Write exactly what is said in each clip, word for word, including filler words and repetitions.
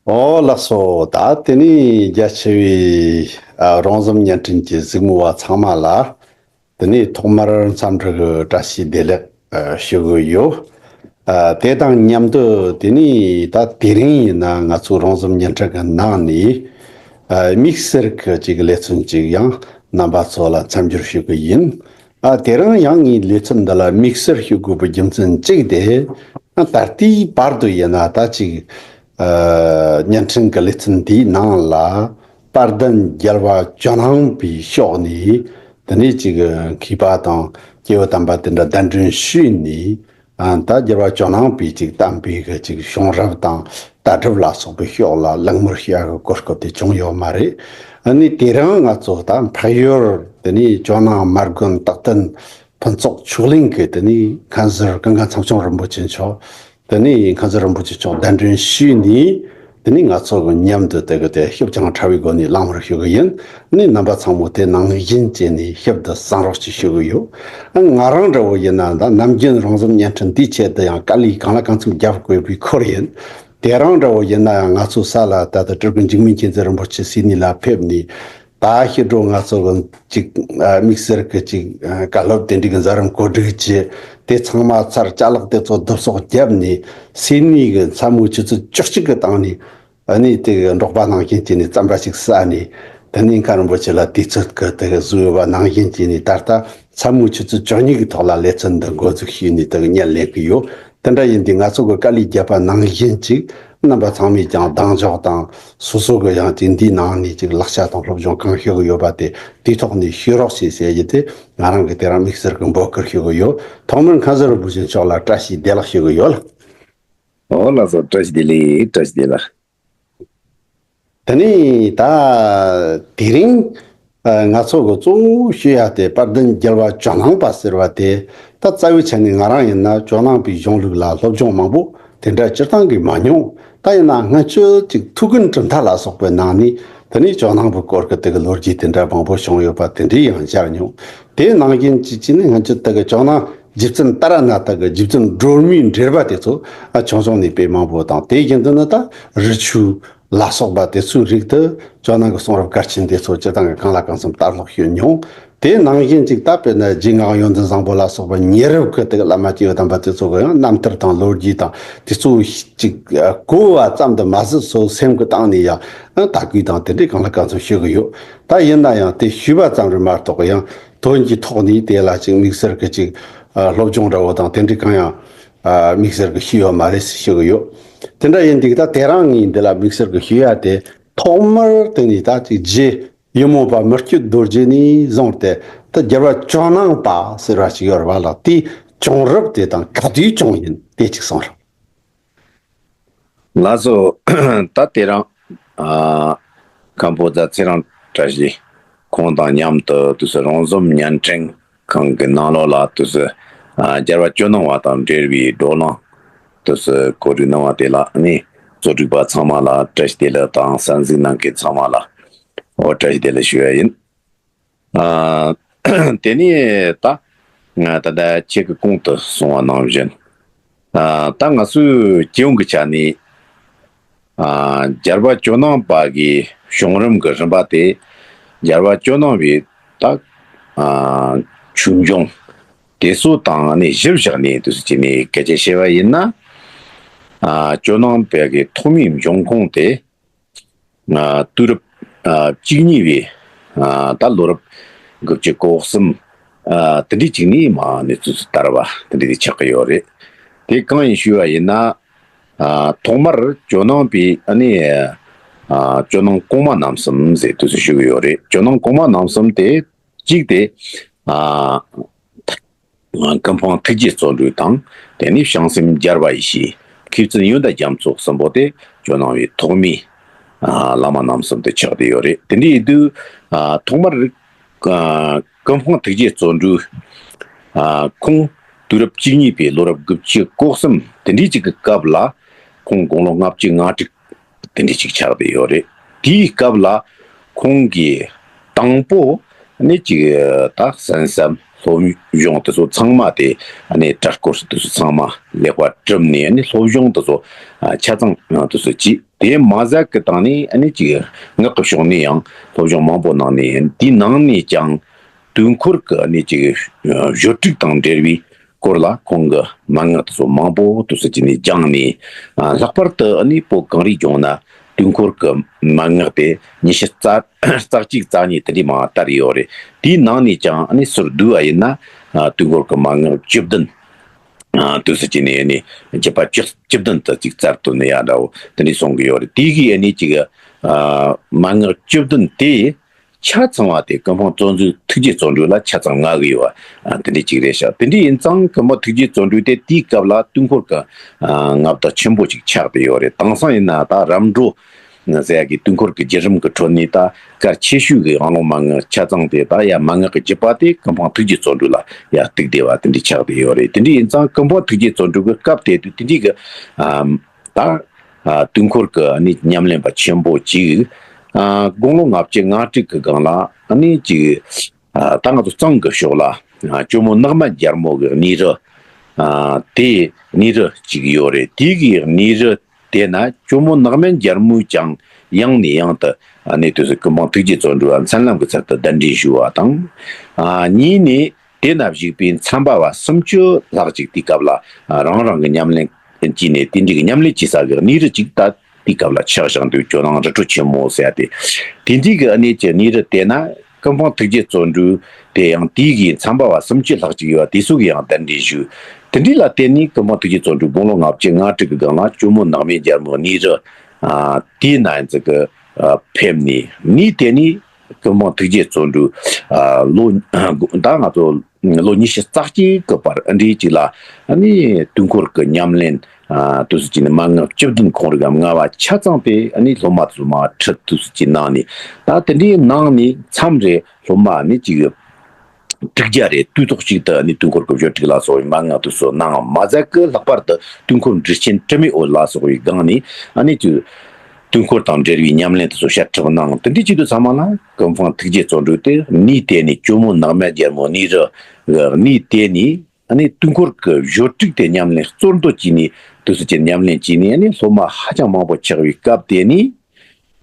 ཨོ་ལགས་སོ། ད་དེ་ནས་རྒྱ་ཆེ་བའི་ཨ་རོང་ཟོམ་བརྙན་འཕྲིན་གྱི་གཟིགས་མོ་བ་ཚང་མ་ལ། དེ་ནས་ཐོག་མར་འཚམས་འདྲི་གི་བཀྲ་ཤིས་བདེ་ལེགས་ཨ་ཞུ་གི་ཡོད། ཨ་དེ་དང་མཉམ་དུ་དེ་ནས་ད་དེ་རིང་ཡིན་ན་ང་ཚོ་རོང་ཟོམ་བརྙན་འཕྲིན་གི་ནང་ནས་ཨ་དམིགས་བསལ་གྱི་ཅིག་ལེ་ཚན་ཅིག་ཡང་རྣམ་པ་ཚོ་ལ་མཚམས་སྦྱོར་ཞུ་གི་ཡིན། ཨ་དེ་རིང་ཡང་ངའི་ལེ་ཚན་འདི་ལ་དམིགས་བསལ་ཞུ་དགོས་པའི་རྒྱུ་མཚན་གཅིག་དེ། ཨ་ད་ལྟའི་བར་དུ་ཡིན་ན་ད་ཅིག་ཨ་བརྙན་འཕྲིན་གྱི་ལེ་ཚན་འདིའི་ནང་ལ་དཔལ་ལྡན་རྒྱལ་བ་ཇོ་ནང་པའི་ཕྱོགས་ནས་དེ་ནས་ཅིག་མཁས་པ་དང་སྐྱེས་བུ་དམ་པ་དེ་འདྲ་གདན་འདྲེན་ཞུས་ནས། ཨ་ད་རྒྱལ་བ་ཇོ་ནང་པའི་ཅིག་བསྟན་པའི་གི་ཅིག་བྱུང་རབས་དང་ལྟ་གྲུབ་ལ་སོགས་པའི་ཕྱོགས་ལ་གླེང་མོལ་བྱ་གི་གོ་སྐབས་དེ་བྱུང་ཡོད་མ་རེད། ཨ་ནི་དེ་རིང་ང་ཚོ་ད་འཕགས་ཡུལ་དེ་ནས་ཇོ་ནང་མ་དགོན་རྟག་བརྟན་ཕུན་ཚོགས་ཆོས་གླིང་གི་དེ་ནས་མཁན་ཟུར་ཀུན་དགའ་མཚམས་སྐྱོང་རིན་པོ་ཆེ་མཆོག་དེ་ནས་མཁན་ཟུར་རིན་པོ་ཆེ་མཆོག་གདན་འདྲེན་ཞུས་ནས། དེ་ནས་ང་ཚོ་གི་མཉམ་དུ་དེ་གི་དེ་ཞིབ་ཅིང་ཕྲ་བའི་སྒོ་ནས་གླེང་མོལ་ཞུ་གི་ཡིན། ནི་རྣམ་པ་ཚང་མ་དེ་ནང་བཞིན་བྱས་ནས་ཞིབ་ཏུ་གསན་རོགས་ཅིག་ཞུ་གི་ཡོད། ང་རང་འདྲ་བོ་ཡིན་ན་ད་ནམ་རྒྱུན་རོང་ཟོམ་བརྙན་འཕྲིན་འདིའི་ཆེད་དུ་ཡང་དཀའ་ལས་གང་ལ་གང་འཚམ་རྒྱབ་དགོས་པའི་ཁུར་ཡིན། དེ་རིང་འདྲ་བོ་ཡིན་ན་ཡང་ང་ཚོ་ས་ལ་ད་ལྟ་སྤྲུལ་སྐུ་འཇིགས་མེད་མཁྱེན་བརྩེ་རིན་པོ་ཆེ་སིད་ནི་ལ་ཕེབས་ནས། ད་ཕྱི་དྲོ་ང་ཚོ་གི་ཅིག་ཨ་དམིགས་བསལ་གྱི་ཅིག་ཨ་བཀའ་སློབ་དེ་འདྲའི་གི་མཛད་རིམ་གོ་སྒྲིག་བྱས། དེ་ཚང་མ་ཚར་ཅ་ལག་དེ་ཚོ་བསྡུ་གསོག་བརྒྱབ་ནས་སིད་ནི་གི་མཚན་མོ་ཆུ་ཚོད་བཅུ་གཅིག་གི་སྟེང་ནས། ཨ་ནི་དེ་གི་འབྲོག་པ་ནང་བཞིན་བྱས་ནས་རྩམ་པ་ཞིག་ཟ་ནས། དེ་ནས་མཁན་རིན་པོ་ཆེ་ལ་དུས་ཚོད་ཀྱི་དེ་གི་བཟོས་ཡོད་པ་ནང་བཞིན་བྱས་ནས་ད་ལྟ་མཚན་མོ་ཆུ་ཚོད་བཅུ་གཉིས་ཀྱི་ཐོག་ལ་ལེ་ཚན་འདི་འགོ་འཛུགས་བྱས་ནས་དེ་གི་སྙན་ལེན་གྱི་ཡོད། དེ་འདྲ་ཡིན་དུས་ང་ཚོ་གི་དཀའ་ལས་བརྒྱབ་པ་ནང་བཞིན་ཅིག་རྣམ་པ་ཚང་མས་ཀྱང་གདེང་འཇོག་དང་། སོ་སོ་གི་ཡང་ཅིག་འདིའི་ནང་ནས་ཅིག་ལག་ཆ་དང་སློབ་སྦྱོང་གང་ཞུ་གི་ཡོད་པ་དེ་དེའི་ཐོག་ནས་ཞུ་རོགས་བྱེད་ཟེར་གྱི་དེ་ང་རང་གི་དེ་རིང་དམིགས་བསལ་གྱི་འབོད་སྐུལ་ཞུ་གི་ཡོད། ཐོག་མར་མཁན་ཟུར་རིན་པོ་ཆེ་མཆོག་ལ་བཀྲ་ཤིས་བདེ་ལེགས་ཞུ་གི་ཡོད་ལགས། ཨོ་ལགས་སོ། བཀྲ་ཤིས་བདེ་ལེགས། བཀྲ་ཤིས་བདེ་ལེགས། དེ་ནས་ད་དེ་རིང་ཨ་ང་ཚོ་གི་གཙོ་བོ་ཞུ་ཡ་དེ་དཔལ་ལྡན་རྒྱལ་བ་ཇོ་ནང་པ་ཟེར་བ་དེ། ད་རྩ་བའི་ཆ་ནས་ང་རང་ཡིན་ན་ཇོ་ནང་པའི་གཞུང་ལུགས་ལ་སློབ་སྦྱོང་མང་པོ་དེ་འདྲ་སྤྱིར་བཏང་གིས་མ་མྱོང་། ད་ཡིན་ན་སྔོན་ཆད་ཅིག་ཐུའུ་བཀྭན་གྲུབ་མཐའ་ལ་སོགས་པའི་ནང་ནས་དེ་ནས་ཇོ་ནང་པའི་སྐོར་གྱི་དེ་གི་ལོ་རྒྱུས་དེ་འདྲ་མང་པོ་བྱུང་ཡོད་པ་དེ་འདྲའི་ཡང་མཇལ་མྱོང་། དེའི་ནང་བཞིན་གྱི་ཅིག་ནི་སྔོན་ཆད་དེ་གི་ཇོ་ནང་རྗེ་བཙུན་ཏཱ་ར་ནཱ་ཐ་གི་རྗེ་བཙུན་སྒྲོལ་མའི་འགྲེལ་པ་དེ་ཚོ་ཨ་ཆུང་ཆུང་ནས་དཔེ་མང་པོ་དང་། དེ་བཞིན་དུ་ནི་ད་རི་ཆུ་ལ་སོགས་པ་དེ་ཚོའི་རིགས་དེ་ཇོ་ནང་གི་གསུང་རབ་གལ་ཆེན་དེ་ཚོ་སྤྱིར་བཏང་གི་གང་ལ་གང་འཚམ་ལྟ་ཀློག་ཞུས་མྱོང་། དེ་ནང་བཞིན་ཅིག་ད་དཔེར་ན་རྗེ་ངག་ཡོན་ཏན་བཟང་པོ་ལ་སོགས་པ་ཉེ་རབས་ཀྱི་དེ་གི་བླ་མ་སྐྱེས་བུ་དམ་པ་དེ་ཚོ་གི་ཡང་རྣམ་ཐར་དང་ལོ་རྒྱུས་དང་དེ་ཚོ་ཅིག་གོ་བ་ཙམ་དུ་མ་ཟད་སོ་སེམས་ཀྱི་སྟེང་ནས་ཡང་དད་གུས་དང་དེ་འདྲའི་གང་ལ་གང་འཚམ་ཞུ་གི་ཡོད། ད་ཡིན་ན་ཡང་དེ་ཞུས་པ་ཙམ་རེད་མ་གཏོགས་ཡང་དོན་གྱི་ཐོག་ནས་དེ་ལ་ཅིག་དམིགས་བསལ་གྱི་ཅིག་ཨ་སློབ་སྦྱོང་འདྲ་བོ་དང་དེ་འདྲའི་གང་ཡང་ཨ་དམིགས་བསལ་གྱི་ཞུས་ཡོད་མ་རེད་ཞུ་གི་ཡོད། དེ་འདྲ་ཡིན་དུས་ད་དེ་རིང་ངས་འདི་ལ་དམིགས་བསལ་གྱི་ཞུ་ཡ་དེ། ཐོག་མར་དེ་ནས་ད་ཅིག་རྗེ་ཡིད་སྨོན་པ་མི་བསྐྱོད་རྡོ་རྗེ་ནས་བཟུང་སྟེ་ད་རྒྱལ་བ་ཇོ་ནང་པ་ཟེར་བ་ཞིག་ཡོད་རེད་པ་ལགས། དེའི་བྱུང་རབས་དེ་དང་ག་དུས་བྱུང་ཡིན་དེ་ཅིག་གསུངས་རོགས། ལགས་སོ། ད་དེ་རིང་ཨ་མཁན་པོ་རྫ་ཚེ་རིང་བཀྲ་ཤིས་ཁོང་དང་མཉམ་དུ་དུས་སུ་རོང་ཟོམ་བརྙན་འཕྲིན་ཁང་གི་ནང་ལོགས་ལ་དུས་སུ་ཨ་རྒྱལ་བ་ཇོ་ནང་པ་དང་འབྲེལ་བའི་བགྲོ་གླེང་དུས་སུ་གོ་སྒྲིག་གནང་བ་དེ་ལ་ནི་གཙོ་སྒྲིག་པ་ཚང་མ་ལ་བཀྲ་ཤིས་བདེ་ལེགས་དང་། གསན་གཟིགས་གནང་མཁན་ཚང་མ་ལ་ཨོ་བཀྲ་ཤིས་བདེ་ལེགས་ཞུ་ཡ་ཡིན། ཨ་དེ་ནས་ད་ང་ད་ལྟ་ཁྱེད་ཀྱིས་གོང་དུ་གསུངས་པ་ནང་བཞིན། ཨ་ད་ང་ཚོའི་སྤྱི་ཡོངས་ཀྱི་ཆ་ནས་ཨ་རྒྱལ་བ་ཇོ་ནང་པ་གི་བྱུང་རིམ་གྱི་རིམ་པ་དེ། རྒྱལ་བ་ཇོ་ནང་པའི་ད་ཨ་ཆོས་འབྱུང་དེ་ཚོ་དང་ནི་གཞིར་བཞག་ནས་དུས་སུ་བྱས་ནས་སྐད་ཆ་བཤད་པ་ཡིན་ན། ཨ་ཇོ་ནང་པའི་གི་ཐོག་མའི་འབྱུང་ཁུངས་དེ། ཨ་དུས་རབས་ཨ་བཅུ་གཉིས་པའི་ཨ་ད་ལོ་རབས་དགུ་བཅུ་གོ་གསུམ། ཨ་དེ་འདྲའི་ཅིག་ནས་མ་ནས་ཚུལ་དར་བ་དེ་འདྲའི་དེ་ཆགས་ཀྱི་ཡོད་རེད། དེ་གང་ཡིན་ཞུས་པ་ཡིན་ན། ཨ་ཐོག་མར་ཇོ་ནང་པའི་ཨ་ནི་ཨ་ཇོ་ནང་གོང་མ་རྣམ་གསུམ་ཟེར་དུས་སུ་ཞུ་གི་ཡོད་རེད། ཇོ་ནང་གོང་མ་རྣམ་གསུམ་དེ་གཅིག་དེ་ཨ། ཀུན་སྤངས་ཐུགས་རྗེ་བརྩོན་འགྲུས་དང་། དེ་ནས་བྱང་སེམས་རྒྱལ་བ་ཡེ་ཤེས། མཁས་བཙུན་ཡོན་ཏན་རྒྱ་མཚོ་གསུམ་པོ་དེ་ཇོ་ནང་པའི་ཐོག་མའི་ཨ་བླ་མ་རྣམ་གསུམ་དུ་ཆགས་བསྡད་ཡོད་རེད། དེ་འདྲ་ཡིན་དུས་ཨ་ཐོག་མར་ཨ་ཀུན་སྤངས་ཐུགས་རྗེ་བརྩོན་འགྲུས་ཨ་ཁོང་དུས་རབས་བཅུ་གཉིས་པའི་ལོ་རབས་དགུ་བཅུ་གོ་གསུམ་དེ་འདྲའི་ཅིག་གི་སྐབས་ལ། ཁོང་དགུང་ལོ་ལྔ་བཅུ་ང་དྲུག་དེ་འདྲ་ཅིག་ཆགས་བསྡད་ཡོད་རེད། དེའི་སྐབས་ལ་ཁོང་གིས་དང་པོ་ནི་ཅིག་ད་གསན་བསམ་སློབ་སྦྱོང་དེ་ཚོ་ཚང་མ་དེ་ནི་གྲྭ་སྐོར་དེ་ཚོ་ཚང་མ་ལེགས་པར་གྲུབ་ནས་ནི་སློབ་སྦྱོང་དེ་ཚོ་ཆ་ཚང་དེ་ཚོ་བྱས། དེ་མ་ཟད་ཀྱི་སྟེང་ནས་ཨ་ནི་ཅིག་ངག་གི་ཕྱོགས་ནས་ཡང་སློབ་སྦྱོང་མང་པོ་གནང་ནས། དེའི་ནང་ནས་ཀྱང་དུས་འཁོར་གྱི་ཨ་ནི་ཅིག་བཟོ་དྲུག་དང་འབྲེལ་བའི་སྐོར་ལ་ཁོང་གི་མན་ངག་དེ་ཚོ་མང་པོ་དུ་སུ་ཅི་ནས་སྦྱངས་ནས། ལྷག་པར་དུ་ཨ་ནི་བོད་གངས་རིའི་ལྗོངས་ན་དུས་འཁོར་གྱི་མན་ངག་དེ་ཉི་ཤུ་རྩ་རྩ་གཅིག་རྩ་གཉིས་དེ་འདྲའི་མང་བ་དར་ཡོད་རེད། དེའི་ནང་ནས་ཀྱང་ཨ་ནི་ཟུར་བསྡུས་པ་ཡིན་ན། དུས་འཁོར་གྱི་མན་ངག་བཅུ་བདུན། དུས་སུ་ཅི་ནས་ཨ་ནི་རྒྱུད་པ་བཅུ་བཅུ་བདུན་དུ་ཅིག་རྩལ་བཏོན་ནས་ཡ་འདྲ་བོ་དེ་འདྲའི་གསུང་གི་ཡོད་རེད། དེ་གི་ཨ་ནི་ཅིག་མན་ངག་བཅུ་བདུན་དེ་ཆ་ཚང་བ་དེ་ཀུན་སྤངས་བརྩོན་འགྲུས་ཐུགས་རྗེ་བརྩོན་འགྲུས་ལ་ཆ་ཚང་མངའ་གི་ཡོད་པ་དེ་འདྲའི་ཅིག་རེད་ཤག་དེ་འདྲའི་ཡིན་ཙང་ཀུན་སྤངས་ཐུགས་རྗེ་བརྩོན་འགྲུས་དེ་དེའི་སྐབས་ལ་དུས་འཁོར་གྱི་མངའ་བདག་ཆེན་པོ་ཅིག་ཆགས་བསྡད་ཡོད་རེད། དེང་སང་ཡིན་ན་ད་རབ་འབྲོ་ཟེར་ཡ་གི་དུས་འཁོར་གྱི་བརྒྱུད་རིམ་གྱི་ཁྲོད་ནས་ད་གལ་ཆེ་ཤོས་ཀྱི་དབང་ལུང་མན་ངག་ཆ་ཚང་དེ་ད་ཡ་མན་ངག་གི་རྒྱུད་པ་དེ་ཀུན་སྤངས་ཐུགས་རྗེ་བརྩོན་འགྲུས་ལ་ཡ་གཏུགས་བསྡད་པ་དེ་འདྲའི་ཆགས་བསྡད་ཡོད་རེད། དེ་འདྲའི་ཡིན་ཙང་ཀུན་སྤངས་ཐུགས་རྗེ་བརྩོན་འགྲུས་ཀྱི་སྐབས་དེ་དུས་དེ་འདྲའི་གི་ཨམ། ད་ཨ་དུས་འཁོར་གྱི་ཨ་ནི་ཉམས་ལེན་པ་ཆེན་པོ་གཅིག་ཨ་དགུང་ལོ་ལྔ་བཅུ་ང་དྲུག་གི་སྒང་ལ་ཨ་ནི་གཅིག་ཨ་ད་ང་ཚོ་གཙང་གི་ཕྱོགས་ལ་ཨ་ཇོ་མོ་ནགས་མན་རྒྱལ་མོ་གི་གནས་རི་ཨ་དེ་གནས་རི་གཅིག་ཡོད་རེད། དེ་གི་གནས་རི་དེ་ན་ཇོ་མོ་ནགས་མན་རྒྱལ་མོས་ཀྱང་ཡང་ནས་ཡང་དུ་ཨ་ནི་དུས་སུ་ཀུན་སྤངས་ཐུགས་རྗེ་བརྩོན་འགྲུས་ལ་མཚན་ལམ་གྱི་ཚུལ་དུ་གདན་འདྲེན་ཞུ་བ་དང་། ཨ་གཉིས་ནས། དེ་ན་བཞུགས་པའི་མཚམས་པ་བ་སུམ་ཅུ་ལྷག་ཅིག་དེའི་སྐབས་ལ་རང་རང་གི་ཉམས་ལེན་བགྱིས་ནས། དེ་འདྲའི་གི་ཉམས་ལེན་བགྱི་ས་གི་གནས་རི་ཅིག་ད་དེའི་སྐབས་ལ་ཆགས་བཞག་འདུག་ཇོ་ནང་རི་ཁྲོད་ཆེན་མོ་ཟེར་ཡ་དེ། དེ་འདྲའི་གི་གནས་ཀྱི་གནས་རི་དེ་ན་ཀུན་སྤངས་ཐུགས་རྗེ་བརྩོན་འགྲུས་དེ་ཡང་དེའི་གི་མཚམས་པ་བ་སུམ་ཅུ་ལྷག་ཅིག་ཡོད་པ་དེ་ཚོ་གི་ཡང་གདན་འདྲེན་ཞུས། དེ་འདྲའི་ལ་བརྟེན་ནས་ཀུན་སྤངས་ཐུགས་རྗེ་བརྩོན་འགྲུས་དགུང་ལོ་ལྔ་བཅུ་ང་དྲུག་གི་སྒང་ལ་ཇོ་མོ་ནགས་མན་རྒྱལ་མོའི་གནས་རི་ཨ་དེའི་ན་ཡང་ཅིག་གི་ཨ་ཕེབས་ནས། གནས་དེ་ནས་ཀུན་སྤངས་ཐུགས་རྗེ་བརྩོན་འགྲུས་ཨ་ལོ་ད་ང་ཚོ་ལོ་ཉི་ཤུ་རྩ་གཅིག་གི་བར་ཨ་འདྲའི་ཅིག་ལ་ཨ་ནི་དུས་འཁོར་གྱི་ཉམས་ལེན་ཨ་དུས་སུ་ཅི་ནས་མན་ངག་བཅུ་བདུན་ཁོང་རང་གི་མངའ་བ་ཆ་ཚང་དེ་ཨ་ནི་སློབ་མ་དུ་མ་ཁྲིད་དུས་སུ་ཅི་གནང་ནས། ད་དེ་འདྲའི་གནང་ནས་མཚམས་རེ་སློབ་མ་ཨ་ནི་ཅིག་དྲུག་བརྒྱ་རེ་དུས་ཐོག་གཅིག་ཏུ་ཨ་ནི་དུས་འཁོར་གྱི་བརྗོད་དྲུག་ལ་སོགས་པའི་མན་ངག་དུ་སོགས་གནང་། མ་ཟད་ཀྱི་ལྷག་པར་དུ་དུས་འཁོར་འགྲེལ་ཆེན་དྲི་མེད་འོད་ལ་སོགས་པའི་སྒང་ནས་ཨ་ནི་ཅིག་དུས་འཁོར་དང་འབྲེལ་བའི་ཉམས་ལེན་དེ་ཚོ་བཤད་གྲུབ་གནང་། དེ་འདྲའི་བྱེད་དུས་ཚང་མ་ལ་ཀུན་སྤངས་ཐུགས་རྗེ་བརྩོན་འགྲུས་དེ་གནས་དེ་ནས་ཇོ་མོ་ནགས་མན་རྒྱལ་མོ་གནས་རི་གནས་དེ་ནས་ཨ་ནི་དུས་འཁོར་གྱི་བརྗོད་དྲུག་དེ་ཉམས་ལེན་གཙོར་འདོན་བྱས་ནས། དུས་སུ་ཅི་ཉམས་ལེན་བྱས་ནས་ཨ་ནི་སློབ་མ་ཧ་ཅང་མང་པོ་ཆགས་པའི་སྐབས་དེ་ནས།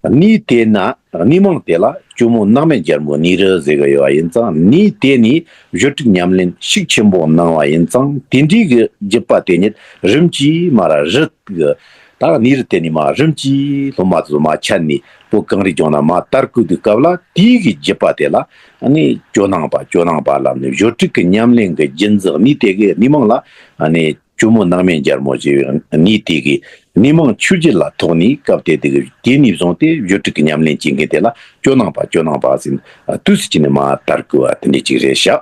གནས་དེ་ན་གནས་མིང་དེ་ལ་ཇོ་མོ་ནགས་མན་རྒྱལ་མོ་གནས་རི་ཟེར་གི་ཡོད་པ་ཡིན་ཙང་། གནས་དེ་ནས་བརྗོད་དྲུག་ཉམས་ལེན་ཤུགས་ཆེན་པོ་གནང་བ་ཡིན་ཙང་། དེ་འདྲའི་གི་བརྒྱུད་པ་དེ་ཉིད་རིམ་གྱིས་མར་རི་གི་ད་གནས་རི་དེ་ནས་མར་རིམ་གྱིས་སློབ་མ་ཚོ་མར་ཁྱབ་ནས་བོད་གངས་རིའི་ལྗོངས་ན་མར་དར་བཀོད་དུས་སྐབས་ལ། དེའི་གི་བརྒྱུད་པ་དེ་ལ་ཨ་ནི་ཇོ་ནང་པ་ཇོ་ནང་པ་ལབ་ནས། བརྗོད་དྲུག་གི་ཉམས་ལེན་གི་རྒྱུན་འཛིན་གནས་དེ་གི་གནས་མིང་ལ་ཨ་ནི་ཇོ་མོ་ནགས་མན་རྒྱལ་མོ་ཞེས་པའི་གནས་དེ་གི་གནས་མིང་ཆོས་བརྒྱུད་ལ་ཐོགས་ནས། སྐབས་དེ་དེ་གི་དེ་ནས་བཟུང་སྟེ་བརྗོད་དྲུག་གི་ཉམས་ལེན་བྱེད་མཁན་དེ་ལ་ཇོ་ནང་པ་ཇོ་ནང་པ་ཟེར་དུས་སུ་ཅི་ནས་མར་དར་བཀོད་པ་དེ་འདྲ་ཅིག་རེད་ཤག་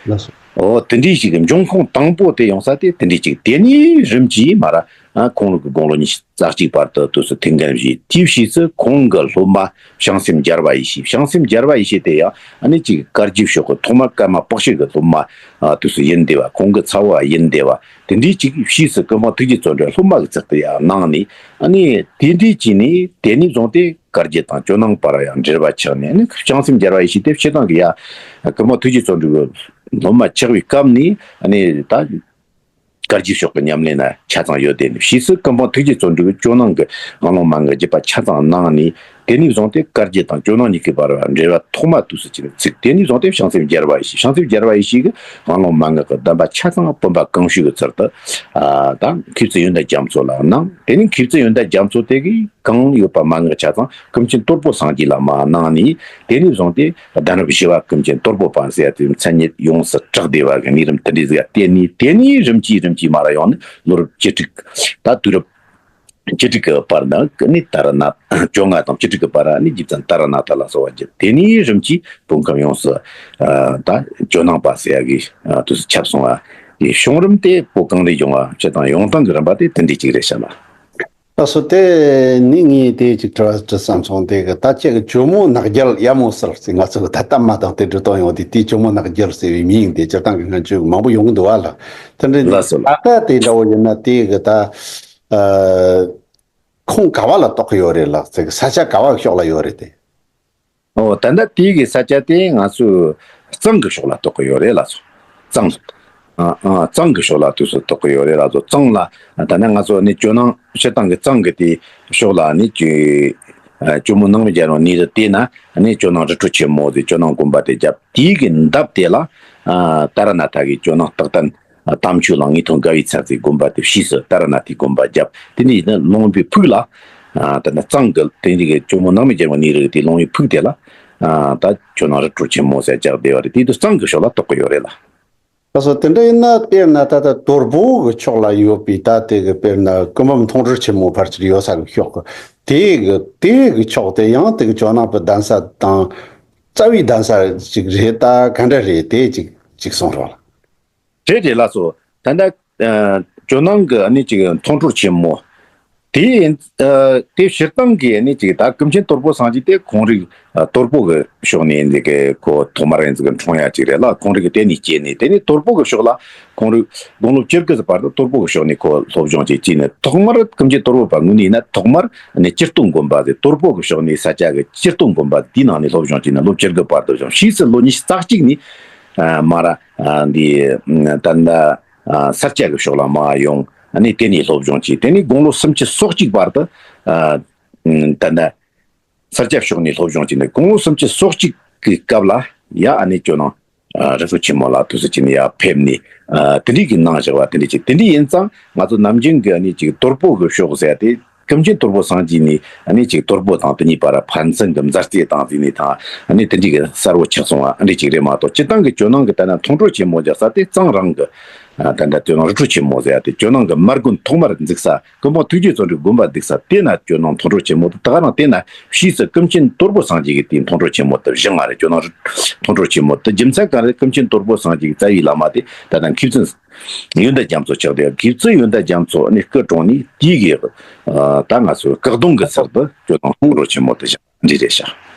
ལགས་སོ། འོ་དེ་འདྲ་ཞིག་གི་འབྱུང་ཁུངས་དང་པོ་དེ་ཡོང་ས་དེ་དེ་འདྲ་ཅིག་དེ་ནས་རིམ་གྱིས་མར་ཨ་ཁོང་རང་གི་དགུང་ལོ་ཉི་ཤུ་རྩ་གཅིག་བར་དུ་དུས་སུ་ཐུགས་འགན་བཞེས། དེའི་ཕྱིས་སུ་ཁོང་གི་སློབ་མ་བྱང་སེམས་རྒྱལ་བ་ཡེ་ཤེས། བྱང་སེམས་རྒྱལ་བ་ཡེ་ཤེས་དེ་ཡང་ཨ་ནི་ཅིག་བཀའ་བརྒྱུད་ཕྱོགས་ཀྱི་ཐོག་མར་ཀརྨ་པཀྴི་གི་སློབ་མ་ཨ་དུས་སུ་ཡིན་བསྡད་པ། ཁོང་གི་ཚ་བོ་ཡིན་བསྡད་པ། དེ་འདྲའི་ཅིག་ཕྱིས་སུ་ཀུན་སྤངས་ཐུགས་རྗེ་བརྩོན་འགྲུས་སློབ་མ་གི་ཚུལ་དུ་ཡང་གནང་ནས། ཨ་ནི་དེ་འདྲའི་ཅིག་ནས་དེ་ནས་བཟུང་སྟེ་བཀའ་བརྒྱུད་དང་ཇོ་ནང་བར་ཡང་འབྲེལ་བ་ཆགས་ནས། ཨ་ནི་བྱང་སེམས་རྒྱལ་བ་ཡེ་ཤེས་དེ་སྤྱིར་བཏང་གི་ཡ་ཀུན་སྤངས་ཐུགས་རྗེ་བརྩོན་འགྲུས་ཀྱི་སློབ་མ་ཆགས་པའི་སྐབས་ནས། ཨ་ནི་ད་བཀའ་བརྒྱུད་ཕྱོགས་ཀྱི་ཉམས་ལེན་ན་ཆ་ཚང་ཡོད་དེ། ཕྱིས་སུ་ཀུན་སྤངས་ཐུགས་རྗེ་བརྩོན་འགྲུས་ཀྱིས་ཇོ་ནང་གི་དབང་ལུང་མན་ངག་བརྒྱུད་པ་ཆ་ཚང་གནང་ནས། དེ་ནས་བཟུང་སྟེ་བཀའ་བརྒྱུད་དང་ཇོ་ནང་གཉིས་ཀྱི་བར་ལ་འབྲེལ་བ་ཐོག་མ་དུས་སུ་ཅི་ནས་ཚུགས། དེ་ནས་བཟུང་སྟེ་བྱང་སེམས་རྒྱལ་བ་ཡེ་ཤེས། བྱང་སེམས་རྒྱལ་བ་ཡེ་ཤེས་ཀྱིས་དབང་ལུང་མན་ངག་གི་བསྡམས་པ་ཆ་ཚང་བུམ་པ་གང་བྱོའི་ཚུལ་དུ་ཨ་ད་མཁས་བཙུན་ཡོན་ཏན་རྒྱ་མཚོ་ལ་གནང་། དེ་ནས་མཁས་བཙུན་ཡོན་ཏན་རྒྱ་མཚོ་དེ་གིས་གང་ཡོད་པ་མན་ངག་ཆ་ཚང་ཀུན་མཁྱེན་དོལ་པོ་སངས་རྒྱས་ལ་མར་གནང་ནས། དེ་ནས་བཟུང་སྟེ་གདན་རབས་བཞི་པ་ཀུན་མཁྱེན་དོལ་པོ་པ་ཟེར་ཡ་དེ་མཚན་ཉིད་ཡོངས་སུ་གྲགས་བསྡད་པ་གི་གནས་རིམ་དེ་འདྲ་ཟིག་ལ་བརྟེན་ནས། དེ་ནས་རིམ་གྱིས་རིམ་གྱིས་མར་ཡོང་ནས་ལོ་རབས་བཅུ་དྲུག་ད་དུས་རབས་བཅུ་དྲུག་གི་བར་ན་ནི་ཏཱ་ར་ནཱ་ཐ། བཅོ་ལྔ་དང་བཅུ་དྲུག་གི་བར་ནི་རྗེ་བཙུན་ཏཱ་ར་ནཱ་ཐ་ལ་གསོལ་བ་བརྒྱབ། དེ་ནས་རིམ་གྱིས་བོད་ཁམས་ཡོངས་སུ་ཨ་ད་ཇོ་ནང་པ་ཟེར་ཡ་གི་ཨ་དུས་སུ་ཁྱབ་སོང་བ་གི་བྱུང་རིམ་དེ། བོད་གངས་རིའི་ལྗོངས་པ་སྤྱིར་བཏང་ཡོང་སྟངས་ཀྱི་རིམ་པ་དེ་དེ་འདྲ་ཅིག་རེད་ཤག་ལགས། ལགས་སོ། དེ་ནི་ངས་དེ་ཅིག་དྲི་བ་དྲི་བསམ་སོང་། དེ་གི་ད་ཁྱེད་ཀྱི་ཇོ་མོ་ནགས་རྒྱལ་ཡ་མོ་ཟེར་ཟེར་ང་ཚོ་གི་ད་གཏམ་མ་དང་དེ་འབྲི་སྟངས་ཡོང་དུས། དེ་ཇོ་མོ་ནགས་རྒྱལ་ཟེར་བའི་མིང་དེ་སྤྱིར་བཏང་གི་སྔོན་ཆད་མང་པོ་ཡོང་གི་འདུག་བ་ལགས། དེ་འདྲ་ལགས་སོ་ལགས། ད་ལྟ་དེ་འདྲ་བོ་ཡིན་ན་དེ་གི་ད་ཨ་ཁོང་ག་བ་ལ་གཏོགས་ཀྱི་ཡོད་རེད་ལགས། ཟེར་གི་ས་ཆ་ག་བ་གི་ཕྱོགས་ལ་ཡོད་རེད་དེ། ཨོ་ད་ལྟ་དེ་གི་ས་ཆ་དེ་ང་ཚོ་གཙང་གི་ཕྱོགས་ལ་གཏོགས་ཀྱི་ཡོད་རེད་ལགས་སོ། གཙང་། ཨ་ཨ་གཙང་གི་ཕྱོགས་ལ་དུས་སུ་གཏོགས་ཀྱི་ཡོད་རེད་ལ་ཚོ། གཙང་ལ་ད་ནི་ང་ཚོ་ནི་ཇོ་ནང་སྤྱིར་བཏང་གི་གཙང་གི་དེ་ཕྱོགས་ལ་ནི་ཇོ་ཨ་ཇོ་མོ་ནང་མི་རྒྱལ་རོང་གནས་རི་དེ་ན་ནི་ཇོ་ནང་རི་ཁྲོད་ཆེན་མོ་ཟེར་ཇོ་ནང་དགོན་པ་དེ་བརྒྱབ། དེའི་གི་འདབས་དེ་ལ་ཨ་ཏཱ་ར་ནཱ་ཐ་གི་ཇོ་ནང་རྟགས་བརྟན་ཨ་དམ་ཆོས་ལ་དངོས་ཐོག་དགའ་བའི་ཚལ་ཟེར་དགོན་པ་དེ་ཕྱིས་སུ་ཏཱ་ར་ནཱ་ཐའི་དགོན་པ་བརྒྱབ། དེ་ནས་ནི་ལུང་པའི་ཕུག་ལ་ཨ་ད་ནི་གཙང་གི་དེ་འདི་གི་ཇོ་མོ་ནང་མི་རྒྱལ་རོང་གནས་རི་གི་དེ་ལུང་པའི་ཕུག་དེ་ལ་ཨ་ད་ཇོ་ནང་རི་ཁྲོད་ཆེན་མོ་ཟེར་བརྒྱབ་བསྡད་པ་རེད། དེ་དུས་གཙང་གི་ཕྱོགས་ལ་གཏོགས་ཀྱི་ཡོད་རེད་ལ། ལགས་སོ། དེ་འདྲ་ཡིན་ན་དཔེར་ན་ད་ལྟ་དོལ་པོ་གི་ཕྱོགས་ལ་ཡོད་པའི་ད་དེ་གི་དཔེར་ན་ཀུན་འབུམ་མཐོང་གྲོལ་ཆེན་མོ་ཕར་ཚུར་ཡོད་ས་གི་ཕྱོགས་གི་དེ་གི་དེ་གི་ཕྱོགས་དེ་ཡང་དེ་གི་ཇོ་ནང་པའི་གདན་ས་དང་རྩ་བའི་གདན་ས་ཅིག་རེད། ད་ག་འདྲ་རེད། དེ་ཅིག་ཅིག་གསུངས་རོགས་ལ། རེད་རེད་ལགས་སོ། ད་ལྟ་ཨ་ཇོ་ནང་གི་ཨ་ནི་ཅིག་མཐོང་གྲོལ་ཆེན་མོ། དེ་ཡིན་ཨ་དེ་སྤྱིར་བཏང་གི་ཨ་ནི་ཅིག་ད་ཀུན་མཁྱེན་དོལ་པོ་སངས་རྒྱས་དེ་ཁོང་རིགས་ཨ་དོལ་པོ་གི་ཕྱོགས་ནས་འདི་གི་ཁོ་ཐོག་མར་ཡིན་ཟིག་གི་འཁྲུངས་ཡ་ཅིག་རེད་ལ། ཁོང་རིགས་གི་དེ་ནས་སྐྱེས་ནས་དེ་ནས་དོལ་པོ་གི་ཕྱོགས་ལ་ཁོང་རིགས་དགུང་ལོ་བཅུ་དགུ་ཙམ་བར་དུ་དོལ་པོ་གི་ཕྱོགས་ནས་ཁོ་སློབ་སྦྱོང་བྱས་ཅིག་ནས་ཐོག་མར་ཀུན་མཁྱེན་དོལ་པོ་པ་ངོས་ནས་ཡིན་ན་ཐོག་མར་ཨ་ནི་སྤྱིར་བཏང་དགོན་པ་དེ་དོལ་པོ་གི་ཕྱོགས་ནས་ས་སྐྱ་གི་སྤྱིར་བཏང་དགོན་པ་དེའི་ནང་ནས་སློབ་སྦྱོང་བྱས་ནས་ལོ་བཅུ་དགུ་བར་དུ་སྦྱངས། ཕྱིས་སུ་ལོ་ཉི་ཤུ་རྩ་གཅིག་ནས་ཨ་མར་ཨ་འདི་ད་ལྟ་ཨ་ས་སྐྱ་གི་ཕྱོགས་ལ་མར་ཡོང་། ཨ་ནི་དེ་ནས་སློབ་སྦྱོང་བྱས། དེ་ནས་དགུང་ལོ་སུམ་ཅུ་སོ་གཅིག་བར་དུ་ཨ་ད་ལྟ་ས་སྐྱ་ཕྱོགས་ནས་སློབ་སྦྱོང་བྱས་ནས་དགུང་ལོ་སུམ་ཅུ་སོ་གཅིག་གི་སྐབས་ལ་ཡ་ཨ་ནི་ཇོ་ནང་ཨ་རི་ཁྲོད་ཆེན་མོ་ལ་དུས་སུ་ཅི་ནས་ཡར་ཕེབས་ནས་ཨ་དེ་འདྲའི་གི་གནང་བཞག་པ་དེ་འདྲ་ཅིག་དེ་འདྲ་ཡིན་ཙང་ང་ཚོ་ནམ་རྒྱུན་གི་ཨ་ནི་ཅིག་དོལ་པོ་གི་ཕྱོགས་ཟེར་ཡ་དེ། ཀུན་མཁྱེན་དོལ་པོ་སངས་རྒྱས་ནས་ཨ་ནི་ཅིག་དོལ་པོ་དང་དེ་གཉིས་བར་ཕན་ཚུན་གྱི་མཛའ་བརྩེ་དང་དེ་ནས་དང་ཨ་ནི་དེ་འདྲའི་གི་གསལ་བོ་ཆགས་སོང་བ་ཨ་འདྲ་ཅིག་རེད་མ་གཏོགས། སྤྱིར་བཏང་གི་ཇོ་ནང་གི་ད་ལྟ་མཐོང་གྲོལ་ཆེན་མོ་རྒྱག་ས་དེ་གཙང་རང་གི་ཨ་ད་ལྟ་ཇོ་ནང་རི་ཁྲོད་ཆེན་མོ་ཟེར་ཡ་དེ་ཇོ་ནང་གི་མ་དགོན་ཐོག་མར་འཛུགས་ས་ཀུན་སྤངས་ཐུགས་རྗེ་བརྩོན་འགྲུས་དགོན་པ་འཛུགས་ས་དེ་ན་ཇོ་ནང་མཐོང་གྲོལ་ཆེན་མོ་དེ། ད་ག་རང་དེ་ན་ཕྱིས་སུ་ཀུན་མཁྱེན་དོལ་པོ་སངས་རྒྱས་ཀྱི་དེའི་མཐོང་གྲོལ་ཆེན་མོ་དེ་བཞེངས་པ་རེད། ཇོ་ནང་རི་མཐོང་གྲོལ་ཆེན་མོ་དེ་རྒྱུ་མཚན་གང་རེད། ཀུན་མཁྱེན་དོལ་པོ་སངས་རྒྱས་ཀྱི་རྩ་བའི་བླ་མ་དེ་ད་ལྟ་མཁས་བཙུན་ཡོན་བདག་རྒྱ་མཚོ་ཆགས་དེ། མཁས་བཙུན་ཡོན་བདག་རྒྱ་མཚོ་ནི་སྐུ་གྲོངས་ནས་དེའི་གི་ཨ་ད་ང་ཚོའི་བཀག་སྡོམ་གི་ཚུལ་དུ་ཇོ་ནང་དཔུང་རོགས་ཆེན་མོ་དེ་བཞག་འདི་རེད་ཤག་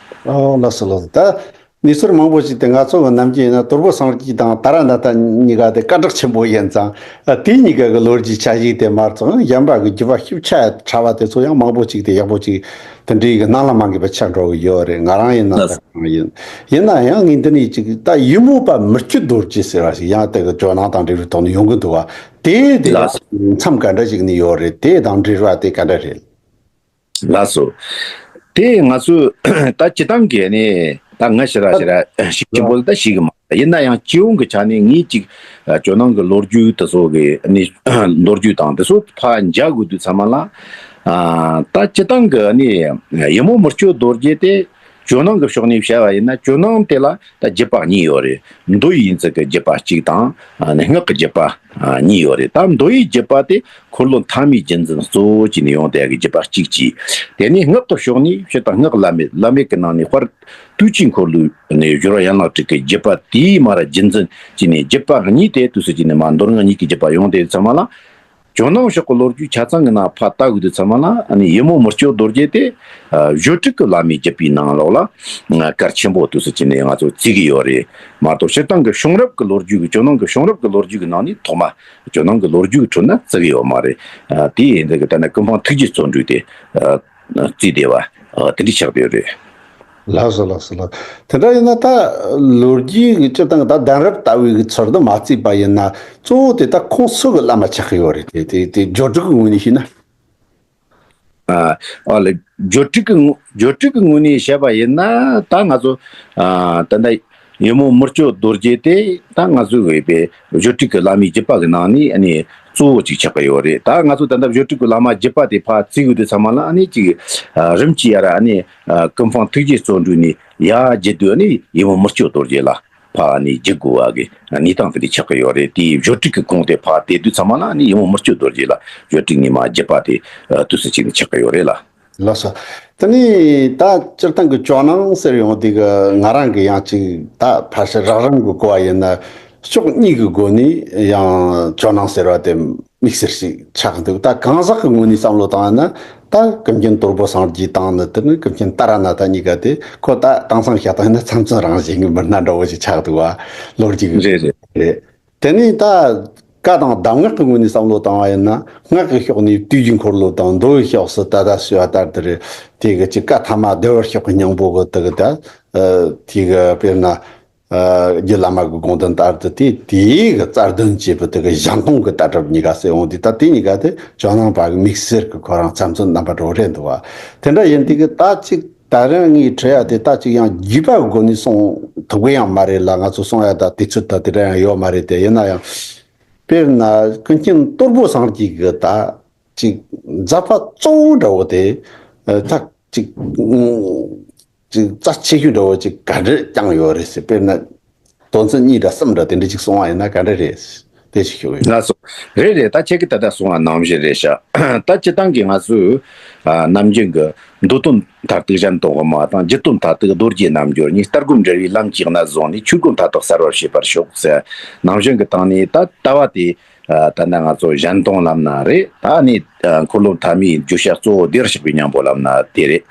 ཨོ་ལགས་སོ་ལགས་སོ། ད་གནས་ཚུལ་མང་པོ་ཞིག་དེ་ང་ཚོ་གི་ནམ་རྒྱུན་ཡིན་ན་དོལ་པོ་སངས་རྒྱས་དང་ཏཱ་ར་ནཱ་ཐ་གཉིས་ཀ་དེ་སྐད་གྲགས་ཆེན་པོ་ཡིན་ཙང་། ཨ་དེ་གཉིས་ཀ་གི་ལོ་རྒྱུས་ཆ་ཞིག་དེ་མ་གཏོགས་གཞན་པ་གི་རྒྱུད་པ་ཤུགས་ཆེ་ཕྲ་བ་དེ་ཚོ་ཡང་མང་པོ་ཞིག་དེ་ཡག་པོ་ཞིག་དེ་འདྲའི་གི་སྣང་ལ་མ་འགལ་བ་ཆགས་འགྲོ་གི་ཡོད་རེད། ང་རང་ཡིན་ན་ད་གང་ཡིན། ཡིན་ན་ཡང་ངས་འདི་ནས་ཅིག་ད་ཡི་མུག་པ་མི་བསྐྱོད་རྡོ་རྗེ་ཟེར་བ་ཞིག་ཡང་དེ་གི་ཇོ་ནང་དང་འབྲེལ་བའི་ཐོག་ནས་ཡོང་གི་འདུག་བ། དེ་དེ་ཡང་མཚམས་ག་འདྲ་ཞིག་ནས་ཡོད་རེད། དེ་དང་འབྲེལ་བ་དེ་ག་འདྲ་རེད། ལགས་སོ། དེ་ང་ཚོས་ད་སྤྱིར་བཏང་གི་ནི་ད་ང་ཞེ་དྲག་ཞེ་དྲག་ཤེས་ཀྱི་མོ་ད་ཤེས་ཀྱི་མ་རེད། ཡིན་ན་ཡང་སྤྱི་ཡོངས་ཀྱི་ཆ་ནས་ངས་ཅིག་ཨ་ཇོ་ནང་གི་ལོ་རྒྱུས་དེ་ཚོ་གི་ནི་ལོ་རྒྱུས་དང་དེ་ཚོ་ཕར་མཇལ་དགོས་དུས་ཚང་མ་ལ། ཨ་ད་སྤྱིར་བཏང་གི་ནི་ཡི་མུག་མི་བསྐྱོད་རྡོ་རྗེ་དེ་ཇོ་ནང་གི་ཕྱོགས་ནས་བཤད་པ་ཡིན་ན་ཇོ་ནང་དེ་ལ་ད་བརྒྱུད་པ་གཉིས་ཡོད་རེད། མདོ་ཡི་ཡིན་ཚུལ་གྱི་བརྒྱུད་པ་གཅིག་དང་། ཨ་ནི་སྔགས་ཀྱི་བརྒྱུད་པ་ཨ་གཉིས་ཡོད་རེད། ད་མདོ་ཡི་བརྒྱུད་པ་དེ་འཁོར་ལོ་མཐའ་མའི་རྒྱུད་འཛིན་གཙོ་བོ་བྱས་ནས་ཡོང་བསྡད་ཀྱི་བརྒྱུད་པ་གཅིག་གཅིག་དེ་ནས་སྔགས་ཀྱི་ཕྱོགས་ནས་སྤྱིར་བཏང་སྔགས་བླ་མེད་བླ་མེད་ཀྱི་ནང་ནས་དཔལ་དུས་ཀྱི་འཁོར་ལོའི་ནས་སྦྱོར་བ་ཡན་ལག་དྲུག་གི་བརྒྱུད་པ་དེའི་མར་རྒྱུད་འཛིན་བྱས་ནས་བརྒྱུད་པ་གཉིས་དེ་དུས་སུ་བྱས་ནས་མར་མདོ་སྔགས་གཉིས་ཀྱི་བརྒྱུད་པ་ཡོང་བསྡད་ཚང་མ་ལ། ཇོ་ནང་ཕྱོགས་ཀྱི་ལོ་རྒྱུས་ཆ་ཚང་གི་ནང་ཕར་ལྟ་དགོས་དུས་ཚང་མ་ལ་ཨ་ནི་ཡི་མུག་མི་བསྐྱོད་རྡོ་རྗེ་དེ་ཨ་བཞུགས་ཁྲི་གི་བླ་མའི་བརྒྱུད་པའི་ནང་ལོགས་ལ་ཨ་གལ་ཆེན་པོ་དུས་སུ་བྱས་ནས་ང་ཚོ་བརྩི་གི་ཡོད་རེད་མ་གཏོགས། སྤྱིར་བཏང་གི་བྱུང་རབས་ཀྱི་ལོ་རྒྱུས་ཀྱི་ཇོ་ནང་གི་བྱུང་རབས་ཀྱི་ལོ་རྒྱུས་ཀྱི་ནང་ནས་ཐོག་མ་ཇོ་ནང་གི་ལོ་རྒྱུས་ཀྱི་ཁྲོད་ན་བརྩི་གི་ཡོད་མ་རེད། ཨ་དེ་ཡིན་དུས་ཀྱི་ད་ནི་ཀུན་སྤངས་ཐུགས་རྗེ་བརྩོན་འགྲུས་དེ་ཨ་བརྩིས་བསྡད་པ་ཨ་དེ་འདྲ་ཆགས་བསྡད་ཡོད་རེད། ལགས་སོ་ལགས་སོ་ལགས། དེ་འདྲ་ཡིན་ན་ད་ལོ་རྒྱུས་ཀྱི་སྤྱིར་བཏང་གི་ད་གདན་རབས་ལྟ་བུའི་གི་ཚུལ་དུ་མ་བརྩིས་པ་ཡིན་ན་གཙོ་བོ་དེ་ད་ཁོང་སུ་གི་བླ་མ་ཆགས་ཀྱི་ཡོད་རེད། དེ་དེ་དེ་སྦྱོར་དྲུག་གི་ངོས་ནས་བཤད་ན། ཨ་ཨ་ལེ། སྦྱོར་དྲུག་གི་ངོ་སྦྱོར་དྲུག་གི་ངོས་ནས་བཤད་པ་ཡིན་ན་ད་ང་ཚོ་ཨ་ད་ལྟ་ཡི་མུག་མི་བསྐྱོད་རྡོ་རྗེ་དེ་ད་ང་ཚོའི་འོས་པའི་སྦྱོར་དྲུག་གི་བླ་མའི་བརྒྱུད་པ་གི་ནང་ནས་ཨ་ནི་གཙོ་བོ་གཅིག་ཆགས་ཀྱི་ཡོད་རེད། ད་ང་ཚོ་ད་ལྟ་སྦྱོར་དྲུག་གི་བླ་མ་བརྒྱུད་པ་དེ་ཕར་བརྩི་དགོས་དུས་ཚང་མ་ལ་ཨ་ནི་གཅིག་ཨ་རིམ་གྱིས་ཡར་ཨ་ནི་ཨ་ཀུན་སྤངས་ཐུགས་རྗེ་བརྩོན་འགྲུས་ནས་ཡར་བརྒྱུད་དུས་ཨ་ནི་ཡི་མུག་མི་བསྐྱོད་རྡོ་རྗེ་ལ་ཕར་ཨ་ནི་བརྒྱུད་དགོས་པ་གི་གནས་སྟངས་དེ་འདྲ་ཆགས་ཀྱི་ཡོད་རེད། དེའི་སྦྱོར་དྲུག་གི་ཁུངས་དེ་ཕར་དེ་དུས་ཚང་མ་ལ་ཨ་ནི་ཡི་མུག་མི་བསྐྱོད་རྡོ་རྗེ་ལ་སྦྱོར་དྲུག་གི་མ་བརྒྱུད་པ་དེ་ཨ་དུས་སུ་བྱས་ནས་ཆགས་ཀྱི་ཡོད་རེད་ལ། ལགས་སོ། དེ་ནས་ད་སྤྱིར་བཏང་གི་ཇོ་ནང་ཟེར་ཡོང་དུས་ཀྱི་ང་རང་གི་ཡང་ཅིག་ད་ཕལ་ཆེར་རགས་རིམ་གྱི་གོ་བ་ཡིན་ན་ཕྱོགས་གཉིས་ཀྱི་སྒོ་ནས་ཡང་ཇོ་ནང་ཟེར་བ་དེ་དམིགས་བསལ་ཞིག་ཆགས་འདུག་ད་གང་ཟག་གི་ངོས་ནས་བསམ་བློ་བཏང་ན་ད་ཀུན་མཁྱེན་དོལ་པོ་སངས་རྒྱས་དང་ནི་དེ་ནི་ཀུན་མཁྱེན་ཏཱ་ར་ནཱ་ཐ་གཉིས་ཀ་དེ་ཁོ་ད་དེང་སང་བཤད་སྟངས་ཡིན་ན་མཚམས་མཚམས་རང་བཞིན་གྱི་མི་སྣ་འདྲ་བོ་ཞིག་ཆགས་འདུག་བ། ལོ་རྒྱུས་ཀྱི་རེད་རེད། རེད། དེ་ནས་ད་བཀའ་དང་གདམས་ངག་གི་ངོས་ནས་བསམ་བློ་བཏང་བ་ཡིན་ན་སྔགས་ཀྱི་ཕྱོགས་ནས་དུས་ཀྱི་འཁོར་ལོ་དང་། མདོ་ཡི་ཕྱོགས་སུ་ད་ལྟ་ཞུས་པ་ལྟར་དེ་རེད། དེ་གི་ཅིག་བཀའ་ཐ་མ་བདེ་བར་གཤེགས་པའི་སྙིང་པོ་གི་དེ་གི་ད་དེ་གི་དཔེར་ན་ རྒྱུད་བླ་མ་གི་དགོངས་དོན་ལྟར་དུ་དེ་དེའི་གི་རྩ་དོན་བྱེད་པའི་དེ་གི་གཞན་སྟོང་གི་ལྟ་གྲུབ་གཉིས་ཀ་ཟེར་འོང་དུས། ད་དེ་གཉིས་ཀ་དེ་ཇོ་ནང་པ་གི་དམིགས་བསལ་གི་ཁོ་རང་ཚབ་མཚོན་རྣམ་པ་འདྲ་བོ་རེད་འདུག་བ། དེ་འདྲ་ཡིན་དུས་གི་ད་ཅིག་ད་རིང་ངས་དྲི་ཡ་དེ་ད་ཅིག་ཡང་རྒྱུད་པ་གི་སྒོ་ནས་གསུང་ཐུབ་གི་ཡང་མ་རེད་ལ། ང་ཚོ་གསུང་ཡ་ད་དུས་ཚོད་ད་དེ་འདྲ་ཡང་ཡོད་མ་རེད་དེ། ཡིན་ན་ཡང་དཔེར་ན་ཀུན་མཁྱེན་དོལ་པོ་སངས་རྒྱས་ཀྱི་ད་ཅིག་མཛད་པ་གཙོ་བོ་འདྲ་བོ་དེ་ད་ཅིག་ཅིག་རྩ་ཆེ་ཤོས་འདྲ་བོ་ཅིག་ག་འདྲ་བསྐྱངས་ཡོད་རེད་ཟེར། དཔེར་ན་དོན་ཚན་གཉིས་འདྲ་གསུམ་འདྲ་དེ་འདྲ་ཅིག་གསུང་བ་ཡིན་ན་ག་འདྲ་རེད། དེ་ཞིག་ཞུ་གི་ཡོད། ལགས་སོ། རེད་རེད། ད་ཁྱེད་ཀྱིས་ད་ལྟ་གསུང་བ་ནང་བཞིན་རེད་ཤག་ད་སྤྱི་བཏང་གི་ང་ཚོས་ཨ་ནམ་རྒྱུན་གྱི་མདོ་དོན་མཐར་ཐུག་གཞན་སྟོང་དབུ་མ་དང་། རྒྱུད་དོན་མཐར་ཐུག་རྡོ་རྗེ་རྣལ་འབྱོར་གཉིས། ལྟ་སྒོམ་འབྲེལ་བའི་ལམ་གྱི་གནད་བཟུང་ནས། ཆོས་སྒོ་མཐའ་དག་གསལ་བར་བྱེད་པར་ཤོག་ཟེར། ནང་བཞིན་གྱི་སྟེང་ནས་ད་ལྟ་བ་དེ་ཨ་ད་ལྟ་ང་ཚོ་གཞན་སྟོང་ལབ་ན་རེད། ད་ནི་ཨ་འཁོར་ལོ་མཐའ་མའི་བརྗོད་བྱ་གཙོ་བོ་བདེ་བར་གཤེགས་པའི་སྙིང་པོ་ལབ་ན་དེ་རེད།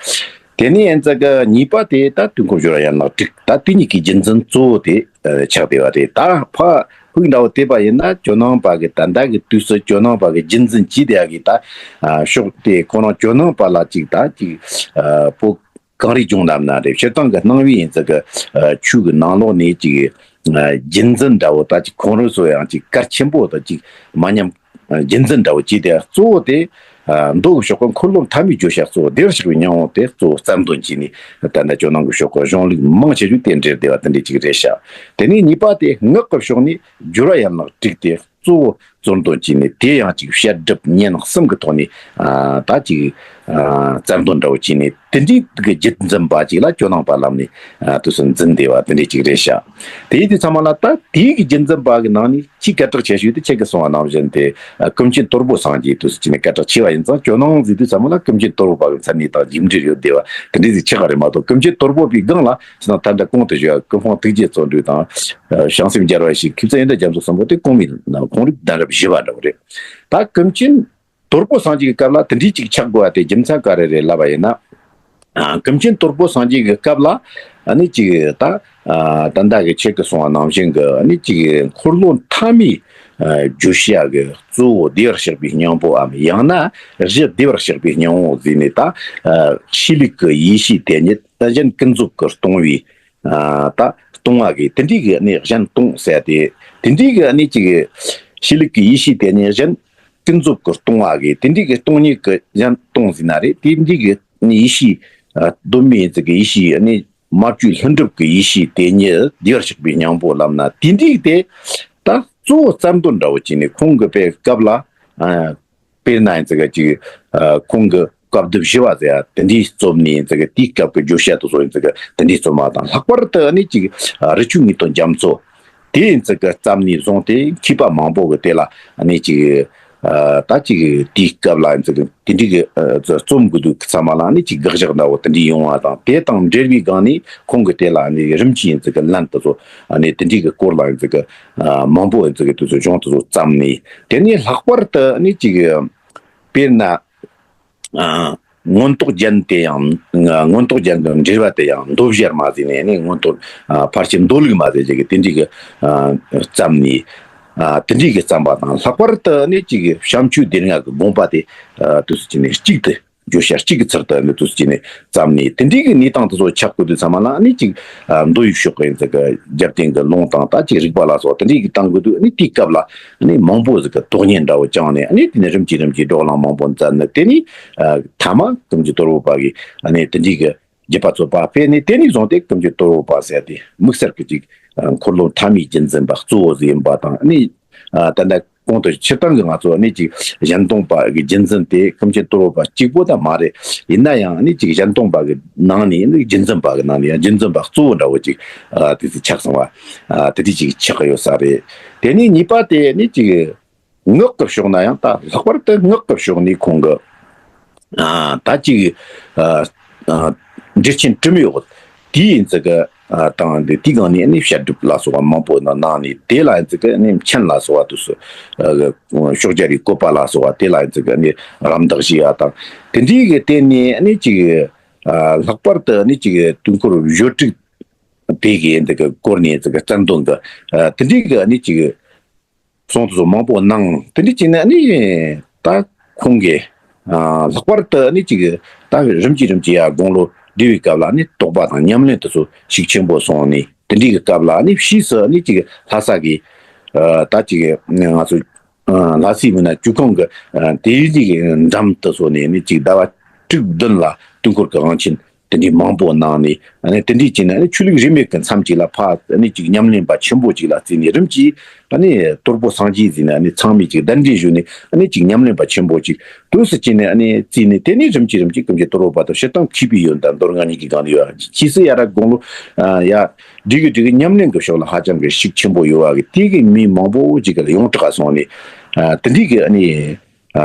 དེ་ནས་ཡན་ཙི་གི་གཉིས་པ་དེ་ད་དུས་འཁོར་སྦྱོར་བ་ཡན་ལག་དྲུག་ད་དེ་གཉིས་ཀྱི་རྒྱུན་འཛིན་གཙོ་བོ་དེ་ཨ་ཆགས་བསྡད་པ་རེད། ད་ཕ་ཕུགས་འདྲ་བོ་བལྟས་པ་ཡིན་ན་ཇོ་ནང་པ་གི་ད་ལྟ་གི་དུས་སུ་ཇོ་ནང་པ་གི་རྒྱུན་འཛིན་བྱས་བསྡད་ཡ་གི་ད་ཨ་ཕྱོགས་དེ་ཁོ་རང་ཇོ་ནང་པ་ལ་ཅིག་ད་ཅིག་ཨ་བོད་གངས་རིའི་ལྗོངས་ལབ་ན་རེད། སྤྱིར་བཏང་གི་སྣང་བའི་ཡན་ཙི་གི་ཨ་ཆོས་གི་ནང་ལོགས་ནས་ཅིག་ཨ་རྒྱུན་འཛིན་འདྲ་བོ་ད་ཅིག་ཁོང་རང་ཚོ་ཡང་ཅིག་གལ་ཆེན་པོ་དང་ཅིག་མ་ཉམས་རྒྱུན་འཛིན་འདྲ་བོ་བྱས་ཏེ། གཙོ་བོ་དེ་ཨ་མདོ་གི་ཕྱོགས་ཀྱི་འཁོར་ལོ་མཐའ་མའི་བརྗོད་བྱ་གཙོ་བོ་བདེ་བར་གཤེགས་པའི་སྙིང་པོ་དེ་གཙོ་བོ་རྩ་དོན་བྱས་ནས། ད་ལྟ་ཇོ་ནང་གི་ཕྱོགས་ཀྱི་གཞུང་ལུགས་མང་ཆེ་ཤོས་དེ་འབྲེལ་བསྡད་པ་དེ་འདྲ་ཅིག་རེད་ཤག་དེ་ནས་གཉིས་པ་དེ་ངག་གི་ཕྱོགས་ནས་སྦྱོར་བ་ཡན་ལག་དྲུག་དེ་གཙོ་བོ་རྩ་དོན་བྱས་ནས། དེ་ཡང་ཅིག་བཤད་སྒྲུབ་ཉན་གསུམ་གྱི་ཐོག་ནས་ཨ་ད་ཅིག་ཨ་རྩ་དོན་འདྲ་བོ་བྱས་ནས། དེ་འདྲའི་གི་རྒྱུད་འཛིན་པ་ཅིག་ལ་ཇོ་ནང་པ་ལབ་ནས་ཨ་དུས་སུ་འཛིན་བསྡད་པ་དེ་འདྲ་ཅིག་རེད་ཤག་དེ་ཡིན་དུས་ཚང་མ་ལ་ད་དེའི་གི་རྒྱུད་འཛིན་པ་གི་ནང་ནས་ཆེས་སྐད་གྲགས་ཆེ་ཤོས་དེ་ཁྱེད་ཀྱིས་གསུངས་པ་ནང་བཞིན་དེ་ཨ་ཀུན་མཁྱེན་དོལ་པོ་སངས་རྒྱས་དུས་སུ་བྱས་ནས་སྐད་གྲགས་ཆེ་བ་ཡིན་ཙང་། ཇོ་ནང་ཟེར་དུས་ཚང་མ་ལ་ཀུན་མཁྱེན་དོལ་པོ་པ་གི་མཚན་ཉིད་དང་རྒྱུད་འདྲེས་ཡོད་བསྡད་པ་དེ་འདྲ་ཟིག་ཆགས་པ་རེད་མ་གཏོགས། ཀུན་མཁྱེན་དོལ་པོ་པའི་སྒང་ལ་ཕྱི་ནང་ཐ་མ་གོང་དུ་བརྗོད་པ་ཀུན་སྤངས་ཐུགས་རྗེ་བརྩོན་འགྲུས་དང་། ཨ་བྱང་སེམས་རྒྱལ་བ་ཡེ་ཤེས། མཁས་བཙུན་ཡོན་ཏན་རྒྱ་མཚོ་གསུམ་པོ་དེ་གོང་མའི་ནང་ཁོང་རིག་གདན་རབས་བཞི་པ་འདྲ་བོ་རེད། ད་ཀུན་མཁྱེན་དོལ་པོ་སངས་རྒྱས་ཀྱི་སྐབས་ལ་དེ་འདྲའི་ཅིག་ཆགས་དགོས་པ་དེ་རྒྱུ་མཚན་ག་རེ་རེད་ལབ་པ་ཡིན་ན། ཨ་ཀུན་མཁྱེན་དོལ་པོ་སངས་རྒྱས་ཀྱི་སྐབས་ལ་ཨ་ནི་ཅིག་ད་ཨ་ད་ལྟ་གི་ཁྱེད་ཀྱིས་གསུངས་པ་ནང་བཞིན་གྱི་ཨ་ནི་ཅིག་འཁོར་ལོ་མཐའ་མའི་ཨ་བརྗོད་བྱ་གི་གཙོ་བོ་བདེ་བར་གཤེགས་པའི་སྙིང་པོའམ། ཡང་ན་གཞི་བདེ་བར་གཤེགས་པའི་སྙིང་པོ་ཟེར་ནས། ད་ཨ་ཆོས་ལུགས་ཀྱི་ཡེ་ཤེས་དེ་ཉིད་གཞན་ཀུན་རྫོབ་ཀྱིས་སྟོང་བའི་ཨ་ད་སྟོང་བ་གི་དེ་འདྲའི་གི་ནི་གཞན་སྟོང་ཟེར་ཏེ། དེ་འདྲའི་གི་ནི་ཅིག་ཆོས་ལུགས་ཀྱི་ཡེ་ཤེས་དེ་ནི་གཞན་ཀུན་རྫོབ་ཀྱིས་སྟོང་བ་གི་དེ་འདྲའི་གི་སྟོང་ཉིད་ཀྱི་གཞན་སྟོང་ཟེར་ན་རེད། དེ་འདྲའི་གི་ནི་ཡེ་ཤེས་ཨ་གདོད་མའི་ཡིན་ཙི་གི་ཡེ་ཤེས་ནི་མ་བཅོས་ལྷུན་གྲུབ་ཀྱི་ཡེ་ཤེས་དེ་ཉིད་བདེ་བར་གཤེགས་པའི་སྙིང་པོ་ལབ་ན། དེ་འདྲའི་དེ་ད་གཙོ་བོ་རྩ་དོན་འདྲ་བོ་བྱས་ནས་ཁོང་གི་པའི་སྐབས་ལ་ཨ་དཔེར་ན་ཡིན་ཙི་གི་ཅིག་ཨ་ཁོང་གི་བཀའ་བསྡུ་བཞི་པ་ཟེར་ཡ་དེ་འདྲའི་རྩོམ་ནས་ཡིན་ཙི་གི། དེའི་སྐབས་ཀྱི་བརྗོད་བྱ་དེ་ཚོ་ཡིན་ཙི་གི་དེ་འདྲའི་རྩོམ་པ་དང་། ལྷག་པར་དུ་ནི་ཅིག་ཨ་རི་ཆོས་ངེས་དོན་རྒྱ་མཚོ་དེ་ཡིན་ཙི་གི་བརྩམས་ནས་བཟུང་སྟེ། མཁས་པ་མང་པོ་གི་དེ་ལ་ནི་ཅིག་ཨ་ད་ཅིག་དེའི་སྐབས་ལ་ཡིན་ཙི་གི་དེ་འདྲའི་གི་ཨ་རྩོམ་གི་དུས་ཚང་མ་ལ་ནི་ཅིག་དགག་བཞག་འདྲ་བོ་དེ་འདྲའི་ཡོང་བ་དང་། དེ་དང་འབྲེལ་བའི་སྒང་ནས་ཁོང་གི་དེ་ལ་ནི་རིམ་གྱིས་ཡིན་ཙི་གི་ལན་དེ་ཚོ་ཨ་ནི་དེ་འདྲའི་གི་སྐོར་ལ་ཡིན་ཙི་གི་ཨ་མང་པོ་ཡིན་ཙི་གི་དེ་ཚོ་གཞུང་དེ་ཚོ་བརྩམས་ནས། དེ་ནས་ལྷག་པར་དུ་ནི་ཅིག་དཔེར་ན་ཨ་མངོན་རྟོགས་རྒྱན་དེ་ཡང་། མངོན་རྟོགས་རྒྱན་གྱི་འགྲེལ་པ་དེ་ཡང་མདོ་བཞིར་མ་ཟེར་ནས་ནི། མངོན་རྟོགས་ཨ་ཕལ་ཆེར་མདོ་ལུགས་མ་ཟེར་ཅིག་གི་དེ་འདྲའི་གི་ཨ་བརྩམས་ནས། ཨ་དེ་འདྲའི་གི་བརྩམས་པ་དང་། ལྷག་པར་དུ་ནི་ཅིག་བྱམས་ཆོས་སྡེ་ལྔ་གི་དགོངས་པ་དེ་ཨ་དུས་སུ་བྱས་ནས་གཅིག་ཏུ། བརྗོད་བྱ་གཅིག་གི་ཚུལ་དུ་ནི་དུས་སུ་བྱས་ནས་བརྩམས་ནས། དེ་འདྲའི་གི་གནས་སྟངས་དེ་ཚོ་ཆགས་དགོས་དུས་ཚང་མ་ལ་ནི་ཅིག་ཨ་མདོ་ཡི་ཕྱོགས་ཀྱི་ཡིན་ཙི་གི་རྒྱབ་རྟེན་གྱི་ལུང་དང་། ད་ཅིག་རིགས་པ་ལ་སོགས་དེ་འདྲའི་གི་བཏང་དགོས་དུས། ནི་དེའི་སྐབས་ལ་ནི་མང་པོ་ཟིག་གི་དོགས་གཉེན་འདྲ་བོ་བཅངས་ནས། ནི་དེ་ནས་རིམ་གྱིས་རིམ་གྱིས་བགྲོ་གླེང་མང་པོ་མཛད་ནས། དེ་ནས་ཨ་ཐ་མ་ཀུན་མཁྱེན་དོལ་པོ་པ་གིས་ནི་དེ་འདྲའི་གི་བརྒྱུད་པ་ཚོ་ཕར་སྤེལ་ནས། དེ་ནས་བཟུང་སྟེ་ཀུན་མཁྱེན་དོལ་པོ་པ་ཟེར་ཏེ་དམིགས་བསལ་གྱི་ཅིག་ཨ་འཁོར་ལོ་མཐའ་མའི་རྒྱུན་འཛིན་པ་གཙོ་བོ་ཟིག་ཡིན་པ་དང་། ནི་ཨ་ད་ལྟ་གོང་དུ་སྤྱིར་བཏང་གི་ང་ཚོ་ནི་ཅིག་གཞན་སྟོང་པ་གི་རྒྱུན་འཛིན་དེ་ཀུན་མཁྱེན་དོལ་པོ་པ་གཅིག་པོ་ད་མ་རེད། ཡིན་ན་ཡང་ནི་ཅིག་གཞན་སྟོང་པ་གི་ནང་ནས་ནི་རྒྱུན་འཛིན་པ་གི་ནང་ནས་ཡང་རྒྱུན་འཛིན་པ་གཙོ་བོ་འདྲ་བོ་ཅིག་ཨ་དེ་ཚོ་ཆགས་སོང་བ། ཨ་དེ་དུས་ཅིག་ཆགས་ཡོད་ས་རེད། དེ་ནས་གཉིས་པ་དེ་ནི་ཅིག་ངག་གི་ཕྱོགས་ན་ཡང་། ད་ལྷག་པར་དུ་ངག་གི་ཕྱོགས་ནས་ཁོང་གི་ཨ་ད་ཅིག་ཨ་ཨ་འགྲེལ་ཆེན་གྲུབ་ཡོད། དེའི་ཡིན་ཙི་གི་ཨ་དང་དེ་དེའི་སྒང་ནས་ནི་བཤད་སྒྲུབ་ལ་སོགས་པ་མང་པོ་ནང་ནང་ནས། དེ་ལ་ཡིན་ཙི་གི་ནི་མཆན་ལ་སོགས་པ་དུས་སུ་ཨ་ཕྱོགས་བཅུ་རིའི་བཀོད་པ་ལ་སོགས་པ་དེ་ལ་ཡིན་ཙི་གི་ནི་རམ་འདེགས་བྱས་ཡ་དང་། དེ་འདྲའི་གི་སྟེང་ནས་ནི་ཅིག་ཨ་ལྷག་པར་དུ་ནི་ཅིག་དུས་འཁོར་བརྗོད་དྲུག་དེ་གི་འདི་གི་སྐོར་ནས་ཙི་གི་རྩ་དོན་གི་ཨ་དེ་འདྲའི་གི་ནི་ཅིག་གསུང་དེ་ཚོ་མང་པོ་གནང་། དེ་འདྲ་བྱས་ནས་ནི་ད་ཁོང་གིས་ཨ་ལྷག་པར་དུ་ནི་ཅིག་ད་རིམ་གྱིས་རིམ་གྱིས་ཡར་དགུང་ལོ་བགྲེས་པའི་སྐབས་ལ་ནི་རྟོགས་པ་དང་ཉམས་ལེན་དེ་ཚོ་ཤུགས་ཆེན་པོ་སོང་ནས། དེ་འདྲའི་གི་སྐབས་ལ་ནི་ཕྱིས་སུ་ནི་ཅིག་ལྷ་ས་གི་ད་ཅིག་ང་ཚོ་ལྷ་སའི་མི་སྣ་བཅུ་ཁོངས་ཀྱི་དེའི་ཅིག་འགྲམ་དུ་སོང་ནས་ནི་ཅིག་ཟླ་བ་དྲུག་བདུན་ལ་དུས་འཁོར་གྱི་དབང་ཆེན་དེ་འདྲའི་མང་པོ་གནང་ནས་ནི་དེ་འདྲའི་བྱས་ནས་ནི་ཆོས་ལུགས་རིས་མེད་ཀྱི་མཚམས་ཅིག་ལ་ཕ་ནི་ཅིག་ཉམས་ལེན་པ་ཆེན་པོ་ཅིག་ལ་བརྩིས་ནས་རིམ་གྱིས་ནི་གཏོར་བུ་སངས་རྒྱས་ཟེར་ནས་ནི་ཚང་མས་ཅིག་གདན་འདྲེན་ཞུས་ནས་ནི་ཅིག་ཉམས་ལེན་པ་ཆེན་པོ་ཅིག་དུས་སུ་བྱས་ནས་ནི་བརྩིས་ནས་དེ་ནས་རིམ་གྱིས་རིམ་གྱིས་ཀུན་མཁྱེན་གཏོར་བུ་པ་དང་སྤྱིར་བཏང་མཁས་པའི་ཡོན་ཏན་མདོ་སྔགས་གཉིས་ཀྱི་སྒང་ལ་ཡོད། ཕྱིས་སུ་ཡར་དགུང་ལོ་ཡར་འགྲིག་གི་འགྲིག་གི་ཉམས་ལེན་གྱི་ཕྱོགས་ལ་ཧ་ཅང་གི་ཤུགས་ཆེན་པོ་ཡོད་པ་གི་དེ་གི་མི་མང་པོ་ཅིག་གི་ཡོངས་གྲགས་སོང་ནས་དེ་འདྲའི་གི་ནི་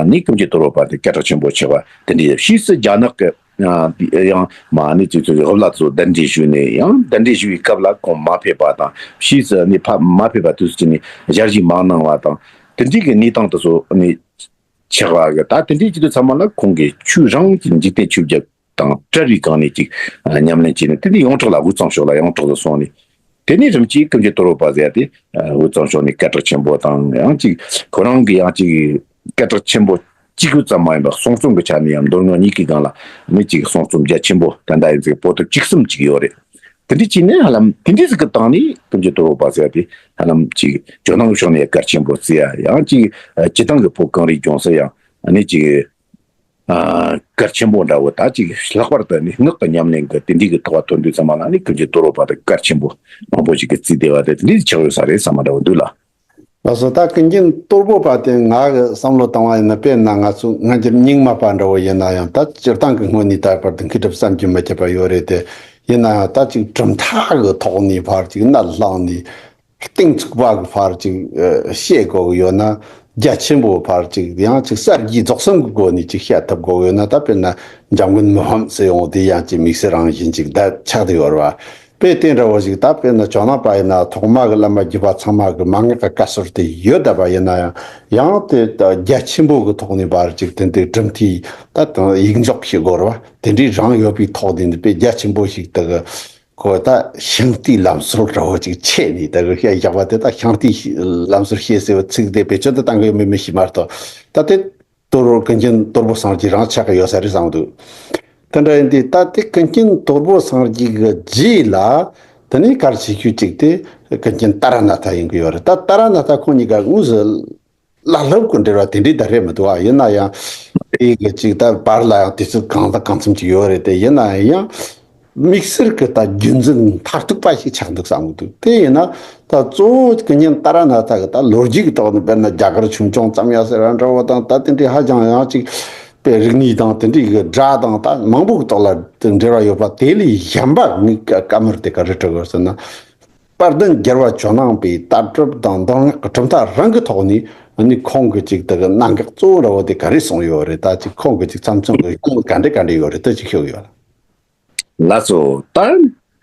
ནི་ཀུན་མཁྱེན་གཏོར་བུ་པ་དེ་སྐད་གྲགས་ཆེན་པོ་ཆགས་པ་དེ་འདྲའི་ཕྱིས་སུ་རྒྱ་ནག་གི་ཡང་མ་ནི་ཅིག་ཅིག་ཧོབ་ལ་ཚོ་གདན་འདྲེན་ཞུས་ནས་ཡང་གདན་འདྲེན་ཞུ་བའི་སྐབས་ལ་ཁོང་མ་ཕེབས་པ་དང་ཕྱིས་སུ་ནི་ཕ་མ་ཕེབས་པ་དུས་སུ་ནི་ཞལ་བཞེས་མ་གནང་བ་དང་དེ་འདྲའི་གི་གནས་སྟངས་དེ་ཚོ་ནི་ཆགས་པ་གི་ད་དེ་འདྲའི་ཅིག་དུས་ཚང་མ་ལ་ཁོང་གིས་ཆོས་རང་གི་འཇིག་རྟེན་ཆོས་བརྒྱད་དང་བྲལ་བའི་སྒང་ནས་ཅིག་ཉམས་ལེན་བྱས་ནས་དེ་འདྲའི་ཡོངས་གྲགས་ལ་དབུས་གཙང་ཕྱོགས་ལ་ཡོངས་གྲགས་སུ་སོང་ནས། དེ་ནས་རིམ་གྱིས་ཀུན་མཁྱེན་གཏོར་བུ་པ་ཟེར་ཡ་དེ་དབུས་གཙང་ཕྱོགས་ནས་སྐད་གྲགས་ཆེན་པོ་དང་ཡང་ཅིག་ཁོ་རང་གི་ཡང་ཅིག་སྐད་གྲགས་ཆེན་པོ་གཅིག་པུ་ཙམ་མ་ཡིན་པར་གསུང་རྩོམ་གྱི་ཆ་ནས་ཡང་མདོ་སྔགས་གཉིས་ཀྱི་སྒང་ལ་ནི་ཅིག་གསུང་རྩོམ་རྒྱ་ཆེན་པོ་ད་ལྟ་ཡིན་ཚེ་པོ་ཏི་བཅུ་གསུམ་ཅིག་ཡོད་རེད། དེ་འདྲ་བྱས་ནས་ཧ་ལམ་དེ་འདྲ་ཟིག་གི་སྟེང་ནས་ཀུན་མཁྱེན་གཏོར་བུ་པ་ཟེར་ཡ་དེ་ཧ་ལམ་ཅིག་ཇོ་ནང་གི་ཕྱོགས་ནས་གལ་ཆེན་པོ་བརྩི་ཡ་ཡང་ཅིག་སྤྱི་བཏང་གི་བོད་གངས་རིའི་ལྗོངས་སུ་ཡང་ནི་ཅིག་ཨ། གལ་ཆེན་པོ་འདྲ་བོ་ད་ཅིག་ལྷག་པར་དུ་ནི་སྔགས་ཀྱི་ཉམས་ལེན་གྱི་དེ་འདྲའི་གི་ཐོག་ཐོན་དུས་ཙམ་པ་ལ་ནི་ཀུན་མཁྱེན་གཏོར་བུ་པ་དེ་གལ་ཆེན་པོ་མང་པོ་ཞིག་གི་བརྩིས་བསྡད་པ་དེ་དེ་འདྲའི་ཆགས་ཡོད་ས་རེད་བསམ་པ་འདྲ་བོ་འདུག་ལ། ལགས་སོ། ད་ཀུན་མཁྱེན་གཏོར་བུ་པ་དེ་ང་གི་བསམ་བློ་བཏང་བ་ཡིན་ན་དཔེར་ན་ང་ཚོ་སྔ་འགྱུར་རྙིང་མ་པ་འདྲ་བོ་ཡིན་ན་ཡང་ད་སྤྱིར་བཏང་གི་སྔོན་ནས་ད་བར་དུ་མཁས་གྲུབ་བསམ་གྱིས་མི་ཁྱབ་པ་ཡོད་རེད་དེ། ཡིན་ན་ཡང་ད་ཅིག་གྲུབ་མཐའ་གི་ཐོག་ནས་ཕར་ཅིག་མནལ་བླངས་ནས། གཏིང་ཚུགས་པ་གི་ཕར་ཅིག་ཨ་བཤད་དགོས་ཀྱི་ཡོད་ན། རྒྱ་ཆེན་པོ་ཕར་ཅིག་ཡང་ཅིག་གསར་བརྗེའི་རྫོགས་གསུམ་གྱི་སྒོ་ནས་ཅིག་བཤད་ཐུབ་དགོས་ཀྱི་ཡོད་ན། ད་དཔེར་ན་འཇམ་མགོན་མི་ཕམ་ཟེར་ཡོང་དེ་ཡང་ཅིག་དམིགས་བསལ་རང་བཞིན་ཅིག་ད་ཆགས་བསྡད་ཡོད་རེད་བ། དཔེ་དེ་འདྲ་བོ་ཞིག་ད་དཔེར་ན་ཇོ་ནང་པ་ཡིན་ན་ཐོག་མ་གི་བླ་མ་བརྒྱུད་པ་ཚང་མ་གི་མན་ངག་གི་བཀའ་ཟུར་དེ་ཡོད་བསྡད་པ་ཡིན་ན་ཡང་། ཡང་དེ་ད་རྒྱ་ཆེན་པོ་གི་ཐོག་ནས་ཕར་ཅིག་དེ་འདྲའི་གྲུབ་མཐའི་ད་དང་ཡིག་འཇོག་བྱེད་དགོས་རེད་བ། དེ་འདྲའི་རང་ཡོད་པའི་ཐོག་ནས་འདི་དཔེ་རྒྱ་ཆེན་པོ་ཞིག་ད་གི་ཁོ་ད་ཤིང་རྟའི་ལམ་སྲོལ་འདྲ་བོ་ཅིག་ཆད་ནས་ད་གི་བཤད་བཞག་པ་དེ། ད་ཤིང་རྟའི་ལམ་སྲོལ་བཤད་ཟེར་བའི་ཚིག་དེ་བེད་སྤྱོད་དུ་བཏང་གི་ཡོད་མེད་མི་ཤེས་མ་གཏོགས། ད་དེ་གཏོར་ཀུན་མཁྱེན་གཏོར་བུ་སངས་རྒྱས་རང་ཆགས་ཀྱི་ཡོད་ས་རེད་བསམ་འདུག་དེ་འདྲ་ཡིན་དུས་ད་དེ་ཀུན་མཁྱེན་གཏོར་བུ་སངས་རྒྱས་ཀྱི་རྗེས་ལ་དེ་ནས་གལ་ཆེ་ཤོས་གཅིག་དེ་ཀུན་མཁྱེན་ཏཱ་ར་ནཱ་ཐ་ཡིན་གྱི་ཡོད་རེད། ད་ཏཱ་ར་ནཱ་ཐ་ཁོང་གཉིས་ཀ་དངོས་སུ་བླ་སློབ་ཀྱི་འབྲེལ་བ་དེ་འདྲའི་ད་རེད་མི་འདུག་ཨ། ཡིན་ན་ཡང་དེ་གི་ཅིག་ད་བར་ལ་ཡང་དུས་ཚོད་གང་དང་གང་འཚམ་ཅིག་ཡོད་རེད་དེ། ཡིན་ན་ཡང་དམིགས་བསལ་གྱི་ད་རྒྱུན་འཛིན་མཐར་ཐུག་པ་ཞིག་ཆགས་འདུག་བསམ་གྱི་འདུག་དེ་ཡིན་ན་ད་གཙོ་བོ་ཀུན་མཁྱེན་ཏཱ་ར་ནཱ་ཐ་གི་ད་ལོ་རྒྱུས་ཀྱི་ཐོག་ནས་དཔེར་ན་རྒྱ་གར་ཆོས་འབྱུང་བརྩམས་ཡ་ཟེར་ར་འདྲ་བོ་དང་། ད་དེ་འདྲའི་ཧ་ཅང་ཡང་ཅིག་དཔེ་རིག་གནས་དང་དེ་འདྲའི་གི་སྒྲ་དང་ད་མང་པོ་གི་ཐོག་ལ་དེ་འབྲེལ་བ་ཡོད་པ་དེ་ལས་གཞན་པ་མི་བཀའ་མོལ་དེ་ག་རེ་སྤྲད་དགོས་ཟེར་ན། དཔལ་ལྡན་རྒྱལ་བ་ཇོ་ནང་པའི་ལྟ་གྲུབ་དང་མདོ་སྔགས་ཀྱི་གྲུབ་མཐའ་རང་གི་ཐོག་ནས་ནི་ཁོང་གི་ཅིག་དེ་གི་གནད་འགག་གཙོ་བོ་འདྲ་བོ་དེ་ག་རེ་གསུངས་ཡོད་རེད། ད་ཅིག་ཁོང་གི་ཅིག་བརྩམས་ཆོས་ཀྱི་གཞུང་ག་འདྲ་ག་འདྲ་ཡོད་རེད། ད་ཅིག་ཤོད་ཀྱི་ཡོད་ལ། ལགས་སོ། ད་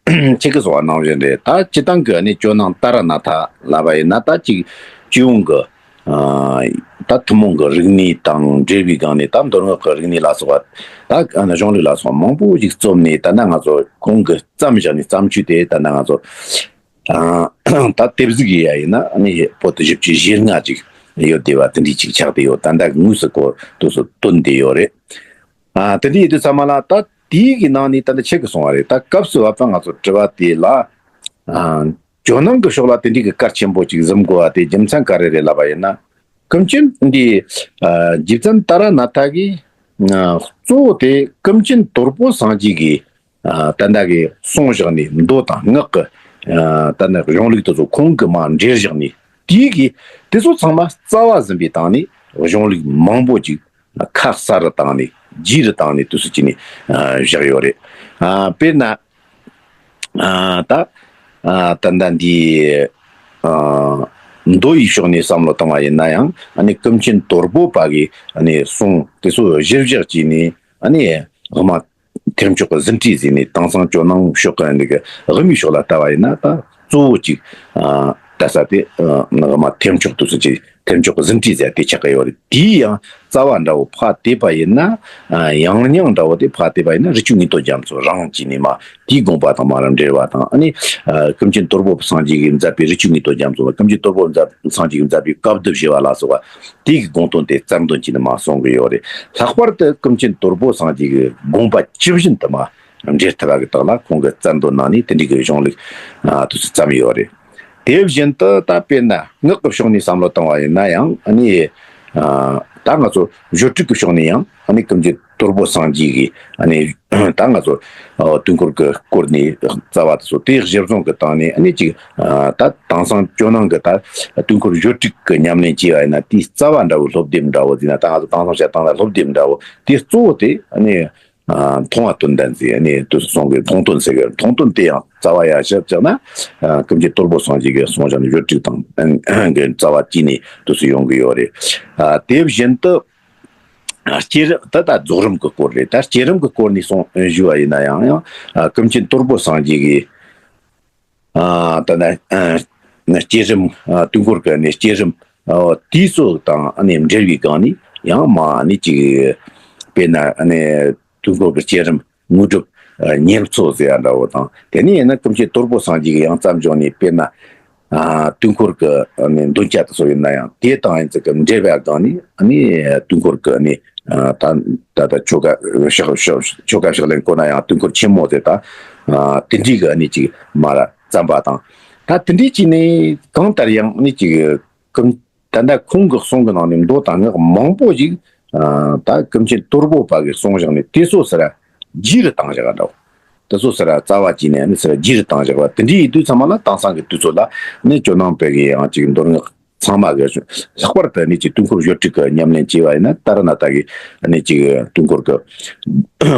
ཁྱེད་ཀྱིས་གསུངས་པ་ནང་བཞིན་རེད། ད་སྤྱི་བཏང་གི་ནི་ཇོ་ནང་ཏཱ་ར་ནཱ་ཐ་ལབ་པ་ཡིན་ན་ད་ཅིག་སྤྱི་ཡོངས་ཀྱི་ཨ་ད་ཐུན་མོང་གི་རིག་གནས་དང་འབྲེལ་བའི་སྒང་ནས་ད་མདོ་སྔགས་ཀྱི་རིག་གནས་ལ་སོགས་པ་ད་གཞུང་ལུགས་ལ་སོགས་པ་མང་པོ་ཞིག་རྩོམ་ནས་ད་ལྟ་ང་ཚོ་ཁོང་གིས་བརྩམས་བཞག་ནས་བརྩམས་ཆོས་དེ་ད་ལྟ་ང་ཚོ་ཨ་ད་དེབ་གཟིགས་ཡས་ཡིན་ན་ནི་པོ་ཏི་བཞི་བཅུ་ཞེ་ལྔ་ཅིག་ཡོད་བསྡད་པ་དེ་འདྲ་ཅིག་ཆགས་བསྡད་ཡོད། ད་ལྟ་དངོས་སུ་ཁོ་དུས་སུ་བཏོན་བསྡད་ཡོད་རེད། ཨ་དེ་འདྲ་ཡིན་དུས་ཙམ་པ་ལ་ད་དེའི་གི་ནང་ནས་ད་ལྟ་ཁྱེད་ཀྱིས་གསུངས་པ་རེད། ད་སྐབས་སུ་བབ་པ་ང་ཚོ་དྲི་བ་དེ་ལ་ཨ་ཇོ་ནང་གི་ཕྱོགས་ལ་དེ་འདྲའི་གི་གལ་ཆེན་པོ་ཅིག་གཟིམ་དགོས་པ་དེ་རྒྱུ་མཚན་ག་རེ་རེད་ལབ་པ་ཡིན་ན། ཀུན་མཁྱེན་འདི་ཨ་རྗེ་བཙུན་ཏཱ་ར་ནཱ་ཐ་གིས་ཨ་གཙོ་བོ་དེ་ཀུན་མཁྱེན་དོལ་པོ་སངས་རྒྱས་ཀྱིས་ཨ་ད་ལྟ་གི་གསུངས་བཞག་ནས་མདོ་དང་སྔགས་ཀྱི་ཨ་ད་ལྟ་གཞུང་ལུགས་དེ་ཚོ་ཁོང་གིས་མར་འགྲེལ་བཞག་ནས། དེའི་གི་དེ་ཚོ་ཚང་མ་རྩ་བ་ཟིན་པའི་སྟེང་ནས་གཞུང་ལུགས་མང་པོ་ཅིག་ཁ་གསལ་རུ་བཏང་ནས་རྒྱས་རུ་བཏང་ནས་དུས་སུ་ཅི་ནས་ཨ་བཞག་ཡོད་རེད། ཨ་དཔེར་ན་ཨ་ད་ཨ་ད་ལྟ་འདི་ཨ་མདོ་ཡི་ཕྱོགས་ནས་བསམ་བློ་བཏང་བ་ཡིན་ན་ཡང་ཨ་ནི་ཀུན་མཁྱེན་དོལ་པོ་པ་གི་ཨ་ནི་གསུང་དེ་ཚོ་གཞིར་བཞག་བྱས་ནས་ཨ་ནི་དབུ་མ་ཐེག་མཆོག་གི་ཟིན་བྲིས་ཟེར་ནས་དེང་སང་ཇོ་ནང་ཕྱོགས་ཀྱི་འདི་གི་དབུ་མའི་ཕྱོགས་ལ་ལྟ་བ་ཡིན་ན་ད་གཙོ་བོ་ཅིག་ཨ་ལྟ་ས་དེ་ཨ་དབུ་མ་ཐེག་མཆོག་དུས་སུ་ཅིག་ཐེག་མཆོག་གི་ཟིན་བྲིས་ཟེར་དེ་ཆགས་ཀྱི་ཡོད་རེད། དེའི་ཡང་རྩ་བ་འདྲ་བོ་ཕར་བལྟས་པ་ཡིན་ན། ཨ་ཡང་སྙིང་འདྲ་བོ་དེ་ཕར་བལྟས་པ་ཡིན་ན་རི་ཆུ་ངེས་དོན་རྒྱ་མཚོ་རང་གིས་ནི་མ་དེའི་དགོངས་པ་དང་མ་ར་འབྲེལ་བ་དང་། ཨ་ནི་ཨ་ཀུན་མཁྱེན་དོལ་པོ་སངས་རྒྱས་ཀྱིས་མཛད་པའི་རི་ཆུ་ངེས་དོན་རྒྱ་མཚོ་བ། ཀུན་མཁྱེན་དོལ་པོ་མཛད་སངས་རྒྱས་ཀྱིས་མཛད་པའི་བཀའ་བསྡུ་བཞི་པ་ལ་སོགས་པ་དེའི་གི་དགོངས་དོན་དེ་རྩ་འདོན་གྱིས་ནི་མ་གསུང་གི་ཡོད་རེད། ལྷག་པར་དུ་ཀུན་མཁྱེན་དོལ་པོ་སངས་རྒྱས་ཀྱི་དགོངས་པ་ཇི་བཞིན་དུ་མ་ འབྲེལ་ཐུབ་པ་གི་དག་ལ་ཁོང་གི་བཙན་དོན་ནང་ནས་དེ་འདྲའི་གི་གཞུང་ལུགས་ཨ་དུས་སུ་བརྩམས་ཡོད་རེད། དེ་བཞིན་དུ་ད་དཔེར་ན་ངག་གི་ཕྱོགས་ནས་བསམ་བློ་བཏང་བ་ཡིན་ན་ཡང་ཨ་ནི་ད་ང་ཚོ་བརྗོད་བྲིས་ཀྱི་ཕྱོགས་ནས་ཡང་ཨ་ནི་ཀུན་མཁྱེན་དོལ་པོ་སངས་རྒྱས་ཀྱིས་ཨ་ནི་ད་ང་ཚོ་དུས་འཁོར་གྱི་སྐོར་ནས་རྩ་བ་དེ་ཚོ་དེ་གཞིར་བཟུང་གི་སྟེང་ནས་ཨ་ནི་ཅིག་ད་དེང་སང་ཇོ་ནང་གི་ད་དུས་འཁོར་བརྗོད་བྲིས་ཀྱི་ཉམས་ལེན་བྱས་པ་ཡིན་ན་དེའི་རྩ་བ་འདྲ་བོ་སློབ་དེབ་འདྲ་བོ་ཟེར་ན་ད་ང་ཚོ་དེང་སང་བཤད་སྟངས་ལ་སློབ་དེབ་འདྲ་བོ་དེ་གཙོ་བོ་དེ་ཨ་ནི། མཐོང་བ་དོན་ལྡན་ཟེར་ནས་དུ་གསུང་གི་མཐོང་དོན་ཟེར་གི་མཐོང་དོན་དེ་ཡང་རྩ་བ་ཡར་ཞུ་བྱས་ན་ཀུན་མཁྱེན་དོལ་པོ་སངས་རྒྱས་ཀྱི་གསུང་བཞག་ནས་བརྗོད་བྲིས་དང་གི་རྩ་བ་བཅད་ནས་དུ་སུ་ཡོང་གི་ཡོད་རེད། དེ་བཞིན་དུ་བསྐྱེད་རིམ་ད་ལྟ་རྫོགས་རིམ་གྱི་སྐོར་རེད། ད་བསྐྱེད་རིམ་གྱི་སྐོར་ནས་གསུང་ཞུ་བ་ཡིན་ན་ཡང་ཡང་ཀུན་མཁྱེན་དོལ་པོ་སངས་རྒྱས་ཀྱིས་ད་ནི་བསྐྱེད་རིམ་དུས་འཁོར་གྱི་ནི་བསྐྱེད་རིམ་དུས་ཚོད་དང་འབྲེལ་བའི་སྒང་ནས་ཡང་མ་ནི་ཅིག་དཔེར་ན་ནི། དུས་འཁོར་གྱི་བསྐྱེད་རིམ་དངོས་གྲུབ་ཉེར་མཚོ་ཟེར་ཡ་འདྲ་བོ་དང་དེ་ནས་ཡིན་ན་ཀུན་མཁྱེན་དོལ་པོ་སངས་རྒྱས་ཀྱི་ཡང་བརྩམས་བྱུང་ནས་དཔེར་ན་དུས་འཁོར་གྱི་འདོན་ཆ་དེ་ཚོ་ཡིན་ན་ཡང་དེ་དང་ཡིན་ཚུལ་གྱི་འབྲེལ་བའི་སྒང་ནས་ནི་དུས་འཁོར་གྱི་ནི་ད་ད་ད་ཆོ་ག་ཕྱག་ཕྱག་ཆོ་ག་ཕྱག་ལེན་གོ་ན་ཡང་དུས་འཁོར་ཆེན་མོ་དེ་དང་དེ་འདྲའི་གི་ནི་ཅིག་མ་ར་བརྩམས་པ་དང་ད་དེ་འདྲའི་ཅིག་ནི་གང་ལྟར་ཡང་ནི་ཅིག་ཀུན། ད་ལྟ་ཁོང་གི་གསུང་གི་ནང་ནས་མདོ་དང་སྔགས་མང་པོ་ཞིག་ད་ཀུན་མཁྱེན་དོལ་པོ་པ་གིས་གསུངས་བཞག་ནས་དེ་ཚོ་ཟེར་རྒྱས་རུ་བཏང་བཞག་འདྲ་བོ། དེ་ཚོ་ཟེར་རྩ་བ་བཅད་ནས་ནི་ཟེར་རྒྱས་རུ་བཏང་བཞག་པ་དེ་འདྲའི་ཡིན་དུས་ཚང་མ་ལ་དེང་སང་གི་དུས་ཚོད་ལ་ནི་ཇོ་ནང་པའི་གི་ཡང་ཅིག་མདོ་སྔགས་ཚང་མ་གི་ལྷག་པར་དུ་ནི་ཅིག་དུས་འཁོར་བརྗོད་བྲིས་ཀྱི་ཉམས་ལེན་བྱས་པ་ཡིན་ན་ཏཱ་ར་ནཱ་ཐ་གི་ནི་ཅིག་དུས་འཁོར་གྱི་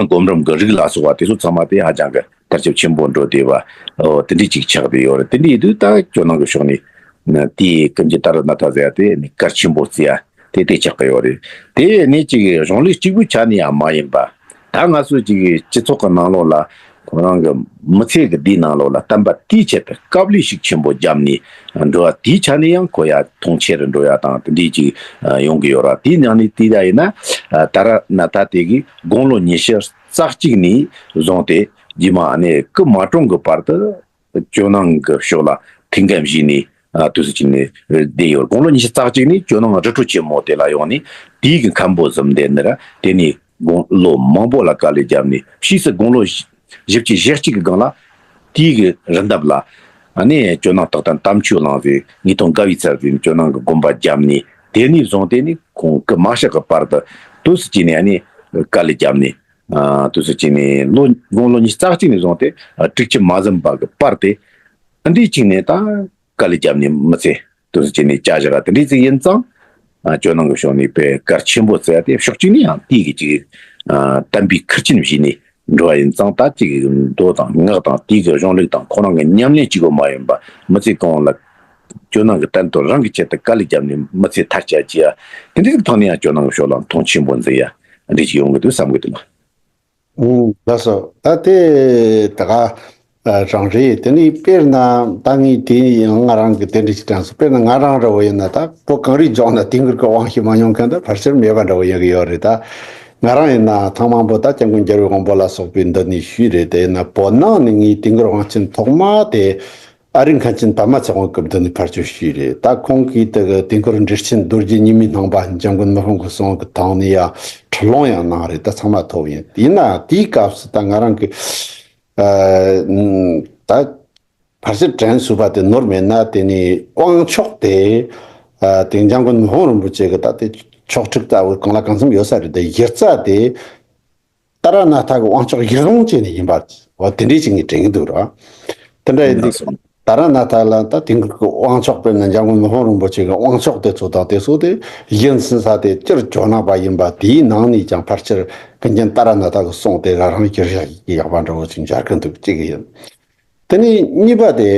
སྒོམ་རིམ་གྱི་རིགས་ལ་སོགས་པ་དེ་ཚོ་ཚང་མ་དེ་ཧ་ཅང་གི་དར་ཁྱབ་ཆེན་པོ་འགྲོ་བསྡད་པ་འོ་དེ་འདྲའི་ཅིག་ཆགས་བསྡད་ཡོད་རེད། དེ་འདྲའི་ཡིན་དུས་ད་ཇོ་ནང་གི་ཕྱོགས་ནས། ན་དེའི་ཀུན་གྱི་ཏཱ་ར་ནཱ་ཐ་ཟེར་ཡ་དེ་ནི་གལ་ཆེན་པོ་བརྩི་ཡ་དེ་དེ་ཆགས་ཀྱི་ཡོད་རེད། དེ་ནི་ཅིག་གཞུང་ལུགས་གཅིག་པུའི་ཆ་ནས་ཡང་མ་ཡིན་པ། ད་ང་ཚོ་ཅིག་སྤྱི་ཚོགས་ཀྱི་ནང་ལོགས་ལ་ཁོ་རང་གི་མི་ཚེ་གི་འདིའི་ནང་ལོགས་ལ་བསྟན་པ་དེའི་ཆེད་དུ་དཀའ་ལས་ཤུགས་ཆེན་པོ་བརྒྱབ་ནས་འགྲོ་བ་དེའི་ཆ་ནས་ཡང་ཁོ་ཡ་མཐོང་ཆེ་རུ་འགྲོ་ཡ་དང་དེ་འདྲའི་ཅིག་ཡོང་གི་ཡོད་ར། དེའི་ནང་ནས་དེ་ཡ་ཡིན་ན་ཏཱ་ར་ནཱ་ཐ་དེ་གིས་དགུང་ལོ་ཉི་ཤུ་རྩ་གཅིག་ནས་བཟུང་སྟེ་རྗེས་མ་ནི་སྐུ་མ་གྲོངས་ཀྱི་བར་དུ། ཇོ་ནང་གི་ཕྱོགས་ལ་ཐུགས་འགན་བཞེས་ནས་དུས་སུ་ཅིག་ནས་བསྡད་ཡོད། དགུང་ལོ་ཉི་ཤུ་རྩ་གཅིག་ནས་ཇོ་ནང་རི་ཁྲོད་ཆེན་མོ་དེ་ལ་ཡོང་ནས་དེའི་གི་མཁན་པོ་ཟིན་བསྡད་ནི་ར་དེ་ནས་དགུང་ལོ་མང་པོ་ལ་དཀའ་ལས་བརྒྱབ་ནས་ཕྱིས་སུ་དགུང་ལོ་བཞི་བཅུ་ཞེ་གཅིག་གི་སྒང་ལ་དེའི་གི་རི་འདབས་ལ་ཨ་ནི་ཇོ་ནང་རྟགས་བརྟན་དམ་ཆོས་གླིང་ཟེར་ཉིས་སྟོང་དགའ་བའི་ཚལ་ཟེར་ཇོ་ནང་གི་དགོན་པ་བརྒྱབ་ནས་དེ་ནས་བཟུང་སྟེ་ནི་ཁོང་སྐུ་མ་གཤེགས་ཀྱི་བར་དུ་དུས་སུ་ཅིག་ནས་ཨ་ནི་དཀའ་ལས་བརྒྱབ་ནས། དུས་སུ་ཅིག་ནས་ལོ་དགུང་ལོ་ཉི་ཤུ་རྩ་གཅིག་ནས་བཟུང་སྟེ་དྲུག་ཅུ་མ་ཟིན་པ་གི་བར་དེ་འདིའི་ཅིག་ནས་ད་དཀའ་ལས་བརྒྱབ་ནས་མི་ཚེ་དུས་སུ་ཅིག་ནས་བསྐྱལ་བཞག་དེ་འདྲའི་ཅིག་ཡིན་ཙང་ཇོ་ནང་གི་ཕྱོགས་ནས་དཔེ་གལ་ཆེན་པོ་བརྩི་ཡ་དེ་ཕྱོགས་གཅིག་ནས་ཡང་དེའི་གི་ཅིག་བསྟན་པའི་ཁུར་ཆེན་བཞེས་ནས་འགྲོ་བ་ཡིན་ཙང་ད་ཅིག་མདོ་དང་སྔགས་དང་དེའི་གི་གཞུང་ལུགས་དང་ཁོ་རང་གི་ཉམས་ལེན་གཅིག་པོ་མ་ཡིན་པ་མི་ཚེ་གང་ལ་ཇོ་ནང་གི་བསྟན་དོན་རང་གི་ཆེད་དུ་དཀའ་ལས་བརྒྱབ་ནས་མི་ཚེ་མཐར་བསྐྱལ་བྱས་ཡ་དེ་འདྲའི་ཅིག་ཐོག་ནས་ཡང་ཇོ་ནང་གི་ཕྱོགས་ལ་མཐོང་ཆེན་པོ་མཛད་ཡ། འདི་ཞིག་ཡོང་གི་འདུག་བསམ་གི་འདུག་ལགས། ཨུམ། ལགས་སོ། ད་དེ་ད་ག་རང་རེད། དེ་ནི་དཔེར་ན་ད་ངས་དེ་ཡང་ང་རང་གི་དེ་འདྲ་ཞིག་དྲན་སོང་། དཔེར་ན་ང་རང་འདྲ་བོ་ཡིན་ན་ད་བོད་གངས་རིའི་ལྗོངས་ན་དེང་འཁོར་གྱི་དབང་ཤེས་མ་མྱོང་མཁན་ད་ཕལ་ཆེར་མེད་པ་འདྲ་བོ་ཡིན་གི་ཡོད་རེད། ད་ང་རང་ཡིན་ན་ཐེངས་མང་པོ་ད་སྐྱབས་མགོན་རྒྱལ་བའི་དབང་པོ་ལ་སོགས་པའི་མདུན་ནས་ཞུས་རེད། དེ་ཡིན་ན་བོད་ནང་ནས་ངས་དེང་འཁོར་དབང་ཆེན་ཐོག་མ་དེ། ཨ་རིག་མཁན་ཆེན་པདྨ་ཚེ་དབང་སྐུ་མདུན་ནས་ཕར་ཚུར་ཞུས་རེད། ད་ཁོང་གིས་དེ་གི་དེང་འཁོར་འགྲེལ་ཆེན་རྡོ་རྗེ་ཉི་མའི་སྣང་བ་འཇམ་མགོན་མི་ཕམ་གྱི་གསུང་གི་ཐོག་ནས་ཡང་ཁྲིད་ལུང་ཡང་གནང་རེད། ད་ཚང་མ་ཐོབ་ཡིན། ཡིན་ན་དེའི་སྐབས་སུ་ད་ང་རང་གི་ཨ་ད་ཕལ་ཆེར་དྲན་གསོས་པ་དེ་ནོར་མེད་ན་དེ་ནས་དབང་ཆོག་དེ་ཨ་དེ་འཇམ་མགོན་མི་ཕམ་རིན་པོ་ཆེ་གི་ད་དེ་ཆོག་ཁྲིགས་ལྟ་བུ་གང་ལ་གང་འཚམ་ཡོད་ས་རེད། དེ་གཞི་རྩ་དེ། ཏཱ་ར་ནཱ་ཐ་གི་དབང་ཆོག་ཡིག་ལུང་བཅས་ནས་ཡིན་པ་འོ་དེ་འདྲའི་ཅིག་ངས་དྲན་གྱི་འདུག་ར། དེ་འདྲ་ཡིན་དུས་ཏཱ་ར་ནཱ་ཐ་ལ་ད་དེང་གི་དབང་ཆོག་དཔེར་ན་འཇམ་མགོན་མི་ཕམ་རིན་པོ་ཆེ་གི་དབང་ཆོག་དེ་ཚོ་དང་དེ་ཚོ་དེ་གཞི་འཛིན་ས་དེ་སྤྱིར་ཇོ་ནང་པ་ཡིན་པ་དེའི་ནང་ནས་ཀྱང་ཕལ་ཆེར་ཀུན་མཁྱེན་ཏཱ་ར་ནཱ་ཐ་གི་གསུང་དེ་རང་རང་གི་རིགས་ཡག་པ་འདྲ་བོ་ཅིག་མཇལ་གྱི་འདུག་གཅིག་ཡིན། དེ་ནས་གཉིས་པ་དེ།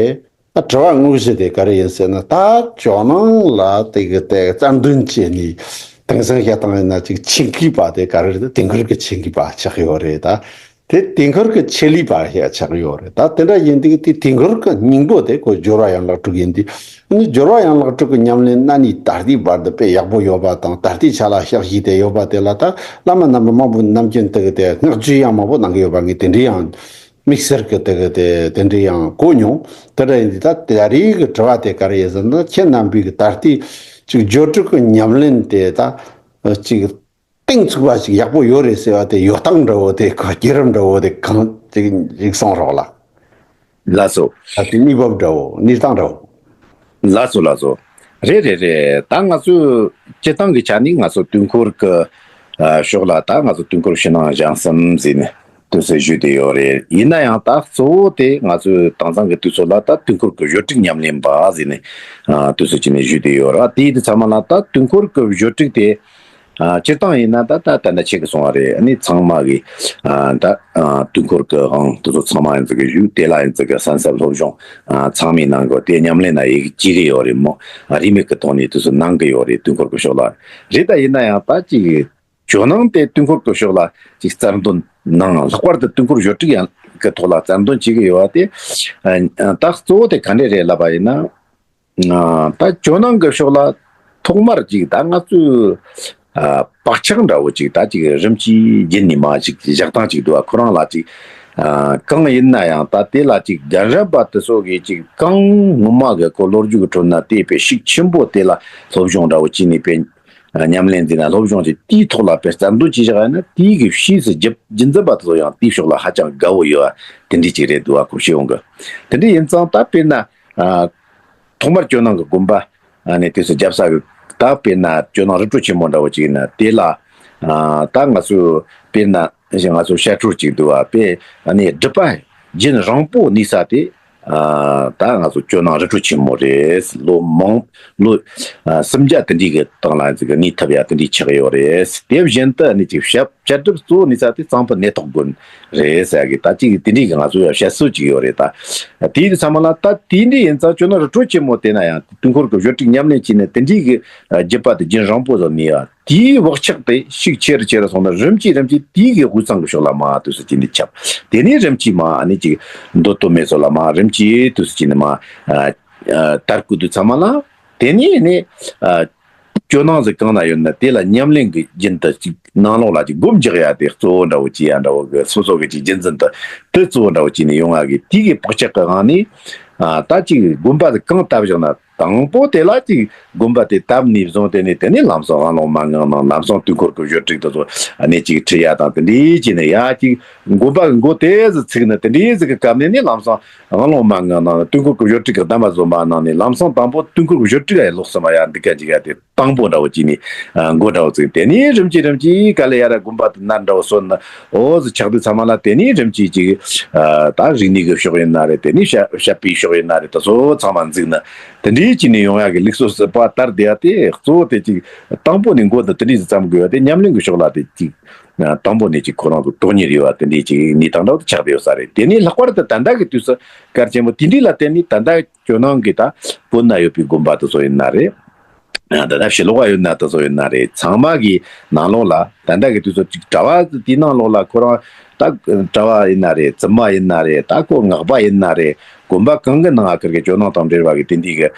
ད་དྲི་བ་དངོས་གཞི་དེ་ག་རེ་ཡིན་ཟེར་ན་ད་ཇོ་ནང་ལ་དེ་གི་དེ་རྩ་འདོན་བྱས་ནས་དེང་སང་བཤད་སྟངས་ཡིན་ན་ཅིག་ཆེད་མཁས་པ་དེ་ག་རེ་རེད། དེང་འཁོར་གྱི་ཆེད་མཁས་པ་ཆགས་ཡོད་རེད། ད་དེ་དེང་འཁོར་གྱི་ཆེད་ལས་པ་ཞིག་ཆགས་ཡོད་རེད། ད་དེ་འདྲ་ཡིན་དུས་དེ་དེང་འཁོར་གྱི་སྙིང་པོ་དེ་ཁོ་སྦྱོར་བ་ཡན་ལག་དྲུག་ཡིན་དུས་ཨ་ནི་སྦྱོར་བ་ཡན་ལག་དྲུག་གི་ཉམས་ལེན་གནའ་ནས་ད་ལྟའི་བར་དུ་དཔེ་ཡག་པོ་ཡོད་པ་དང་ད་ལྟའི་ཆ་ལ་ཕྱག་བཞེས་ཏེ་ཡོད་པ་དེ་ལ་ད་བླ་མ་རྣམ་པ་མང་པོ་ནམ་རྒྱུན་དེ་གི་དེ་བསྔགས་བརྗོད་ཡང་མང་པོ་གནང་གི་ཡོད་པ་ངས་དེ་འདྲའི་ཡང་། དམིགས་བསལ་གྱི་དེ་གི་དེ་དེ་འདྲའི་ཡང་གོ་མྱོང་། དེ་འདྲ་ཡིན་དུས་ད་ད་རེས་ཀྱི་དྲི་བ་དེ་ག་རེ་ཡིན་ཟེར་ན་ཁྱེད་རྣམ་པའི་གི་ད་ལྟའི་ཅིག་སྦྱོར་དྲུག་གི་ཉམས་ལེན་དེ་ད་ཅིག་གཏིང་ཚུགས་པ་ཞིག་ཡག་པོ་ཡོད་རེད་ཟེར་བ་དེ་ཡོད་སྟངས་འདྲ་བོ་དེ་ག་བརྒྱུད་རིམ་འདྲ་བོ་དེ་གང་ དེ་གི་ཡིག་ཚང་རོགས་ལ། ལགས་སོ། ད་དེ་གནས་བབ་འདྲ་བོ། གནས་སྟངས་འདྲ་བོ། ལགས་སོ་ལགས་སོ། རེད་རེད་རེད། ད་ང་ཚོས་སྤྱིར་བཏང་གི་ཆ་ནས་ང་ཚོ་དུས་འཁོར་གི་ཨ་ཕྱོགས་ལ། ད་ང་ཚོ་དུས་འཁོར་ཕྱི་ནང་གཞན་གསུམ་ཟེར་ནས་དུས་ཚོད་ཞུས་བསྡད་ཡོད་རེད། ཡིན་ན་ཡང་ད་གཙོ་བོ་དེ་ང་ཚོའི་དེང་སང་གི་དུས་ཚོད་ལ་ད་དུས་འཁོར་གི་བརྗོད་བྲིས་ཉམས་ལེན་པ་ཟེར་ནས་ཨ་དུས་ཚོད་ཅིག་ནས་ཞུས་བསྡད་ཡོད་རེད། དེ་ཡིན་དུས་ཚང་མ་ལ་ད་དུས་འཁོར་གི་བརྗོད་བྲིས་དེ། ཨ་སྤྱིར་བཏང་ཡིན་ན་ད་ད་ད་ལྟ་ཁྱེད་ཀྱིས་གསུངས་པ་རེད། ཨ་ནི་ཚང་མ་གི་ཨ་ད་ཨ་དུས་འཁོར་གི་དབང་དེ་ཚོ་ཚང་མ་ཡིན་ཙི་གི་ཞུ། དེ་ལ་ཡིན་ཙི་གི་གསན་གཟིགས་སློབ་སྦྱོང་ཨ་ཚང་མའི་ནང་གི་དེ་ཉམས་ལེན་ན་ཡི་གེ་བྱེད་གི་ཡོད་རེད་མོ། ཨ་རིས་མེད་གི་ཐོག་ནས་དེ་ཚོ་གནང་གི་ཡོད་རེད། དུས་འཁོར་གི་ཕྱོགས་ལ་རེད། ད་ཡིན་ན་ཡང་ད་ཅིག་ཇོ་ནང་དེ་དུས་འཁོར་གི་ཕྱོགས་ལ་ཅིག་རྩལ་འདོན་གནང་། ལྷག་པར་དུ་དུས་འཁོར་བརྗོད་བྲིས་ཡང་གི་ཐོག་ལ་རྩལ་འདོན་བྱེད་གི་ཡོད་པ་དེ། ཨ་ད་གཙོ་བོ་དེ་ག་འདྲས་རེད་ལབ་པ་ཡིན་ན། ཨ་ད་ཇོ་ནང་གི་ཕྱོགས་ལ་ཐོག་མར་ཅིག་ད་ང་ཚོས་ཨ་བག་ཆགས་འདྲ་བོ་ཅིག་ད་ཅིག་རིམ་གྱིས་རྒྱུན་ནས་མ་ཅིག་བཞག་སྟངས་ཅིག་འདུག་པ། ཁོ་རང་ལ་ཅིག་ཨ་གང་ཡིན་ན་ཡང་ད་དེ་ལ་ཅིག་རྒན་རབས་པ་དེ་ཚོ་གིས་ཅིག་གང་ངོ་མ་གི་ཁོ་ལོ་རྒྱུས་ཀྱི་ཁྲོད་ན་བལྟས་པའི་ཤུགས་ཆེན་པོ་དེ་ལ་སློབ་སྦྱོང་འདྲ་བོ་བྱས་ནས་པའི་ཨ་ཉམས་ལེན་འཛིན་ན་སློབ་སྦྱོང་བྱས། དེའི་ཐོག་ལ་པའི་རྩལ་འདོན་བྱས་བཞག་ཡ་ན། དེའི་གི་ཕྱིས་སུ་རྒྱུན་རྒྱུན་འཛིན་པ་དེ་ཚོ་ཡང་དེའི་ཕྱོགས་ལ་ཧ་ཅང་དགའ་བོ་ཡོད་པ་དེ་འདྲས་ཅིག་རེད་འདུག་པ། ཁོ་ཤེས་ཡོང་གི། དེ་འདྲས་ཡིན་ཙང་ད་དཔེར་ན་ཨ། ཐོག་མར་ཇོ་ནང་གི་དགོན་པ་ཨ་ནི་དེ་ཚོ་རྒྱབ་ས་གི་ད་དཔེར་ན་ཇོ་ནང་རི་ཁྲོད་ཆེན་མོ་འདྲ་བོ་ཅིག་ཡིན་ན། དེ་ལ་ཨ་ད་ང་ཚོས་དཔེར་ན་ང་ཚོ་བཤད་སྲོལ་ཅིག་འདུག་པ། དཔེ་ཨ་ནི་སྒྲུབ་པ་རྒྱུན་རིང་པོ་གནས་ས་དེ་ཨ་ད་ང་ཚོ་ཇོ་ནང་རི་ཁྲོད་ཆེན་མོ་རེད། ལོ་མང་ལོ་ཨ་སུམ་བརྒྱ་དེ་འདྲའི་གི་སྟེང་ལ་ཅིག་གནས་ཐུབ་ཡ་དེ་འདྲའི་ཆགས་ཡོད་རེད། དེ་བཞིན་དུ་ཨ་ནི་ཅིག་བཤད། བཤད་སྒྲུབ་གཙོ་བོ་གནས་ས་དེ་གཙང་པོ་གནས་ཐོག་དགོན་རེད་ཟེར་གི། ད་ཅིག་དེ་འདྲའི་གི་ང་ཚོ་ཡང་བཤད་སྲོལ་ཅིག་ཡོད་རེད། ད་དེའི་ཚང་མ་ལ་ད་དེ་འདྲའི་ཡིན་ཙང་ཇོ་ནང་རི་ཁྲོད་ཆེན་མོ་དེ་ན་ཡང་དུས་འཁོར་གི་བརྗོད་བྲིས་ཉམས་ལེན་བྱས་ནས་དེ་འདྲའི་གི་རྒྱུད་པ་དེ་རྒྱུན་རིང་པོ་ཟིག་གནས་ཡ། དེའི་བག་ཆགས་དེ་ཤུགས་ཆེ་རུ་ཆེ་རུ་སོང་ན་རིམ་གྱིས་རིམ་གྱིས་དེའི་གི་དབུས་གཙང་གི་ཕྱོགས་ལ་མར་དུས་སུ་ཅིག་འདི་ཁྱབ། དེ་ནས་རིམ་གྱིས་མར་ཨ་ནི་ཅིག་མདོ་སྟོད་སྨད་སོགས་ལ་མར་རིམ་གྱིས་དུས་སུ་ཅིག་ནས་མར་ཨ་ཨ་དར་བཀོད་དུས་ཚང་མ་ལ། དེ་ནས་ནི་ཨ། ཇོ་ནང་ཟིག་གང་ན་ཡོད་ན་དེ་ལ་ཉམས་ལེན་གྱི་རྒྱུན་དུ་ཅིག་ནང་ལོགས་ལ་ཅིག་སྒོམ་རྒྱག་ཡ་དེ་གཙོ་བོ་འདྲ་བོ་བྱེད་ཡ་འདྲ་བོ་གི་སོ་སོ་གི་ཅིག་རྒྱུན་འཛིན་དུ་དེ་གཙོ་བོ་འདྲ་བོ་བྱས་ནས་ཡོང་ཡ་གི། དེ་གི་བག་ཆགས་ཀྱི་དབང་ནས་ཨ་ད་ཅིག་དགོན་པ་ཟིག་གང་བཏབ་བཞག་ན་དང་པོ་དེ་ལ་ཅིག་དགོན་པ་དེ་བཏབ་ནས་བཟུང་དེ་ནས་དེ་ནས་ལམ་སང་དབང་ལུང་མན་ངག་ནང་ལམ་སང་དུས་འཁོར་གྱི་བརྗོད་བྲིས་དེ་ཚོ་ཨ་ནི་ཅིག་ཁྲིད་ཡ་དང་དེ་འདྲའི་བྱས་ནས། ཡ་ཅིག་དགོན་པ་གི་མགོ་དེ་ཟིག་ཚུགས་ན་དེ་འདྲའི་ཟིག་གི་སྐབས་ནས་ནི་ལམ་སང་དབང་ལུང་མན་ངག་ནང་དུས་འཁོར་གྱི་བརྗོད་བྲིས་ཀྱི་གདམས་པ་བཟོ་མ་གནང་ནས་ལམ་སང་དང་པོ་དུས་འཁོར་གྱི་བརྗོད་བྲིས་ལ་ཡ་ལོག་སོང་བ་ཡ་འདི་ག་ཅིག་ཡ་དེ། དང་པོ་འདྲ་བོ་བྱས་ནས་ཨ་མགོ་འདྲ་བོ་བཙུགས། དེ་ནས་རིམ་གྱིས་རིམ་གྱིས་ག་ལེ་ཡར་དགོན་པ་དེ་ནར་འདྲ་བོ་སོན་ན་འོ་ཟིག་ཆགས་དུས་ཚང་མ་ལ། དེ་ནས་རིམ་གྱིས་ཅིག་ཨ་ད་རིག་གནས་ཀྱི་ཕྱོགས་ཡིན་ན་རེད། དེ་ནས་བཤད་བཤད་པའི་ཕྱོགས་ཡིན་ན་རེད། དེ་ཚོ་ཚང་མ་འཛུགས་ན་དེ་འདྲའི་བྱས་ནས་ཡོང་ཡག་གི་ལུགས་སྲོལ་ཟིག་པ་དར་བསྡད་ཡ་དེ་གཙོ་བོ་དེ་ཅིག་དང་པོ་ནས་མགོ་དེ་དེ་འདྲའི་ཟིག་བརྩམ་དགོས་པ་དེ་ཉམས་ལེན་གྱི་ཕྱོགས་ལ་དེ་ཅིག་ཨ་དང་པོ་ནས་ཅིག་ཁོ་རང་ཚོ་དོན་གཉེར་ཡོད་པ་དེ་འདྲའི་ཅིག་གནས་སྟངས་འདྲ་བོ་དེ་ཆགས་བསྡད་ཡོད་ས་རེད། དེ་ནས་ལྷག་པར་དུ་ད་ལྟ་གི་དུས་སུ་གལ་ཆེན་པོ་དེ་འདྲའི་ལ་བརྟེན་ནས་ད་ལྟ་ཇོ་ནང་གི་ད་བོད་ན་ཡོད་པའི་དགོན་པ་དེ་ཚོ་ཡིན་ན་རེད། ད་ལྟ་ཕྱི་ལོགས་ཡོད་ན་དེ་ཚོ་ཡིན་ན་རེད། ཚང་མ་གི་ནང་ལོགས་ལ་ད་ལྟ་གི་དུས་ཚོད་ཅིག་གྲྭ་བ་དེའི་ནང་ལོགས་ལ་ཁོ་རང་ད་གྲྭ་བ་ཡིན་ན་རེད། བཙུན་མ་ཡིན་ན་རེད། ད་ཁོ་སྔགས་པ་ཡིན་ན་རེད། དགོན་པ་གང་གི་ནང་ཁུར་གི་ཇོ་ནང་དང་འབྲེལ་བ་གི་དེ་འདྲའི་གི་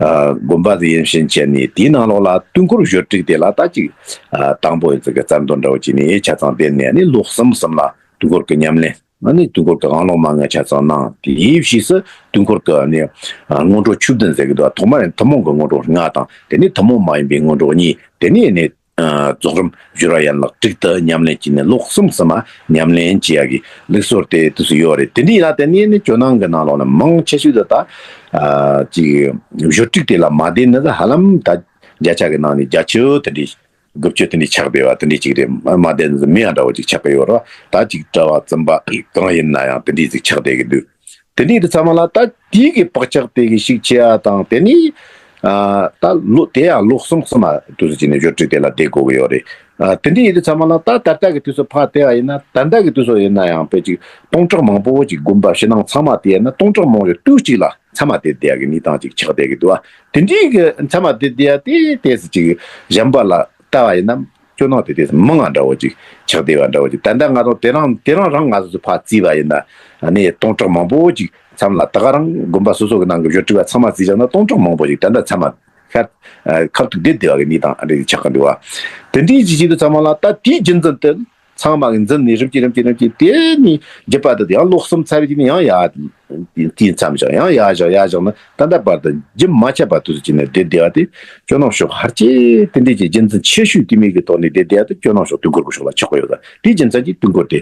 ཨ་དགོན་པ་དེ་ཡིན་ཕྱིན་ཆད་ནས་དེའི་ནང་ལོགས་ལ་དུས་འཁོར་བརྗོད་བྲིས་དེ་ལ་ད་ཅིག་ཨ་དང་པོ་ཡིན་ཙི་གི་རྩལ་འདོན་འདྲ་བོ་བྱས་ནས་ཆ་ཚང་བསྡད་ནས་ནི་ལོ་གསུམ་གསུམ་ལ་དུས་འཁོར་གི་ཉམས་ལེན། ཨ་ནི་དུས་འཁོར་གྱི་དབང་ལུང་མན་ངག་ཆ་ཚང་གནང་། དེའི་ཕྱིས་སུ་དུས་འཁོར་གྱི་ནི་ཨ་སྔོན་འགྲོ་ཆོས་བདུན་ཟེར་གྱི་འདུག་ཐོག་མར་ཐུན་མོང་གི་སྔོན་འགྲོ་ལྔ་དང་། དེ་ནས་ཐུན་མོང་མ་ཡིན་པའི་སྔོན་འགྲོ་གཉིས། དེ་ནས་ནི་ཨ་རྫོགས་རིམ་སྦྱོར་བ་ཡན་ལག་དྲུག་ཏུ་ཉམས་ལེན་བྱས་ནས་ལོ་གསུམ་གསུམ་མ་ཉམས་ལེན་བྱེད་ཡ་གི་ལུགས་སྲོལ་དེ་དུས་སུ་ཡོད་རེད། དེ་འདྲའི་ལ་བརྟེན་ནས་ནི་ཇོ་ནང་གི་ནང་ལོགས་ནས་མང་ཆེ་ཤོས་དེ་ད་ཨ་ཅིག་བརྗོད་བྲིས་དེ་ལ་མ་བསྡད་ནི་ད་ཧ་ལམ་ད་བརྒྱ་ཆ་གི་ནང་ནས་བརྒྱད་ཅུ་དེ་འདྲའི། དགུ་བཅུ་དེ་འདྲའི་ཆགས་བསྡད་པ་དེ་འདྲའི་ཅིག་རེད། མ་མ་བསྡད་ནི་མེད་ཡ་འདྲ་བོ་ཅིག་ཆགས་ཀྱི་ཡོད་རེད་བ། ད་ཅིག་གྲྭ་བ་བཙུན་པ་གང་ཡིན་ན་ཡང་དེ་འདྲའི་ཅིག་ཆགས་བསྡད་ཀྱི་འདུག་དེ་འདྲའི་དུས་ཚང་མ་ལ་ད་དེའི་གི་བག་ཆགས་དེ་གི་ཤུགས་ཆེ་ཡ་དང་། དེ་ནས་ཨ་ད་ལོ་དེ་ཡང་ལོ་གསུམ་གསུམ་མ་དུས་སུ་ཅིག་ནས་བརྗོད་བྲིས་དེ་ལ་བསྡད་དགོས་ཀྱི་ཡོད་རེད། ཨ་དེ་འདྲའི་ཡིན་དུས་ཚང་མ་ལ་ད་ད་ལྟ་གི་དུས་སུ་ཕར་བལྟས་པ་ཡིན་ན། ད་ལྟ་གི་དུས་སུ་ཡིན་ན་ཡང་དཔེ་ཅིག་སྟོང་ཕྲག་མང་པོ་ཅིག་དགོན་པ་ཕྱི་ནང་ཚང་མ་དེ་ཡིན་ན་སྟོང་ཕྲག་མང་པོ་དུས་གཅིག་ལ། མཚམས་མ་བསྡད་བསྡད་ཡག་གི་གནས་སྟངས་ཅིག་ཆགས་བསྡད་ཀྱི་འདུག་བ། དེ་འདྲའི་གི་མཚམས་མ་བསྡད་བསྡད་ཡག་དེ་ཏོག་ཙམ་ཅིག་གཞན་པ་ལ་ལྟ་བ་ཡིན་ན་ཇོ་ནང་དེ་ཏོག་ཙམ་མང་བ་འདྲ་བོ་ཅིག་ཆགས་བསྡད་པ་འདྲ་བོ་ཅིག་ད་ལྟ་ང་ཚོ་དེ་རང་དེ་རང་རང་ང་ཚོ་ཚོ་ཕར་བརྩིས་པ་ཡིན་ན་ནི་སྟོང་ཕྲག་མང་པོ་ཅིག་མཚམས་ལ་ད་ག་རང་དགོན་པ་སོ་སོ་གི་ནང་གི་བརྗོད་བྲིས་པ་ཚང་མ་བརྩིས་བཞག་ན་སྟོང་ཕྲག་མང་པོ་ཅིག་ད་ལྟ་མཚམས་མ་ཁ་ཁ་ཐུག་བསྡད་བསྡད་ཡག་གི་གནས་སྟངས་རེ་ཆགས་ཀྱི་འདུག་བ། དེ་འདྲའི་ཅིག་བྱེད་དུས་ཚང་མ་ལ་ད་དེའི་རྒྱུན་འཛིན་དེ། ཚང་མ་གིས་འཛིན་ནས་རིམ་གྱིས་རིམ་གྱིས་རིམ་གྱིས་དེ་ནས་རྒྱུད་པ་དེ་ཡང་ལོ་གསུམ་ཚར་རྗེས་ནས་ཡང་ཡར་དེའི་མཚམས་བཞག་ཡང་ཡར་བཞག་ཡར་བཞག་ན་ད་ལྟ་བར་དུ་རྒྱུན་མ་ཆད་པར་དུས་སུ་བྱས་ནས་བསྡད་བསྡད་པ་དེ་ཇོ་ནང་ཕྱོགས་ཧར་ཅེ་དེ་འདྲའི་གི་རྒྱུན་འཛིན་ཆེ་ཤོས་དེ་མོ་གི་ཐོག་ནས་བསྡད་བསྡད་པ་དེ་ཇོ་ནང་ཕྱོགས་དུས་འཁོར་གྱི་ཕྱོགས་ལ་ཆགས་ཀྱི་ཡོད་ས་དེའི་རྒྱུ་མཚན་གྱིས་དུས་འཁོར་དེ།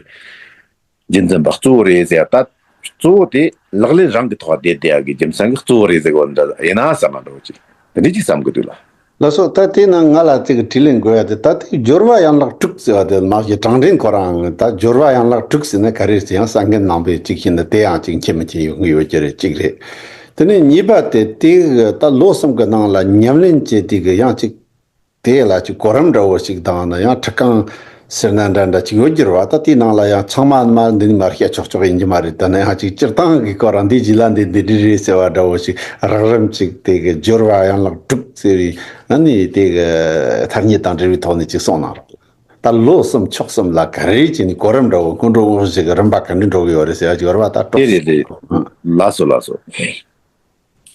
རྒྱུན་འཛིན་པ་གཙོ་བོ་རེད་ཟེར་ཡ། ད་གཙོ་བོ་དེ་ལག་ལེན་རང་གི་ཐོག་བསྡད་བསྡད་ཡ་གི་རྒྱུ་མཚན་གྱིས་གཙོ་བོ་རེད་ཟེར་གོ་འདྲ་ཡིན་ན་བསམ་ན་འགྲོ་གི། དེ་འདྲ་ཅིག་བསམ་གི་འདུག་ལ། ལགས་སོ། ད་དེ་ནང་ང་ལ་ཅིག་དྲིས་ལན་དགོས་ཡ་དེ། ད་དེ་སྦྱོར་བ་ཡན་ལག་དྲུག་ཟེར་བ་དེ་མ་གཞི་དྲང་འདྲེན་ཁོ་རང་ད་སྦྱོར་བ་ཡན་ལག་དྲུག་ཟེར་ན་ག་རེ་ཟེར་ཡང་གསན་མཁན་རྣམ་པས་ཅིག་ཤེས་ན་དེ་ཡང་ཅིག་མཁྱེན་མི་མཁྱེན་ཡོང་གི་ཡོད་ཀྱི་རེད། གཅིག་རེད། དེ་ནས་གཉིས་པ་དེ་དེ་ད་ལོ་གསུམ་གི་ནང་ལ་ཉམས་ལེན་བྱས་དེ་གི་ཡང་ཅིག་དེ་ལ་ཅིག་གོ་རིམ་འདྲ་བོ་ཞིག་དང་ན་ཡང་ཁྲིད་རྐང་ཟེར་ན་འདྲ་འདྲ་ཅིག་ཡོད་རྒྱུ་རེད་བ། ད་དེའི་ནང་ལ་ཡང་ཚང་མ་མ་འདི་ནི་མར་བཤད་ཆོག་ཆོག་ཡིན་གྱི་མ་རེད། ད་ནི་ཡང་ཅིག་སྤྱིར་བཏང་གི་སྐོར་རང་འདི་རྗེས་ལ་འདི་འདི་འདྲ་རེད་ཟེར་བ་འདྲ་བོ་ཞིག་རགས་རིམ་ཅིག་དེ་གི་སྦྱོར་བ་ཡན་ལག་དྲུག་ཟེར་བའི་ཨ་ནི་དེ་གི་ཐ་སྙད་དང་འབྲེལ་བའི་ཐོག་ནས་ཅིག་གསུངས་གནང་རོགས། ད་ལོ་གསུམ་ཕྱོགས་གསུམ་ལ་ག་རེ་བྱས་ནས་གོ་རིམ་འདྲ་བོ་སྔོན་འགྲོ་སྔོན་ཞིག་གི་རིམ་པ་ག་འདྲ་འགྲོ་གི་ཡོད་རེད་ཟེར་བ་ཅིག་ཡོད་རེད་བ། ད་དེ་རེད་རེད། ལགས་སོ་ལགས་སོ།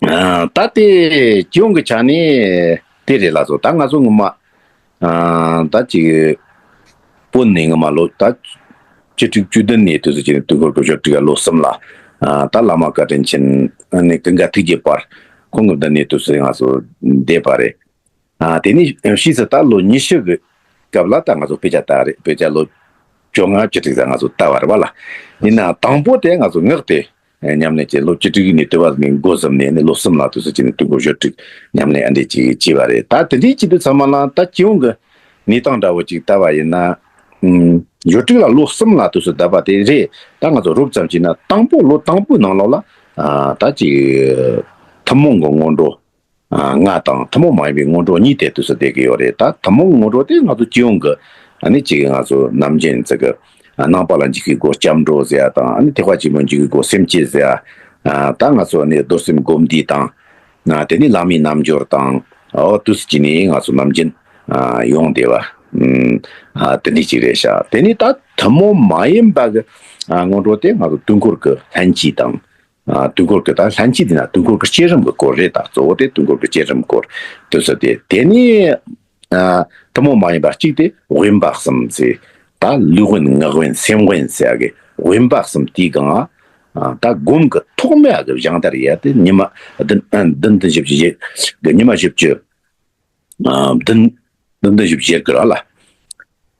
ཨ། ད་དེ་སྤྱི་ཡོངས་ཀྱི་ཆ་ནས་དེ་རེད་ལགས་སོ། ད་ང་ཚོ་ངོ་མ། ཨ། ད་ཅིག་བོད་ནས་ངོ་མ་ལོ་ད་བཅུ་དྲུག་བཅུ་བདུན་ནས་དུས་སུ་ཅིག་ནས་དུས་འཁོར་གྱི་ཞོར་དྲུག་ལོ་གསུམ་ལ། ཨ། ད་བླ་མ་བཀའ་དྲིན་ཅན་ནས་ཀུན་དགའ་ཐུགས་རྗེ་དཔལ་ཁོང་གི་མདུན་ནས་དུས་སུ་ང་ཚོ་བསྡད་པ་རེད། ཨ། དེ་ནས་ཕྱིས་སུ་ད་ལོ་ཉི་ཤུ་གི་སྐབས་ལ་ད་ང་ཚོ་དཔེ་ཆ་ལྟ་བ་རེད། དཔེ་ཆ་ལོ་བཅོ་ལྔ་བཅུ་དྲུག་ཙམ་ང་ཚོ་ལྟ་བ་རེད་བ་ལ། ཡིན་ནའང་དང་པོ་དེ་ང་ཚོ་ངག་དེ་ཉམས་ལེན་བྱས། ལོ་བཅུ་དྲུག་ནས་དུ་བ་ནས་འགོ་བཟུང་ནས་ནི་ལོ་གསུམ་ལ་དུས་སུ་ཅིག་ནས་དུས་འཁོར་ཞོར་དྲུག་ཉམས་ལེན་ཨ་འདྲས་ཅིག་བྱས་པ་རེད། ད་དེ་འདྲའི་བྱེད་དུས་ཚང་མ་ལ་ད་སྤྱི་ཡོངས་ཀྱི་གནས་སྟངས་འདྲ་བོ་ཅིག་ལྟ་བ་ཡིན་ན། ཨུམ། ཞོར་དྲུག་ལ་ལོ་གསུམ་ལ་དུས་སུ་བསྡད་པ་དེ་རེད། ད་ང་ཚོ་རོབ་ཙམ་བྱས་ན་དང་པོ་ལོ་དང་པོའི་ནང་ལོགས་ལ། ཨ། ད་ཅིག་ཐུན་མོང་གི་སྔོན་འགྲོ། ཨ། ལྔ་དང་ཐུན་མོང་མ་ཡིན་པའི་སྔོན་འགྲོ་གཉིས་དེ་དུས་སུ་བསྡད་ཀྱི་ཡོད་རེད། ད་ཐུན་མོང་སྔོན་འགྲོ་དེ་ང་ཚོ་སྤྱི་ཡོངས་ཀྱི་ཨ་ནི་ཅིག་ང་ཚོ་ནམ་རྒྱུན་ཚིག་གི་ནང་པ་ལ་འཇུག་པའི་སྒོ་སྐྱབས་འགྲོ་ཟེར་ཡ་དང་། ཨ་ནི་ཐེག་པ་ཆེན་པོ་འཇུག་པའི་སྒོ་སེམས་བསྐྱེད་ཟེར་ཡ། ཨ། ད་ང་ཚོ་ནི་རྡོར་སེམས་སྒོམ་བཟླས་དང་། ཨ། དེ་ནས་བླ་མའི་རྣལ་འབྱོར་དང་། འོ། དུས་སུ་ཅིག་ནས་ང་ཚོ་ནམ་རྒྱུན་ཨ་ཡོང་བསྡད་པ། ཨ། དེ་འདྲ་ཅིག་རེད་ཤག་དེ་ནས་ད་ཐུན་མོང་མ་ཡིན་པ་གི་ཨ་སྔོན་འགྲོ་དེ་ང་ཚོ་དུས་འཁོར་གྱི་ལྷན་སྐྱེས་དང་། ཨ། དུས་འཁོར་གྱི། ད་ལྷན་སྐྱེས་དེ་ན་དུས་འཁོར་གྱི་བསྐྱེད་རིམ་གྱི་སྐོར་རེད། ད་གཙོ་བོ་དེ་དུས་འཁོར་གྱི་བསྐྱེད་རིམ་སྐོར་དུས་སུ་དེ། དེ་ནས་ཨ་ཐུན་མོང་མ་ཡིན་པ་གཅིག་དེ་དབེན་པ་གསུམ་ཟེར། ད་ལུས་དབེན་ངག་དབེན་སེམས་དབེན་ཟེར་གི་དབེན་པ་གསུམ། དེའི་སྒང་ཨ་ད་སྒོམ་གྱི་ཐོག་མའི་ཨ་གི་སྦྱང་བརྡར་ཡ་དེ་ཉི་མ་བདུན་བདུན་བདུན་བཞི་བཅུ་ཞེ་གི་ཉི་མ་བཞི་བཅུ། ཨ། བདུན། བདུན་བདུན་བཞི་བཅུ་ཞེ་དགུ་ར་ལ།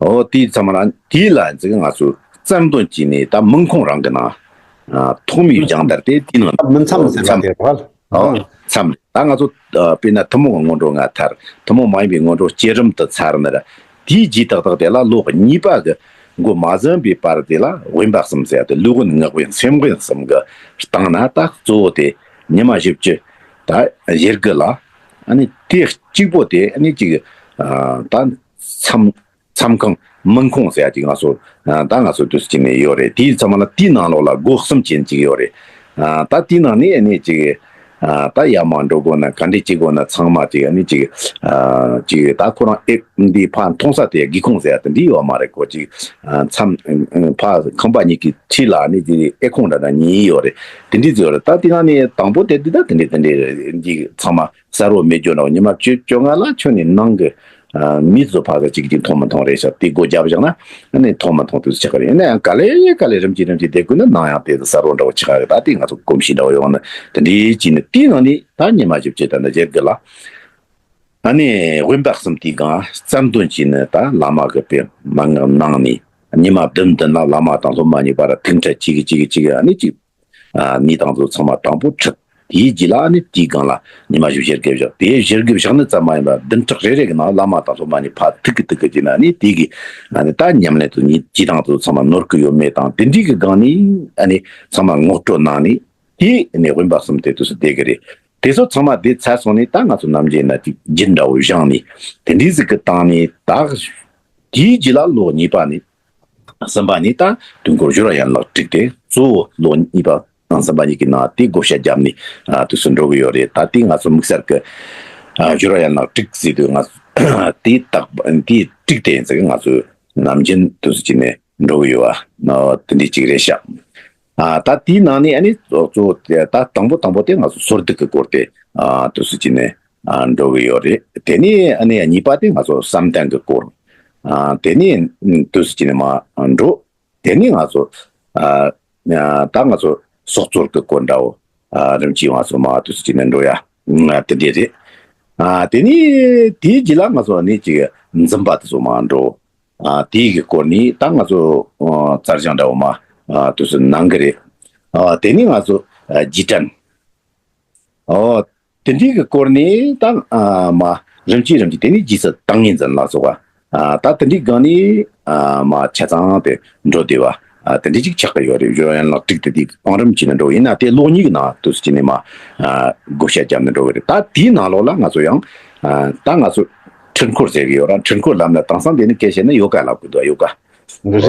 འོ། དེའི་མཚམས་ལ་དེའི་ལ་ཟེར་གི་ང་ཚོ་རྩ་འདོན་གྱིས་ནས་ད་མུན་ཁུང་རང་གི་ནང་། ཨ། ཐོག་མའི་སྦྱང་བརྡར་དེ་དེའི་ནང་། མུན་མཚམས་ཟེར་བ་དེ་རེད་བ། ཨོ། མཚམས། ད་ང་ཚོ་ཨ་དཔེར་ན་ཐུན་མོང་གི་སྔོན་འགྲོ་ལྔ་ཐར། ཐུན་མོང་མ་ཡིན་པའི་སྔོན་འགྲོ་བསྐྱེད་རིམ་དུ་ཚར་ནས་ར། དེའི་རྗེས་ཏག་ཏག་དེ་ལ་ལོ་གཉིས་པ་གི་འགོ་མ་ཟིན་པའི་བར་དེ་ལ་དབེན་པ་གསུམ་ཟེར་ཡ་དེ། ལུས་དབེན་ངག་དབེན་སེམས་དབེན་གསུམ་གི་སྟེང་ན་ད་གཙོ་བོ་དེ་ཉི་མ་བཞི་བཅུ། ད་ཞེ་དགུ་ལ། ཨ་ནི་དེ་གཅིག་པོ་དེ་ཨ་ནི་ཅིག་ཨ་ད་མཚམས། མཚམས་ཁང་། མུན་ཁུང་ཟེར་ཡ་ཅིག་ང་ཚོ་ཨ་ད་ང་ཚོ་དུས་སུ་ཅིག་ནས་ཡོད་རེད། དེའི་མཚམས་ལ་དེའི་ནང་ལོགས་ལ་སྒོ་གསུམ་ཅན་ཅིག་ཡོད་རེད། ཨ་ད་དེའི་ནང་ནས་ཨ་ནི་ཅིག་ཨ་ད་ཡར་མར་འགྲོ་དགོས་ན། ག་འདྲས་བྱེད་དགོས་ན། ཚང་མ་ཅིག་ཨ་ནི་ཅིག་ཨ་ཅིག་ད་ཁོ་རང་ཨེ་འདི་ཕར་མཐོང་ས་དེ་སྒེའུ་ཁུང་ཟེར་ཡ་དེ་འདྲས་ཡོད་མ་རེད། ཁོ་ཅིག་ཨ་མཚམས་ཕར་ཁང་པ་གཉིས་ཀྱི་འཁྲིས་ལ་ཨ་ནི་དེ་ཨེ་ཁུང་འདྲ་འདྲ་གཉིས་ཡོད་རེད། དེ་འདྲས་ཡོད་རེད། ད་དེ་ནང་ནས་དང་པོ་དེ་འདི་ད་དེ་འདྲས་དེ་འདྲས་འདི་ཚང་མ་གསར་བུ་མེད་རྒྱུ་འདྲ་བོ། ཉི་མ་བཅུ་བཅོ་ལྔ་ལ་ཁྱོན་ནས་ནང་གི་ཨ་མི་ཚོ་ཕ་གི་གཅིག་གཅིག་མཐོང་མི་མཐོང་རེད་ཤག་དེ་སྒོ་བརྒྱབ་བཞག་ན་ཨ་ནི་མཐོང་མི་མཐོང་དུས་ཆགས་ཀྱི་རེད། ཡིན་ན་ཡང་ག་ལེ་ག་ལེ་རིམ་གྱིས་རིམ་གྱིས་བསྡད་དགོས་ན་ནང་ཡང་དེ་གསར་བུ་འདྲ་བོ་ཆགས་ཀྱི། ད་དེ་ང་ཚོ་གོམས་གཤིས་འདྲ་བོ་ཡོང་ན་དེ་འདྲའི་བྱས་ནས། དེའི་ནང་ནས་ད་ཉི་མ་བཞི་བཅུ་ད་ནི་ཞེ་དགུ་ལ་ཨ་ནི་དབེན་པ་གསུམ། དེའི་སྒང་རྩ་འདོན་གྱིས་ནི་ད་བླ་མ་གི་དཔེ་མན་ངག་གནང་ནས། ཉི་མ་བདུན་བདུན་ལ་བླ་མ་དང་སློབ་མ་གཉིས་བར་ཐུག་འཕྲད་བྱེད་ཀྱི་བྱེད་ཀྱི་བྱེད་ཀྱི་ཨ་ནི་ཅིག་ཨ་ནི་དང་ཚོ་ཚང་མ་དང་པོ་ཁྲིད། དེའི་རྗེས་ལ་ཨ་ནི་དེའི་སྒང་ལ་ཉི་མ་བཞི་བཅུ་ཞེ་དགུ་བཞག་དེ་ཞེ་དགུ་བཞག་ནི་ཙམ་མ་ཡིན་པར་བདུན་ཕྲག་རེ་རེ་གི་ནང་བླ་མ་དང་སློབ་མ་གཉིས་ཕར་ཐུག་གི་ཐུག་གི་བྱས་ན། ཨ་ནི་དེ་གི་ཨ་ནི་ད་ཉམས་ལེན་དུ་ཉིད་ཀྱི་དང་དུ་ཚང་མ་ནོར་གི་ཡོད་མེད་དང་། དེ་འདྲའི་གི་སྒང་ནས་ཨ་ནི་ཚང་མ་ངོ་སྤྲོད་གནང་ནས། དེ་ནས་དབེན་པ་གསུམ་དེ་དུས་སུ་བསྡད་གི་རེད། དེ་ཚོ་ཚང་མ་བསྡད་ཚར་སོང་ནས་ད་ང་ཚོ་ནམ་རྒྱུན་ན་ཅིག་རྒྱུན་འདྲ་བོ་བཞག་ནས་དེ་འདྲའི་ཟིག་གི་སྟེང་ནས། ད་དེའི་རྗེས་ལ་ལོ་གཉིས་པ་ནས། གསུམ་པ་ནས་ད་དུས་འཁོར་སྦྱོར་བ་ཡན་ལག་དྲུག་དེ་གཙོ་བོ་ལོ་གཉིས་པ་དང་གསུམ་པ་གཉིས་ཀྱི་ནང་དེ་བགོ་བཤའ་བརྒྱབ་ནས་ཨ་དུས་སུ་འགྲོ་གི་ཡོད་རེད། ད་དེ་ང་ཚོ་དམིགས་བསལ་གྱི་ཨ་སྦྱོར་བ་ཡན་ལག་དྲུག་ཟེར་དུས་ང་ཚོ་དེ་དག་དེ་དྲུག་དེ་ཡིན་ཟེར་གི་ང་ཚོ་ནམ་རྒྱུན་དུས་སུ་བྱས་ནས་འགྲོ་གི་ཡོད་པ་དེ་འདྲ་ཅིག་རེད་ཤག་ཨ་ད་དེའི་ནང་ནས་ཨ་ནི་གཙོ་བོ་དེ་ད་དང་པོ་དང་པོ་དེ་ང་ཚོ་སོར་སྡུད་ཀྱི་སྐོར་དེ་ཨ་དུས་སུ་བྱས་ནས་ཨ་འགྲོ་གི་ཡོད་རེད། དེ་ནས་ཨ་ནི་གཉིས་པ་དེ་ང་ཚོ་བསམ་གཏན་གྱི་སྐོར། ཨ་དེ་ནས་དུས་སུ་བྱས་ནས་མར་འགྲོ། དེ་ནས་ང་ཚོ་ཨ་ད་ང་ཚོ་སྲོག་རྩོལ་གྱི་སྐོར་འདྲ་བོ་ཨ་རིམ་གྱིས་ང་ཚོ་མར་དུས་སུ་བྱས་ནས་འགྲོ་ཡ་དེ་འདྲ་རེད། ཨ་དེ་ནས་དེའི་རྗེས་ལ་ང་ཚོ་ཨ་ནི་ཅིག་འཛིན་པ་དེ་ཚོ་མར་འགྲོ། ཨ་དེའི་གི་སྐོར་ནས་ད་ང་ཚོ་ཨ་རྩལ་སྦྱང་འདྲ་བོ་མར་ ཨ་དུས་སུ་གནང་གི་རེད། ཨ་དེ་ནི་ང་ཚོ་ཨ་རྗེས་དྲན། ཨོ། དེ་འདྲའི་གི་སྐོར་ནས་ད་ཨ་མ་རིམ་གྱིས་རིམ་གྱིས་དེ་ནས་རྗེས་སུ་ཏིང་ངེ་འཛིན་ལ་སོགས་པ། ཨ་ད་དེ་འདྲའི་སྒང་ནས་ཨ་མ་ཆ་ཚང་དེ་འགྲོ་བདེ་བ། ཨ་དེ་འདྲའི་ཅིག་ཆགས་ཀྱི་ཡོད་རེད། སྦྱོར་བ་ཡན་ལག་དྲུག་དེ་དེའི་གི་བང་རིམ་གྱིས་ནི་འགྲོ་ཡིན་ན། དེ་ལོ་གཉིས་ཀྱི་ནང་དུས་སུ་ཅི་ནས་མ་ཨ་བགོ་བཤའ་བརྒྱབ་ནས་འགྲོ་གི་རེད། ད་དེའི་ནང་ལོགས་ལ་ང་ཚོ་ཡང་ཨ་ད་ང་ཚོ་འཕྲུལ་འཁོར་ཟེར་གི་ཡོད་ར། འཕྲུལ་འཁོར་ལམ་ལ་དེང་སང་དེ་ནི་སྐད་བཤད་ན་ཡོ་ག་ལབ་གི་འདུག་ཡོ་ག་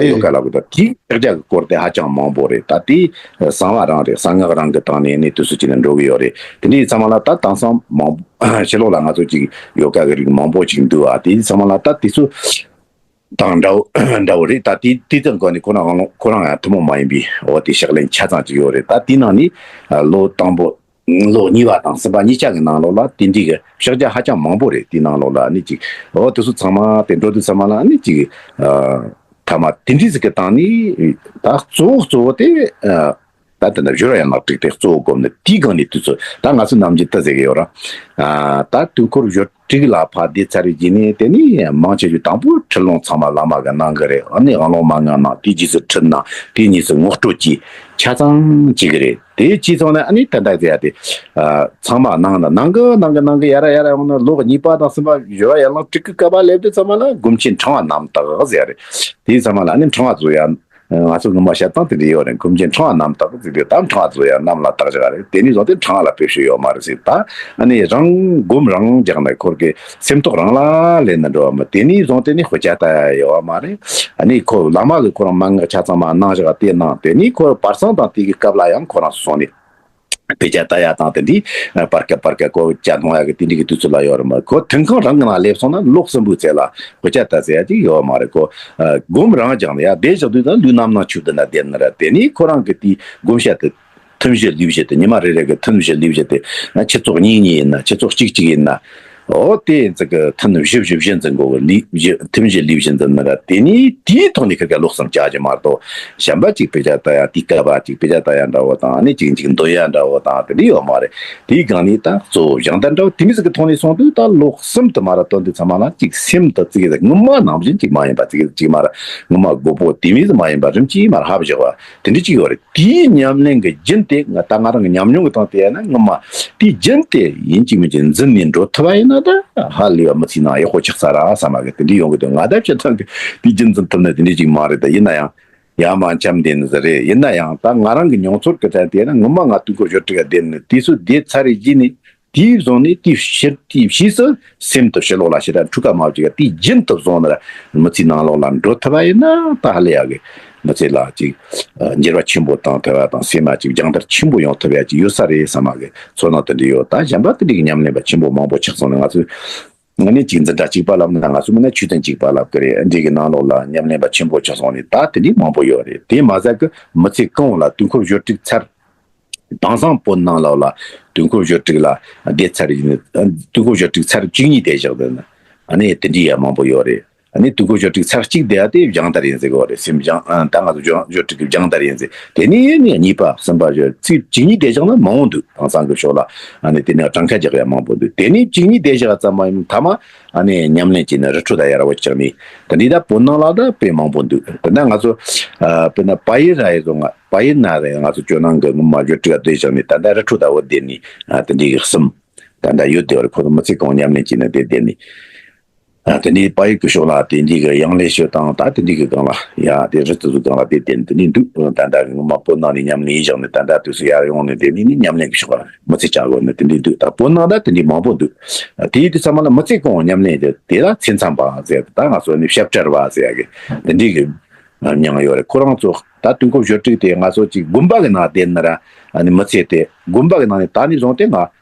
ཡོ་ག་ལབ་གི་འདུག་དེའི་ཕྱག་རྒྱ་གི་སྐོར་དེ་ཧ་ཅང་མང་པོ་རེད། ད་དེ་གསང་བ་རང་རེད། གསང་སྔགས་རང་གི་སྟེང་ནས་ནི་དུས་སུ་ཅི་ནས་འགྲོ་གི་ཡོད་རེད། དེ་འདྲའི་ཚང་མ་ལ་ད་དེང་སང་མང་པོ་ཕྱི་ལོགས་ལ་ང་ཚོ་ཅིག་ཡོ་ག་གི་རིགས་མང་པོ་ཅིག་འདུག་ཨ། དེ་ཚང་མ་ལ་ད་དེ་ཚོ་དང་འདྲ་བོ་འདྲ་བོ་རེད། ད་དེ་དེ་ཙམ་གོ་ནས་ཁོ་རང་ཁོ་རང་ཡང་ཐུན་མོང་མ་ཡིན་པའི་འོ་དེ་ཕྱག་ལེན་ཆ་ཚང་ཅིག་ཡོད་རེད། ད་དེའི་ནང་ནས་ལོ་དང་པོ། ལོ་གཉིས་པ་དང་གསུམ་པ་གཉིས་ཆ་གི་ནང་ལོགས་ལ་དེ་འདྲའི་གི་ཕྱག་རྒྱ་ཧ་ཅང་མང་པོ་རེད། དེའི་ནང་ལོགས་ལ་ནི་ཅིག་འོ་དེ་ཚོ་ཚང་མ་དེ་འགྲོ་དུས་ཚང་མ་ལ་ནི་ཅིག་ཨ་ཐ་མ་དེ་འདྲའི་ཟིག་གི་སྟེང་ནས་ད་གཙོ་བོ་གཙོ་བོ་དེ་ཨ་ད་དེ་འདྲ་སྦྱོར་བ་ཡན་ལག་དྲུག་དེ་གཙོ་བོ་བསྒོམས་ནས། དེའི་སྒང་ནས་དུས་ཚོད་ད་ང་ཚོ་ནམ་རྒྱུན་ད་ཟེར་གི་ཡོད་ར། ཨ་ད་དུས་འཁོར་སྦྱོར་དྲུག་ལ་ཕར་བསྡད་ཚར་རེ་རྗེས་ནས་དེ་ནས་མང་ཆེ་ཤོས་དང་པོ་ཁྲིད་ལུང་ཚང་མ་བླ་མ་གིས་གནང་གི་རེད། ཨ་ནི་དབང་ལུང་མ་ངས་གནང་། དེའི་རྗེས་སུ་ཁྲིད་གནང་། དེའི་རྗེས་སུ་ངོ་སྤྲོད་ཀྱིས་ཆ་ཚང་བྱེད་གི་རེད། དེའི་རྗེས་ཚང་ནས་ཨ་ནི་ད་ལྟ་ཟེར་ཡ་དེ་ཨ་ཚང་མ་གནང་ན་གནང་གི་གནང་གི་གནང་གི་ཡར་ར་ཡར་ར་ཡོང་ན་ལོ་གཉིས་པ་དང་གསུམ་པ་སྦྱོར་བ་ཡན་ལག་དྲུག་གི་སྐབས་ལ་སླེབས་དུས་ཚང་མ་ལ་སྒོམ་ཆེན་ཕྲེང་བ་རྣམ་དག་ཟེར་ཡ་རེད། དེའི་ཚང་མ་ལ་ཨ་ནི་ཕྲེང་བ་བཟོ་ཡ། ང་ཚོ་སྔོན་མ་བཤད་སྟངས་དེ་འདྲ་ཡོད་རེད། སྒོམ་ཆེན་ཕྲེང་བ་རྣམ་དག་ཟེར་དུས་ད་ཕྲེང་བ་བཟོ་ཡ་རྣམས་ལ་དག་བཞག་རེད། དེ་ནས་བཟུང་སྟེ་ཕྲེང་བ་ལ་ཕེབས་ཤེས་ཡོད་མ་རེད་ཟེར། ད་ཨ་ནི་རང་སྒོམ་རང་རྒྱག་ནས་ཁོར་གི་སེམས་རྟོགས་རང་ལ་ལེན་ན་འགྲོ་བ་མ། དེ་ནས་བཟུང་སྟེ་ནི་དཔེ་ཆ་ལྟ་ཡ་ཡོད་མ་རེད། ཨ་ནི་ཁོ་བླ་མ་གིས་ཁོ་རང་མན་ངག་ཆ་ཚང་མ་གནང་བཞག་དེ་གནང་། དེ་ནས་ཁོ་བར་གསེང་དང་དེ་གི་སྐབས་ལ་ཡང་ཁོ་རང་སོང་ནས་དཔེ་ཆ་ལྟ་ཡ་དང་དེ་འདྲའི་བར་སྐབས་བར་སྐབས་ཁོ་ཇ་འཐུང་ཡ་གི་དེ་འདྲའི་གི་དུས་ཚོད་ལ་ཡོད་རེད་མ། ཁོ་ཐུན་ཁང་རང་གི་ནང་སླེབས་སོང་ན་ལོ་གསུམ་པོའི་ཚེ་ལ་དཔེ་ཆ་ལྟ་ཟེར་ཡ་ཅིག་ཡོད་མ་རེད། ཁོ་སྒོམ་རང་རྒྱག་ནས་ཡ་བསྡད་བཞག་དུས་ད་ལུས་རྣམ་སྣང་ཆོས་བདུན་ལ་བསྡད་ནི་ར། དེ་ནས་ཁོ་རང་གི་དེའི་སྒོམ་བྱ་དེ་ཐུན་བཞི་ལུས་བཞི་དེ། ཉི་མ་རེ་རེ་གི་ཐུན་བཞི་ལུས་བཞི་དེ། ཨ་ཆུ་ཚོད་གཉིས་གཉིས་ཡིན་ན། ཆུ་ཚོད་གཅིག་གཅིག་ཡིན་ན། འོ་དེ་ཡིན་ཙི་གི་ཐུན་བཞི་བཞི་བཞི་འཛིན་དགོས་གི། ལུས་བཞི་ཐུན་བཞི་ལུས་བཞི་འཛིན་ནི་ར། དེ་ནས་དེའི་ཐོག་ནས་ཁིར་ཀ་ལོ་གསུམ་བྱ་རྒྱུ་མ་གཏོགས། གཞན་པ་ཅིག་དཔེ་ཆ་ལྟ་ཡ་དེའི་སྐབས་པ་ཅིག་དཔེ་ཆ་ལྟ་ཡ་འདྲ་བོ་དང་། ཨ་ནི་ཅིག་ཅིག་འདོན་ཡ་འདྲ་བོ་དང་དེ་འདྲ་ཡོད་མ་རེད། དེའི་སྒང་ནས་ད་གཙོ་བོ་སྦྱང་བརྡར་འདྲ་བོ་དེ་མོ་ཟིག་གི་ཐོག་ནས་སོང་དུས་ད་ལོ་གསུམ་དུ་མ་ར་དོན་དེ་ཚང་མ་ལ་ཅིག་སེམས་དུ་ཙི་གེ་ཟིག་སྔོན་མ་ནང་བཞིན་ཅིག་མ་ཡིན་པ། ཙི་གེ་ཟིག་ཅིག་མ་ར་སྔོན་མ་མགོ་པོ་དེ་མོ་ཟིག་མ་ཡིན་པ་རིམ་གྱིས་མ་ར་ཧ་བཞག་པ་དེ་འདྲ་ཅིག་ཡོད་རེད། དེའི་ཉམས་ལེན་གྱི་རྒྱུན་དེ་ང་ད་ང་རང་གི་ཉམས་མྱོང་གི་སྟེང་དེ་ཡིན་ན་སྔོན་མ་དེའི་རྒྱུན་དེ་ཡིན་གཅིག་མིན་གཅིག་འཛིན་ནས་འགྲོ་ཐུབ་པ་ཡིན་ན་ད་ཧ་ལས་པ་མི་ཚེའི་ནང་ཡག་པོ་ཆགས་ས་ར་བསམ་པ་གི་དེ་འདྲ་ཡོང་གི་འདུག་ང་ད་སྤྱིར་བཏང་གི་དེའི་རྒྱུན་འཛིན་ཐུབ་ན་དེ་འདྲ་ཅིག་མ་རེད། ད་ཡིན་ན་ཡང་ཡ་མ་འཆམ་དེ་ནི་ཟེར་རེད། ཡིན་ན་ཡང་ད་ང་རང་གི་མྱོང་ཚོར་གི་ཐད་དེ་ན་ངོ་མ་ང་དུས་འཁོར་སྦྱོར་དྲུག་ག་བསྡད་ནི་དུས་སུ་བསྡད་ཚར་རེ་རྗེས་ནས་དེའི་བཟུང་ནས་དེའི་ཕྱིར་དེའི་ཕྱིས་སུ་སེམས་དུ་ཕྱི་ལོགས་ལ་ཕྱི་དྲ་འཁྲུག་ག་མ་བཅུག་ག་དེའི་རྒྱུན་དུ་བཟུང་ནས་མི་ཚེའི་ནང་ལོགས་ལ་འགྲོ་ཐུབ་པ་ཡིན་ན་ད་ཧ་ལས་ཡག་གི། མི་ཚེ་ལ་ཅིག་འགྱུར་བ་ཆེན་པོ་བཏང་ཐུབ་པ་དང་སེམས་ལ་ཅིག་སྦྱང་བརྡར་ཆེན་པོ་ཡོང་ཐུབ་ཡ་ཅིག་ཡོད་ས་རེད་བསམ་པ་གི་ཚོར་སྣང་དེ་འདྲ་ཡོད། ད་གཞན་པ་དེ་འདྲའི་གི་ཉམས་ལེན་པ་ཆེན་པོ་མང་པོ་ཆགས་སོང་ནས་ང་ཚོས། ང་ནི་ཅིག་འཛིན་གྲྭ་གཅིག་པ་ལབ་ན་ང་ཚོ་མིན་ན་ཆོས་ཚན་གཅིག་པ་ལབ་ཀྱི་རེད། འདི་གི་ནང་ལོགས་ལ་ཉམས་ལེན་པ་ཆེན་པོ་ཆགས་སོང་ནས་ད་དེ་འདྲའི་མང་པོ་ཡོད་རེད། དེ་མ་ཟད་ཀྱི་མི་ཚེ་གང་བོ་ལ་དུས་འཁོར་སྦྱོར་དྲུག་ཚར། དེང་སང་བོད་ནང་ལོགས་ལ་དུས་འཁོར་སྦྱོར་དྲུག་ལ་བསྡད་ཚར་ཡིན། དུས་འཁོར་སྦྱོར་དྲུག་ཚར་གཅིག་གཉིས་བསྡད་བཞག་དེ་ནི་ཨ་ནི་དེ་འདྲའི་ཡ་མང་པོ་ཡོད་རེད། ཨ་ནི་དུས་འཁོར་སྦྱོར་དྲུག་ཚར་གཅིག་བསྡད་ཡ་དེ་སྦྱང་བརྡར་ཡིན་ཟེར་གི་ཡོད་རེད། སེམས་སྦྱང་ཨ་ད་ང་ཚོ་སྦྱོར་སྦྱོར་དྲུག་གི་སྦྱང་བརྡར་ཡིན་ཟེར། དེ་ནས་ནི་གཉིས་པ་གསུམ་པ་བཞི་ཚིག་གཅིག་གཉིས་བསྡད་བཞག་ན་མང་བོ་འདུག་དེང་སང་གི་ཕྱོགས་ལ་ཨ་ནི་དེ་ནས་གྲངས་ཀ་རྒྱག་ཡ་མང་པོ་འདུག་དེ་ནས་གཅིག་གཉིས་བསྡད་བཞག་ཙམ་མ་ཡིན་མཐའ་མ་ཨ་ནི་ཉམས་ལེན་བྱས་ནས་རི་ཁྲོད་ད་ཡར་བུད་བཅུག་ནས་དེ་འདྲའི་ད་བོད་ནང་ལ་ད་དཔེ་མང་པོ་འདུག་དེ་ནས་ང་ཚོ་ཨ་དཔེར་ན་པ་ཡིར་ར་ཡི་ཚོ་ང་པ་ཡིར་ན་རེ་ང་ཚོ་ཇོ་ནང་གི་ངོ་མ་སྦྱོར་དྲུག་བསྡད་བཞག་ནས་ད་ལྟ་རི་ཁྲོད་ད་བུད་བསྡད་ནས་ཨ་དེ་འདྲའི་གི་གསུམ་ད་ལྟ་ཡོད་དེ་བར་ཁོ་ཚོ་མི་ཚེ་གང་ཉམས་ལེན་བྱས་ནས་བསྡད་བསྡད་ནས། ཨ་དེ་འདྲའི་པ་ཡིར་གྱི་ཕྱོགས་ལ་དེ་འདྲའི་གི་ཡང་ལེ་ཤོད་དང་ད་དེ་འདྲའི་གི་སྒང་ལ་ཡ་དེ་རི་རྩེ་ཚོ་སྒང་ལ་དེ་དེ་དེ་འདྲའི་འདུག་ད་ལྟ་ངོ་མ་བོད་ནང་ནས་ཉམས་ལེན་བཞག་ནས་ད་ལྟ་དུས་སུ་ཡར་ཡོང་ནས་དེ་ནས་ནི་ཉམས་ལེན་གྱི་ཕྱོགས་ལ་མི་ཚེ་བཅག་དགོས་ནས་དེ་འདྲའི་འདུག་ད་བོད་ནང་ད་དེ་འདྲའི་མང་པོ་འདུག་དེའི་དུས་ཚང་མ་ལ་མི་ཚེ་གང་ཉམས་ལེན་དེ་དེ་ལ་ཚེ་མཚམས་པ་ཟེར་ད་ང་ཚོ་ནི་ཞབས་བྲལ་བ་ཟེར་ཡ་གི་དེ་འདྲའི་གི་མྱིང་ཡོད་རེད། ཁོ་རང་ཚོ་ད་དུས་འཁོར་སྦྱོར་དྲུག་དེ་ང་ཚོ་ཅིག་དགོན་པ་གི་ནང་བསྡད་ན་ར་ཨ་ནི་མི་ཚེ་དེ་དགོན་པ་གི་ནང་ནས་ད་ནི་བཟུང་སྟེ་ང་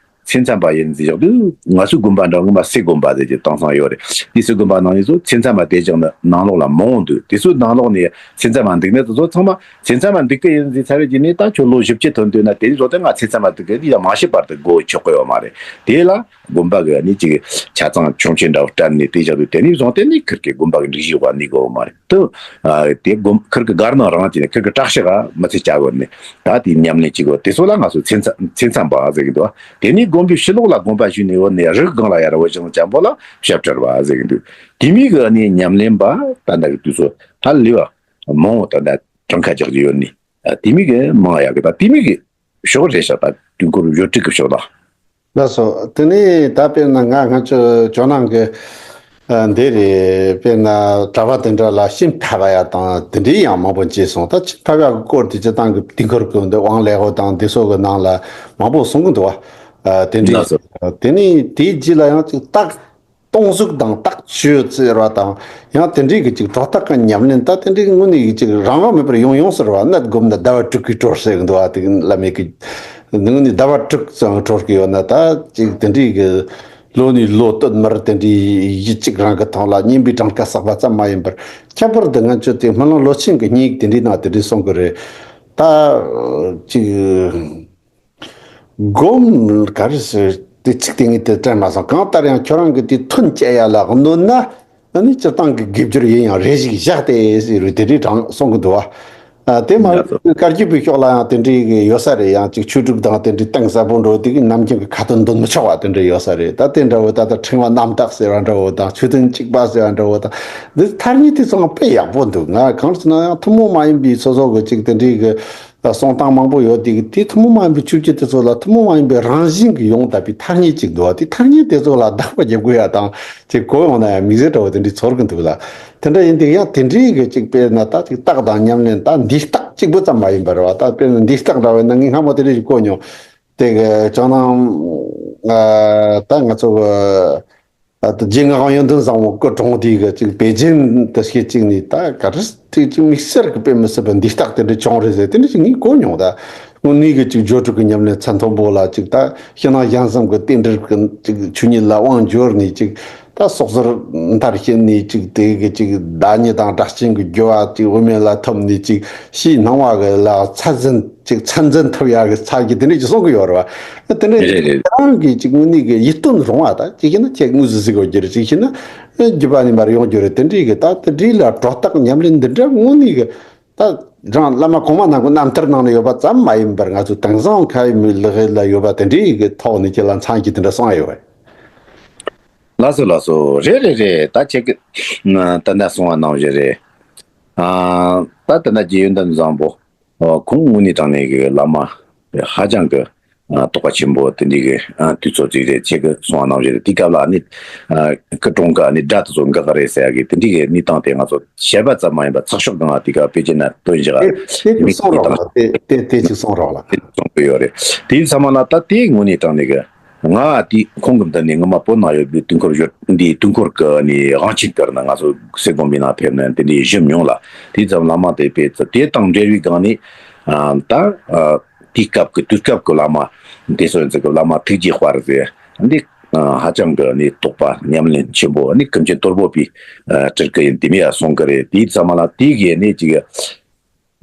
ཚེ་མཚམས་པ་ཡིན་ཟེར་བཞག་དུས་ང་ཚོའི་དགོན་པ་འདྲ་ངོ་མ་སེ་དགོན་པ་ཟེར་གྱི་དེང་སང་ཡོད་རེད། དེ་སེ་དགོན་པ་ནང་ནས་ཚོ་ཚེ་མཚམས་པ་དེ་ཅང་ནང་ལོགས་ལ་མང་བོ་འདུག་དེ་ཚོའི་ནང་ལོགས་ནས་ཚེ་མཚམས་པ་འདུག་ནས་དེ་ཚོ་ཚང་མ་ཚེ་མཚམས་པ་འདུག་གི་ཡིན་ཟེར་ཚར་བའི་རྗེས་ནས་ད་ཁྱོད་ལོ་བཞི་བཅུ་ཐོན་དུས་ན་དེ་ནས་བཟོ་སྟེ་ང་ཚེ་མཚམས་པ་འདུག་གི་ཡིན་ཡང་མ་ཤི་བར་དུ་སྒོ་ཆོག་གི་ཡོད་མ་རེད། དེ་ལ་དགོན་པ་གི་ནི་ཅིག་ཆ་ཚང་ཆོག་མཆན་འདྲ་བོ་སྤྲད་ནས་དེ་བཞག་དུས་དེ་ནས་བཟུང་སྟེ་ནི་ཁིར་གི་དགོན་པ་གི་སྒྲིག་གཞི་འོག་གནས་དགོས་མ་རེད། དུ། ཨ་དེ་དགོན་ཁིར་གི་སྒར་ནང་རང་གི་ནས་ཁིར་གི་བཀྲ་ཤིས་ཨ་མི་ཚེ་བཅག་དགོས་ནས་ད་དེ་ཉམས་ལེན་བྱེད་དགོས། དེ་ཚོ་ལ་ང་ཚོ་ཚེ་མཚམས་ཚེ་མཚམས་པ་ཟེར་གི་འདུག་དེ་ནས་དགོན་པའི་ཕྱི་ལོགས་ལ་དགོན་པ་ཞུས་ནས་ཡོད་ནས་རི་སྒང་ལ་ཡར་བུད་ཅིང་འཇམ་པོ་ལ་ཞབས་བྲལ་བ་ཟེར་གི་འདུག་དེ་མིན་གི་ནི་ཉམས་ལེན་པ་ད་ལྟ་གི་དུས་ཚོད་ཧ་ལས་པ་མང་བོ་ད་ལྟ་གྲངས་ཀ་རྒྱག་རྒྱུ་ཡོད་ནི། ཨ། དེ་མིག་གི་མང་ཡག་གི་ད་དེ་མིག་གི་ཕྱོགས་རེད་ཤག་ད་དུས་འཁོར་བརྗོད་བྲིས་ཀྱི་ཕྱོགས་ད། ལགས་སོ། དེ་ནས་ད་དཔེར་ན་ང་ང་ཚོ་ཇོ་ནང་གི་ཨ་འདི་རེད། དཔེར་ན་གྲྭ་པ་དེ་འདྲ་ལ་སྤྱིན་ཕབ་པ་ཡ་དང་དེ་འདྲའི་ཡང་མང་པོ་མཇལ་སོང་། ད་སྤྱིན་ཕབ་ཡག་གི་སྐོར་དེ་སྤྱིར་བཏང་གི་དུས་འཁོར་གི་འདི་དབང་ལེགས་པོ་དང་འདི་སོགས་ཀྱི་ནང་ལ་མང་པོ་གསུང་གི་འདུག་བ། ཨ་དེ་འདྲའི་ལགས་སོ། དེ་ནས་དེའི་རྗེས་ལ་ཡང་ཅིག་རྟགས། སྟོང་གཟུགས་དང་རྟགས་ཆོས་ཟེར་བ་དང་ཡང་དེ་འདྲའི་གི་ཅིག་སྒྲོ་བཏགས་ཀྱི་ཉམས་ལེན། ད་དེ་འདྲའི་གི་དངོས་གནས་ཀྱི་ཅིག་རང་དབང་མེད་པར་ཡོང་ཡོང་ཟེར་བ། གནད་བསྒོམས་ན་ཟླ་བ་དྲུག་གིས་གྲོལ་ཟེར་གི་འདུག་བ། དེ་གི་བླ་མེད་ཀྱི་དངོས་གནས་ཟླ་བ་དྲུག་ཙམ་གྲོལ་གི་ཡོད་ན། ད་ཅིག་དེ་འདྲའི་གི་ལོ་ནས་ལོ་སྟོད་མར་དེ་འདྲའི་ཡིད་གཅིག་རང་གི་ཐོག་ལ་སྙན་པའི་གྲངས་ཀ་བསགས་པ་ཙམ་མ་ཡིན་པར། ཁྱད་པར་དུ་ང་ཚོ་དེ་སྨོན་ལམ་ལོ་ཆེན་གྱི་སྙན་ཡིག་དེ་འདྲའི་ནང་དེ་འདྲའི་གསུང་གི་རེད། ད་ཅིག་སྒོམ་ག་རེ་ཟེར་དེ་ཚིག་དེ་ངས་དེ་དྲན་མ་སོང་། གང་ལྟར་ཡང་ཁྱོད་རང་གི་དེ་ཐུན་བཅད་ཡ་ལ་གནོད་ན། ཨ་ནི་སྤྱིར་བཏང་གི་དགེ་སྦྱོར་ཡིན་ཡང་རེ་ཞིག་བཞག་སྟེ་ཟེར་བའི་དེ་འདྲའི་གྲངས་གསུང་གི་འདུག་བ། ཨ་དེ་མ་ཡ་ཟོ། ཡོད་བཀའ་བརྒྱུད་པའི་ཕྱོགས་ལ་ཡང་དེ་འདྲའི་གི་ཡོད་ས་རེད། ཡང་ཅིག་ཆོས་དྲུག་དང་དེ་འདྲའི་གཏིང་ཟབ་པོ་འགྲོ་དེ་གི་ནམ་རྒྱུན་གི་ཁ་ཏོན་འདོན་མི་ཆོག་པ་དེ་འདྲ་ཡོད་ས་རེད། ད་དེ་འདྲ་བོ་ད་ལྟ་ཕྲེང་བ་རྣམ་དག་ཟེར་བ་འདྲ་བོ་དང་མཆོད་རྟེན་གཅིག་པ་ཟེར་བ་འདྲ་བོ་དང་། འདི་ཐ་སྙད་དེ་ཚོ་དཔེ་ཡག་པོ་འདུག་ང་གང་ཟེར་ན་ཡང་ཐུན་མོང་མ་ཡིན་པའི་སོ་སོ་གི་ཅིག་དེ་འདྲའི་གི་གསུང་སྟངས་མང་པོ་ཡོད་དེ། དེ་ཐུན་མོང་མ་ཡིན་པའི་ཆོས་བརྒྱུད་དེ་ཚོ་ལ་ཐུན་མོང་མ་ཡིན་པའི་རང་བཞིན་གྱིས་ཡོང་བསྡད་པའི་ཐ་སྙད་ཅིག་འདུག་བ། དེ་ཐ་སྙད་དེ་ཚོ་ལ་བདག་པོ་རྒྱབ་དགོས་ཡ་དང་ཅིག་གོ་ཡོང་ན་ཡང་མིག་ཟེར་འདྲ་བོ་དེ་འདྲའི་ཚོར་གི་འདུག་ལ། དེ་འདྲ་ཡིན་དུས་ཡང་དེ་འདྲའི་གི་ཅིག་དཔེར་ན་ད་ཅིག་རྟགས་དང་ཉམས་ལེན་ད་འདི་རྟགས་གཅིག་པུ་ཙམ་མ་ཡིན་པར་བ། ད་དཔེར་ན་འདི་རྟགས་འདྲ་བ་ཡིན་ན་ངས་སྔ་མོ་དེ་འདྲ་ཞིག་གོ་མྱོང་། དེ་གི་ཇོ་ནང་ད་ང་ཚོ་གི་ཨ་ད་རྗེ་ངག་དབང་ཡོན་ཏན་བཟང་པོ་སྐུ་གྲོངས་དུས་གི་ཅིག་པེ་ཅིན་དུ་སྐད་ཅིག་ནས་ད་ག་རེ་ཅིག་ཅིག་དམིགས་བསལ་གི་དཔེ་མི་སྲིད་པ་འདི་རྟགས་དེ་འདྲ་བྱུང་རེད་ཟེར། དེ་འདྲ་ཞིག་ངས་གོ་མྱོང་། ད་དངོས་གནས་གི་ཅིག་སྦྱོར་དྲུག་གི་ཉམས་ལེན་ཚད་མཐོན་པོ་ལ་ཅིག་ད་ཕྱི་ནང་གཞན་གསུམ་གི་རྟེན་འབྲེལ་གི་ཅིག་ཆོས་ཉིད་ལ་དབང་འབྱོར་ནས་ཅིག་ད་སྲོག་རྩོལ་མཐར་ཕྱིན་ནས་ཅིག་དེ་གི་ཅིག་བདག་ཉིད་དང་སྒྲ་གཅན་གྱི་རྒོལ་བ་ཅིག་དབུ་མེད་ལ་ཐོབ་ནས་ཅིག་ཕྱིའི་སྣང་བ་གི་ལ་ཚད་འཛིན་ཅིག་ཚད་འཛིན་ཐུབ་ཡག་གི་ཚད་ཀྱི་དེ་འདྲ་ཅིག་གསུང་གི་ཡོད་རེད་བ། དེ་འདྲ་རེད་རེད། ཁྱེད་རང་གི་ཅིག་དངོས་གནས་ཀྱི་ཡིད་རྟོན་རུང་བ། ད་ཅིག་བྱས་ན་ཁྱེད་དངོས་སུ་གཟིགས་དགོས་ཀྱི་རེད། ཅིག་བྱས་ན་རྒྱུད་པ་ནས་མར་ཡོང་རྒྱུ་རེད། དེ་འདྲའི་གི་ད་དེ་འདྲའི་ལ་སྒྲོ་བཏགས་ཉམས་ལེན་འདི་འདྲ་དངོས་གནས་གི་ད་རང་བླ་མ་གོང་མ་རྣམས་ཀྱི་རྣམ་ཐར་ནང་ན་ཡོད་པ་ཙམ་མ་ཡིན་པར་ང་ཚོ་དེང་སང་ཁ་ཡི་མི་ལག་ལ་ཡོད་པ་དེ་འདྲའི་གི་ཐོག་ནས་ཁྱེད་ལ་མཚན་གྱི་དེ་འདྲ་གསུང་ཡ་ཡོད་པ། ལགས་སོ་ལགས་སོ། རེད་རེད་རེད། ད་ཁྱེད་ཀྱི་ད་ལྟ་གསུང་བ་ནང་བཞིན་རེད། ཨ་ད་ད་ལྟ་རྗེ་ཡོན་ཏན་བཟང་པོ། ཨོ་ཁོང་དངོས་གནས་དྲང་གནས་ཀྱི་བླ་མ་ཧ་ཅང་གི་ཨ་རྟོགས་པ་ཆེན་པོ་དེ་འདྲའི་གི་ཨ་དུས་ཚོད་ཅིག་རེད། ཁྱེད་ཀྱི་གསུང་བ་ནང་བཞིན་རེད། དེའི་སྐབས་ལ་ནི་ཨ་སྐུ་གྲོངས་སྐབས་ནི་སྒྲ་དེ་ཚོ་འགག་གི་རེད་ཟེར་ཡ་གི་དེ་འདྲའི་གི་གནས་སྟངས་དེ་ང་ཚོ་བཤད་པ་ཙམ་མ་ཡིན་པར་ཚགས་ཤོག་སྒང་ལ་དེ་ག་དཔེ་ཅན་ན་སྟོན་བཞག་དེ་དེ་ཅིག་གསུང་རོགས་ལ། དེ་དེ་དེ་ཅིག་གསུང་རོགས་ལ། དེ་གསུང་གི་ཡོད་རེད། དེའི་ཚང་མ་ལ་ད་དེ་དངོས་གནས་དྲང་གནས་གི་ང་དེ་ཁོང་གི་མདུན་ནས་ངོ་མ་བོད་ནང་ཡོད་པའི་དུས་འཁོར་ཡོད་འདིའི་དུས་འཁོར་གི་ནི་དབང་ཆེན་དཀར་ན་ང་ཚོ་སེ་གོམ་པའི་ནང་ཕེབས་ནས་དེ་འདྲའི་ཞུ་མྱོང་ལ། དེ་ཙམ་བླ་མ་དེ་དཔེ་ཚོ་དེ་དང་འབྲེལ་བའི་སྒང་ནས་ཨ་ད་ཨ་དེའི་སྐབས་ཀྱི་དུས་སྐབས་ཀྱི་བླ་མ་དེ་ཚོ་ཡིན་ཚད་ཀྱི་བླ་མ་ཐུགས་རྗེ་དཔལ་ཟེར་འདི་ཨ་ཧ་ཅང་གི་ནི་རྟོགས་པ་ཉམས་ལེན་ཆེན་པོ་ནི་ཀུན་མཁྱེན་དོལ་པོ་པའི་ཨ་སྤྲུལ་སྐུ་ཡིན་དེ་མི་ཡ་གསུང་གི་རེད། དེའི་ཚང་མ་ལ་དེ་གི་ནི་ཅིག་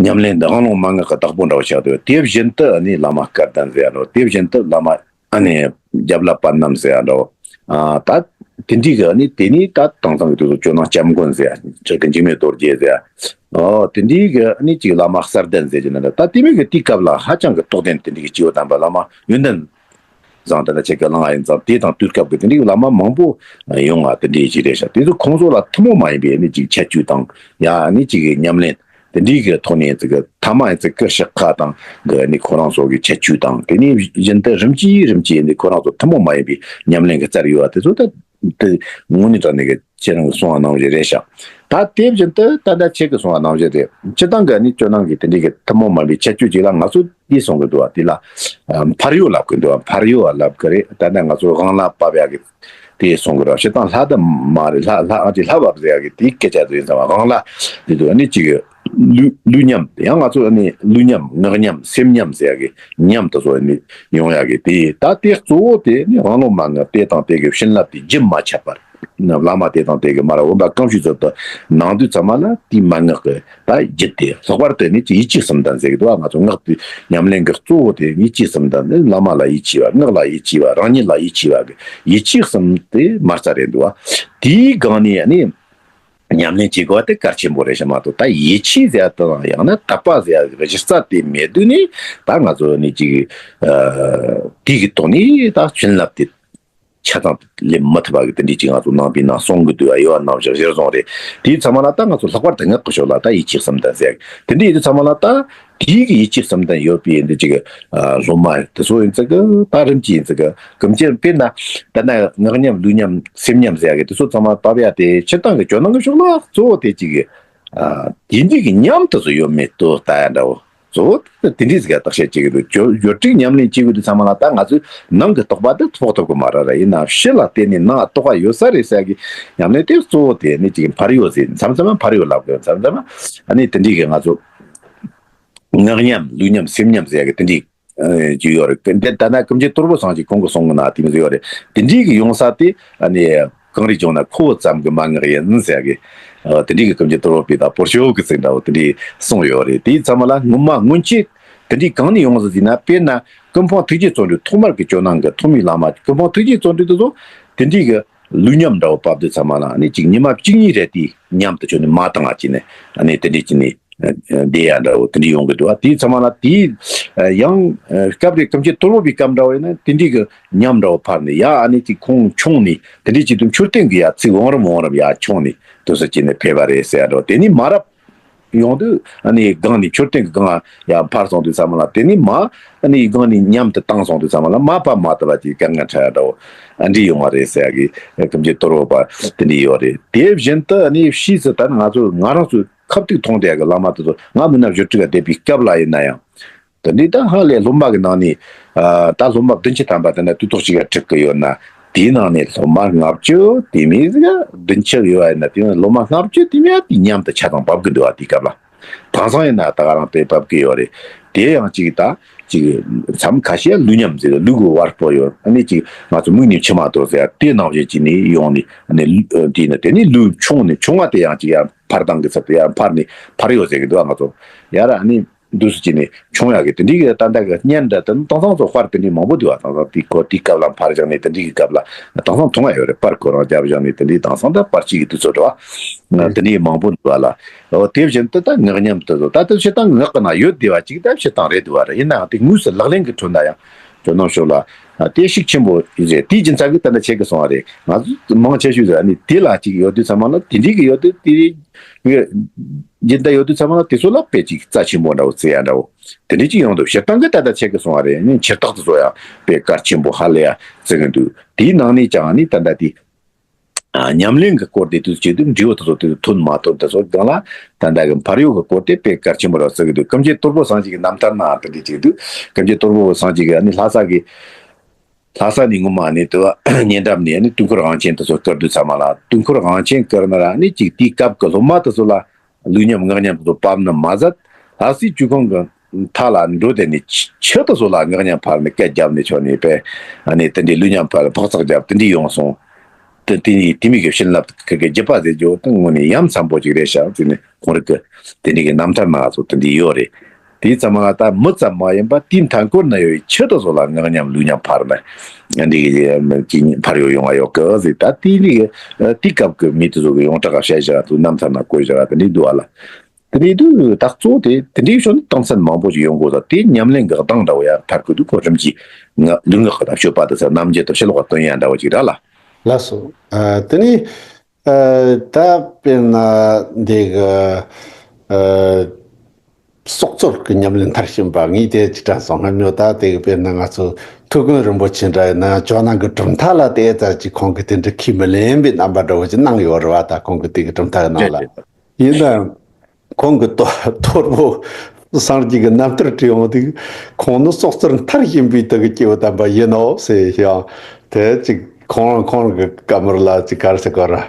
ཉམས་ལེན་འདི་དབང་ལུང་མན་ངག་གི་བདག་པོ་འདྲ་བོ་ཆགས་འདུག་དེ་བཞིན་དུ་ནི་བླ་མ་སྐལ་ལྡན་ཟེར་ཡ་འདྲ་བོ། དེ་བཞིན་དུ་བླ་མ་ཨ་ནི་རྒྱབ་ལ་པ་ནམ་ཟེར་ཡ་འདྲ་བོ། ཨ་ད་དེ་འདྲའི་གི་ནི་དེ་ནི་ད་དེང་སང་གི་དུས་སུ་ཇོ་ནང་སྐྱབས་མགོན་ཟེར་ཡ་ཁྲི་གི་འཇིགས་མེད་རྡོ་རྗེ་ཟེར་ཡ། ཨོ་དེ་འདྲའི་གི་ནི་ཅིག་བླ་མ་གསལ་ལྡན་ཟེར་གྱི་ནི་འདྲ། ད་དེ་མིན་གི་དེའི་སྐབས་ལ་ཧ་ཅང་གི་རྟོགས་ལྡན་དེ་འདྲའི་གི་སྐྱེས་བུ་དམ་པ་བླ་མ་ཡོན་ཏན་བཟང་དེ་འདྲ་ཆེ་གི་བླ་མ་ཡིན་ཙང་། དེ་དང་དུས་སྐབས་ཀྱི་དེ་འདྲའི་བླ་མ་མང་པོ་ཡོང་བ་དེ་འདྲའི་ཅིག་རེད་ཤག་དེ་ཚོ་ཁོང་ཚོ་ལ་ཐུན་མོང་མ་ཡིན་པའི་ནི་ཅིག་ཁྱད་ཆོས་དང་ཡ་ནི་ཅིག་གི་ཉམས་ལེན་དེ་འདྲའི་གི་ཐོག་ནས་ཅིག་གི་ཐ་མ་ཡིན་ཙི་ཀི་ཤི་ཁ་དང་གི་ནི་ཁོ་རང་ཚོ་གི་ཁྱད་ཆོས་དང་། དེ་ནས་བཞིན་དུ་རིམ་གྱིས་རིམ་གྱིས་ནི་ཁོ་རང་ཚོ་ཐུན་མོང་མ་ཡིན་པའི་ཉམས་ལེན་གི་རྩལ་ཡོད་པ་དེ་ཚོ་ད་དེ་དངོས་གནས་དྲང་གནས་གི་ཁྱེད་རང་གི་གསུང་བ་ནང་བཞིན་རེད་ཤག་ད་དེ་བཞིན་དུ་ད་ལྟ་ཁྱེད་ཀྱི་གསུང་བ་ནང་བཞིན་རེད། སྤྱིར་བཏང་གི་ནི་ཇོ་ནང་གི་དེ་འདྲའི་གི་ཐུན་མོང་མ་ཡིན་པའི་ཁྱད་ཆོས་ཅིག་ལ་ང་ཚོ་དེ་གསུང་གི་འདུག་བ། དེ་ལ་ཨ་འཕར་གཡོ་ལབ་གི་འདུག་བ། འཕར་གཡོ་བ་ལབ་གི་རེད། ད་ལྟ་ང་ཚོ་དབང་ལ་བབས་ཡག་གི་དེ་གསུང་གི་རེད། སྤྱིར་བཏང་ལྷ་དང་མ་རེད། ལྷ་ལྷ་ཨ་ཅེ་ལྷ་བབས་ཟེར་ཡག་གི་དེའི་སྐད་ཆ་དེ་ཡིན་ཙང་། དབང་ལ་དེ་དུ་ནི་ཅིག་ལུས་ལུས་ཉམས། ཡང་ང་ཚོ་ནི་ལུས་ཉམས་ངག་ཉམས་སེམས་ཉམས་ཟེར་ཡག་གི་ཉམས་དེ་ཚོ་ནི་ཡོང་ཡག་གི་དེ། ད་དེ་གཙོ་བོ་དེ་ནི་དབང་ལུང་མན་ངག་དེ་དང་དེ་གི་བྱིན་རླབས་དེ་རྒྱུན་མ་ཆད་པར་བླ་མ་དེ་དང་དེ་གི་མར་བུམ་པ་གང་བྱོའི་ཚུལ་དུ་གནང་དུས་ཙམ་པ་ལ་དེའི་མན་ངག་གི་ད་རྒྱུད་དེ། ལྷག་པར་དུ་ནི་ཅིག་ཡིད་ཆེས་གསུམ་ལྡན་ཟེར་གི་འདུག་བ། ང་ཚོ་སྔགས་དེ་ཉམས་ལེན་གྱི་གཙོ་བོ་དེ་ཡིད་ཆེས་གསུམ་ལྡན་ནི། བླ་མ་ལ་ཡིད་ཆེས་པ། སྔགས་ལ་ཡིད་ཆེས་པ། རང་ཉིད་ལ་ཡིད་ཆེས་པ་གི་ཡིད་ཆེས་གསུམ་དེ་མ་རྩ་རེད་འདུག་བ། དེའི་སྒང་ནས་ནི་ཉམས་ལེན་བྱེད་དགོས་པ་དེ་གལ་ཆེན་པོ་རེད་ཤག་མ་གཏོགས། ད་ཡིད་ཆེས་ཟེར་ཡ་དང་ཡང་ན་དད་པ་ཟེར་ཡ་གི་གཞི་རྩ་དེ་མེད་དུས་ནི་ད་ང་ཚོ་ནི་ཅིག་ཨ་དེ་གི་ཐོག་ནས་ད་བྱིན་རླབས་དེ། ཆ་ཚང་ལེན་མི་ཐུབ་པ་གི་དེ་འདྲའི་ཅིག་ང་ཚོ་ནང་པའི་ནང་གསུང་གི་འདུག་ཡ། ཡོད་ནང་བཞིན་གཞིར་བཟུང་རེད། དེའི་ཚང་མ་ལ་ད་ང་ཚོ་ལྷག་པར་དུ་ངག་གི་ཕྱོགས་ལ་ད་ཡིད་ཆེས་སེམས་ལྡན་ཟེར་ཡ་དེ་འདྲའི་ཡིན་དུས་ཚང་མ་ལ་ད། དེའི་གི་ཡིད་ཆེས་སེམས་ལྡན་ཡོད་པའི་འདི་ཅིག་ཨ་སློབ་མ་དེ་ཚོ་ཡིན་ཙི་གི་ད་རིམ་གྱིས་ཡིན་ཙི་གི་གོམས་ཆེན་དཔེར་ན་ད་ནི་ངག་ཉམས་ལུས་ཉམས་སེམས་ཉམས་ཟེར་ཡ་གི་དེ་ཚོ་ཚང་མ་བབས་ཡ་དེ་སྤྱིར་བཏང་གི་ཇོ་ནང་གི་ཕྱོགས་ལ་གཙོ་བོ་དེ་ཅིག་གི་ཨ་དེ་འདྲའི་གི་ཉམས་དེ་ཚོ་ཡོད་མེད་དུ་ལྟ་ཡ་འདྲ་བོ་གཙོ་བོ་དེ་འདྲའི་ཟིག་ག་བརྟག་དཔྱད་བྱེད་གི་འདུག་བརྗོད་བརྗོད་བྲིས་ཉམས་ལེན་བྱེད་དགོས་དུས་ཚང་མ་ལ་ད་ང་ཚོའི་ནང་གི་རྟོགས་པ་དེ་ཕོག་ཐུབ་གི་མ་རེད་ར། ཡིན་ནའང་ཕྱི་ལ་བལྟས་ནས་ནང་རྟོགས་པ་ཡོད་ས་རེད་ཟེར་ཡ་གི་ཉམས་ལེན་དེ་གཙོ་བོ་དེ་ནི་ཅིག་འཕར་གཡོ་ཟེར། མཚམས་མཚམས་མ་འཕར་གཡོ་ལབ་དགོས། མཚམས་མཚམས་མ་ཨ་ནི་དེ་འདྲའི་གི་ང་ཚོ། ངག་ཉམས་ལུས་ཉམས་སེམས་ཉམས་ཟེར་ཡ་གི་དེ་འདྲའི་ཨ་ཅིག་ཡོད་རེད། དེ་ལྟ་ན་ཀུན་མཁྱེན་དོལ་པོ་སངས་རྒྱས་ཁོང་གི་གསུང་གི་ནང་དེ་མོ་ཟིག་ཡོད་རེད། དེ་འདྲའི་གི་ཡོང་ས་དེ་ཨ་ནི་གངས་རི་ལྗོངས་ན་ཁོ་བོ་ཙམ་གྱིས་མན་ངག་ཡིན་ཟེར་ཡ་གི་ཨ་དེ་འདྲའི་གི་ཀུན་མཁྱེན་དོལ་པོ་པའི་ད་པོར་ཤོག་གི་ཚིག་འདྲ་བོ་དེ་འདྲའི་གསུངས་ཡོད་རེད། དེའི་ཚང་མ་ལ་ངོ་མ་སྔོན་ཆད་དེ་འདྲའི་གང་ནས་ཡོང་ཟིག་ཟེར་ན། དཔེར་ན་ཀུན་སྤངས་ཐུགས་རྗེ་བརྩོན་འགྲུས། ཐོག་མར་གྱི་ཇོ་ནང་གི་ཐོག་མའི་བླ་མ་ཀུན་སྤངས་ཐུགས་རྗེ་བརྩོན་འགྲུས་དེ་ཚོ་དེ་འདྲའི་གི་ལུས་ཉམས་འདྲ་བོ་བབས་དུས་ཚང་མ་ལ་ཨ་ནི་ཅིག་ཉི་མ་གཅིག་གཉིས་རེ་དེའི་ཉམས་དེ་ཆོ་ནི་མ་བཏང་ང་བྱས་ནས་ཨ་ནི་དེ་འདྲའི་བྱས་ནས་བསྡད་ཡ་འདྲ་བོ་དེ་འདྲའི་ཡོང་གི་འདུག་ཨ། དེའི་ཚང་མ་ལ་དེའི་ཡང་སྐབས་རེ་ཀུན་མཁྱེན་དོལ་པོ་པའི་སྐབས་འདྲ་བོ་ཡིན་ན་དེ་འདྲའི་གི་ཉམས་འདྲ་བོ་འཕར་ནས་ཡ་ཨ་ནི་ཅིག་ཁོང་མཆོང་ནས་དེ་འདྲའི་བྱེད་དུས་མཆོད་རྟེན་གི་ཡ་ཚིག་བང་རིམ་བང་རིམ་ཡ་མཆོང་ནས་དུས་སུ་བྱས་ནས་ཕེབས་པ་རེད་ཟེར་ཡ་འདྲ་བོ། དེ་ནས་མ་རབས་ཡོང་དུས་ཨ་ནི་སྒང་ནས་མཆོད་རྟེན་གྱི་སྒང་ཡར་འཕར་སོང་དུས་ཙམ་ལ། དེ་ནས་མ་ཨ་ནི་སྒང་ནས་ཉམས་དེ་བཏང་སོང་དུས་ཙམ་ལ་མ་བབས་མ་ཐུབ་པ་ཅིག་དཀའ་ངལ་འཕྲད་ཡ་འདྲ་བོ་ཨ་འདྲི་ཡོང་བ་རེད་ཟེར་ཡ་གི་ཀུན་མཁྱེན་དོལ་པོ་པ་དེ་འདྲི་ཡོད་རེད། དེ་བཞིན་དུ་ཨ་ནི་ཕྱིས་སུ་ད་ང་ཚོ་ང་རང་ཚོའི་ཁ་ཐུག་མཐོང་བསྡད་ཡ་གི་བླ་མ་དེ་ཚོ་ང་མི་ནག་བཞུགས་ཁྲི་ག་བསྡད་པའི་སྐབས་ལ་ཡིན་ན་ཡང་། དེ་འདྲའི་ད་ཧ་ལས་སློབ་མ་གི་ནང་ནས་ཨ་ད་སློབ་མ་བདུན་ཅུ་ཐམ་པ་དེ་འདྲ་དུས་ཐོག་ཅིག་ག་ཁྲིད་གི་ཡོད་ན། དེའི་ནང་ནས་སློབ་མ་ལྔ་བཅུ་དེ་མིན་ཟིག་བདུན་ཅུ་ཡོད་པ་ཡིན་ན། དེ་ནས་སློབ་མ་ལྔ་བཅུ་དེ་མིན་དེ་མཉམ་དུ་ཆ་ཚང་བབས་གི་འདུག་བ། དེའི་སྐབས་ལ་དེང་སང་ཡིན་ན་ད་ག་རང་དེ་བབས་གི་ཡོད་རེད། དེ་ཡང་ཅིག་ད་ཅིག་མཚམས་ཁ་ཤས་ལུས་ཉམས་ཟེར་ལུས་གི་བར་སྤོ་ཡོད། ཨ་ནི་ཅིག་ང་ཚོ་མིག་ནས་མཆི་མ་གཏོར་ཟེར་ཡ་དེ་ནང་བཞིན་ཅིག་ནས་ཡོང་ནས་ཨ་ནི་དེ་ནས་དེ་ནས་ལུས་མཆོང་ནས་མཆོང་བ་དེ་ཡང་ཅིག་ཡར་འཕར་སྟངས་གི་ཚུལ་དུ་ཡར་འཕར་ནས་འཕར་ཡོད་ཟེར་གི་འདུག་བ། ང་ཚོ་ཡར་ཨ་ནི། འདུག་སེ་བྱས་ནས་མཆོང་ཡག་གི་དེ་འདྲའི་གི་ད་ལྟ་གི་བརྙན་འདྲ་དེ་ནི་དེང་སང་ཚོ་པར་དེ་འདྲའི་མང་པོ་འདུག་བ། དེང་སང་དེའི་སྐོར་དེའི་སྐབས་ལ་འཕར་བཞག་ནས་དེ་འདྲའི་གི་སྐབས་ལ་དེང་སང་མཐོང་ཡག་ཡོད་རེད། པར་ཁོ་རང་བརྒྱབ་བཞག་ནས་དེ་འདྲའི་དེང་སང་ད་པར་གཅིག་གི་དུས་ཚོད་འགྲོ་བ་དེ་འདྲའི་མང་པོ་འདུག་བ་ལ། འོ་དེ་བཞིན་དུ་ད་ངག་ཉམས་དེ་ཚོ་ད་ལྟ་སྤྱིར་བཏང་ངག་གི་ནང་ཡོད་བསྡད་པ་གཅིག་ད་སྤྱིར་བཏང་རེད་འདུག་བ་རེད། ཡིན་ནའང་དེ་དངོས་སུ་ལག་ལེན་གི་ཁྲོད་ན་ཡང་ཇོ་ནང་ཕྱོགས་ལ་དེ་ཤུགས་ཆེན་པོ་རེད། དེའི་རྒྱུ་མཚན་གི་ད་ལྟ་ཁྱེད་ཀྱིས་གསུངས་པ་རེད། ང་ཚོ་མང་ཆེ་ཤོས་ཟེར་ནི་དེ་ལ་གཅིག་ཡོད་དུས་ཚང་མ་ལ་དེ་འདྲའི་གི་ཡོད་དུས་དེ། ངས་སྦྱིན་བདག་ཡོད་དུས་ཚང་མ་ལ་དེ་ཚོ་ལ་དཔེ་ཅིག་རྩ་ཆེན་པོ་འདྲ་བོ་བརྩི་ཡ་འདྲ་བོ་དེ་འདྲ་ཅིག་ཡོང་འདུག་བྱེད་སྟངས་ཀྱི་ད་ལྟ་ཁྱེད་ཀྱིས་གསུངས་པ་རེད། ནི་འཁྱེར་སྟངས་དེ་ཚོ་ཡང་དཔེ་གལ་ཆེན་པོ་ཧ་ལས་ཡ་བརྩི་གི་འདུག་དེའི་ནང་ནས་ཀྱང་ནི་ད་ལྟ་དེ་ཨ་ཉམས་ལེན་གྱི་སྐོར་དེ་དུས་བྱེད་དུས་འབྲས་བུ་དེ་ཚོ་དེ་ཚོ་ཐོན་མ་ཐོན་དེ་ཚོ་སྒང་ལ་ད་ལྟ་གི་འཕར་གཡོ་གི་སྐོར་དེ་དཔེ་གལ་ཆེན་པོ་ར་བརྩི་གི་འདུག་ཀུན་མཁྱེན་དོལ་པོ་སངས་རྒྱས་ཀྱི་རྣམ་ཐར་ནང་དེ་འདྲ་ཅིག་འདུག་ཀུན་མཁྱེན་དོལ་པོ་སངས་རྒྱས་ཀྱི་ཨ་ནི་ལྷ་ས་གི་ལྷ་ས་ནས་ངོ་མ་ནས་དུ་བ་ཉེ་འགྲམ་ནས་ནི་དུས་འཁོར་དབང་ཆེན་དུ་སོ་བསྐུར་དུས་ཚང་མ་ལ་དུས་འཁོར་དབང་ཆེན་བསྐུར་ན་ར་ནི་གཅིག་དེའི་སྐབས་ཀྱི་སློབ་མ་དུ་སོ་ལ་ལུས་ཉམས་ངག་ཉམས་དུ་བབས་ན་མ་ཟད། ལྷ་སའི་ཇོ་ཁང་གི་མཐའ་ལ་འགྲོ་དེ་ནི་ཆུ་དུ་སོ་ལ་ངག་ཉམས་འཕར་ནས་སྐད་བརྒྱབ་ནས་ཆོག་ནས་པས་ཨ་ནི་དེ་འདྲའི་ལུས་ཉམས་འཕར་ཕག་ཚག་བརྒྱབ་དེ་འདྲའི་ཡོང་སོང་། དེ་དེ་ནི་དེ་མི་གི་བྱིན་རླབས་ཁི་གི་རྒྱུད་པ་ཟེར་རྒྱུ་དང་དངོས་ནས་ཡ་མཚན་པོ་ཅིག་རེད་ཤག་ཟེར་ནས་ཁོང་རིག་གི་དེ་འདྲའི་གི་རྣམ་ཐར་ནང་སོ་དེ་འདྲའི་ཡོད་རེད། དེའི་ཚང་མ་ལ་ད་མི་ཙམ་མ་ཡིན་པ་དེའི་མཐའ་འཁོར་ན་ཡོད་པའི་ཆུ་དེ་ཚོ་ལ་ངག་ཉམས་ལུས་ཉམས་འཕར་ནས་འདི་གི་འཕར་ཡོད་ཡོང་བ་ཡོད་གི་ཟེར། ད་དེའི་ནི་དེའི་སྐབས་ཀྱི་མི་དེ་ཚོ་གི་ཡོངས་གྲགས་བཤད་བཞག་དུ་རྣམ་ཐར་ན་བཀོད་བཞག་དེ་འདྲའི་འདུག་བ་ལ། དེ་འདྲའི་དུས་ད་གཙོ་བོ་དེ་དེ་འདྲའི་ཕྱོགས་ནས་གཏམ་ཚན་མང་པོ་ཞིག་ཡོང་དགོས་ས་དེ་ཉམས་ལེན་གི་གདངས་འདྲ་བོ་ཡང་མཐར་འཁོད་དུ་ཁོ་རིམ་གྱིས་ངག་ལུས་ངག་གི་ད་སྤྱོད་པ་དེ་ཚོ་རྣམ་འབྱེད་དུ་ཕྱི་ལོགས་ལ་སྟོན་ཡ་འདྲ་བོ་ཅིག་ར་ལ། ལགས་སོ། ཨ་དེ་ནི། ཨ་ད་དཔེར་ན་འདི་གི་ཨ་སྲོག་རྩོལ་གྱི་ཉམས་ལེན་མཐར་ཕྱིན་པ་ངས་དེ་ཅི་དྲན་སོང་སྔ་མོ་ད་དེ་གི་དཔེར་ན་ང་ཚོ་ཐུའུ་བཀྭན་རིན་པོ་ཆེ་འདྲ་ཡིན་ན་ཇོ་ནང་གི་གྲུབ་མཐའ་ལ་དེ་ཙམ་ཅིག་ཁོང་གིས་དེ་འདྲ་ཁས་མི་ལེན་པའི་རྣམ་པ་འདྲ་བོ་ཅིག་གནང་ཡོད་རེད་བ། ད་ཁོང་གིས་དེ་གི་གྲུབ་མཐའ་གི་ནང་ལ་ཡིན་ན། ཁོང་གི་དོ་ཐོར་བུ་སངས་རྒྱས་ཀྱི་རྣམ་ཐར་བྲིས་ཡོང་དུས་ཁོང་ནི་སྲོག་རྩོལ་མཐར་ཕྱིན་པའི་དུ་གི་སྐྱེ་བོ་དམ་པ་ཡིན་ནོ་ཟེར་ཡང་དེ་ཅིག་ཁོང་ཁོང་གི་བཀའ་མོལ་ལ་ཅིག་ག་རེ་ཟེར་དགོས་ར།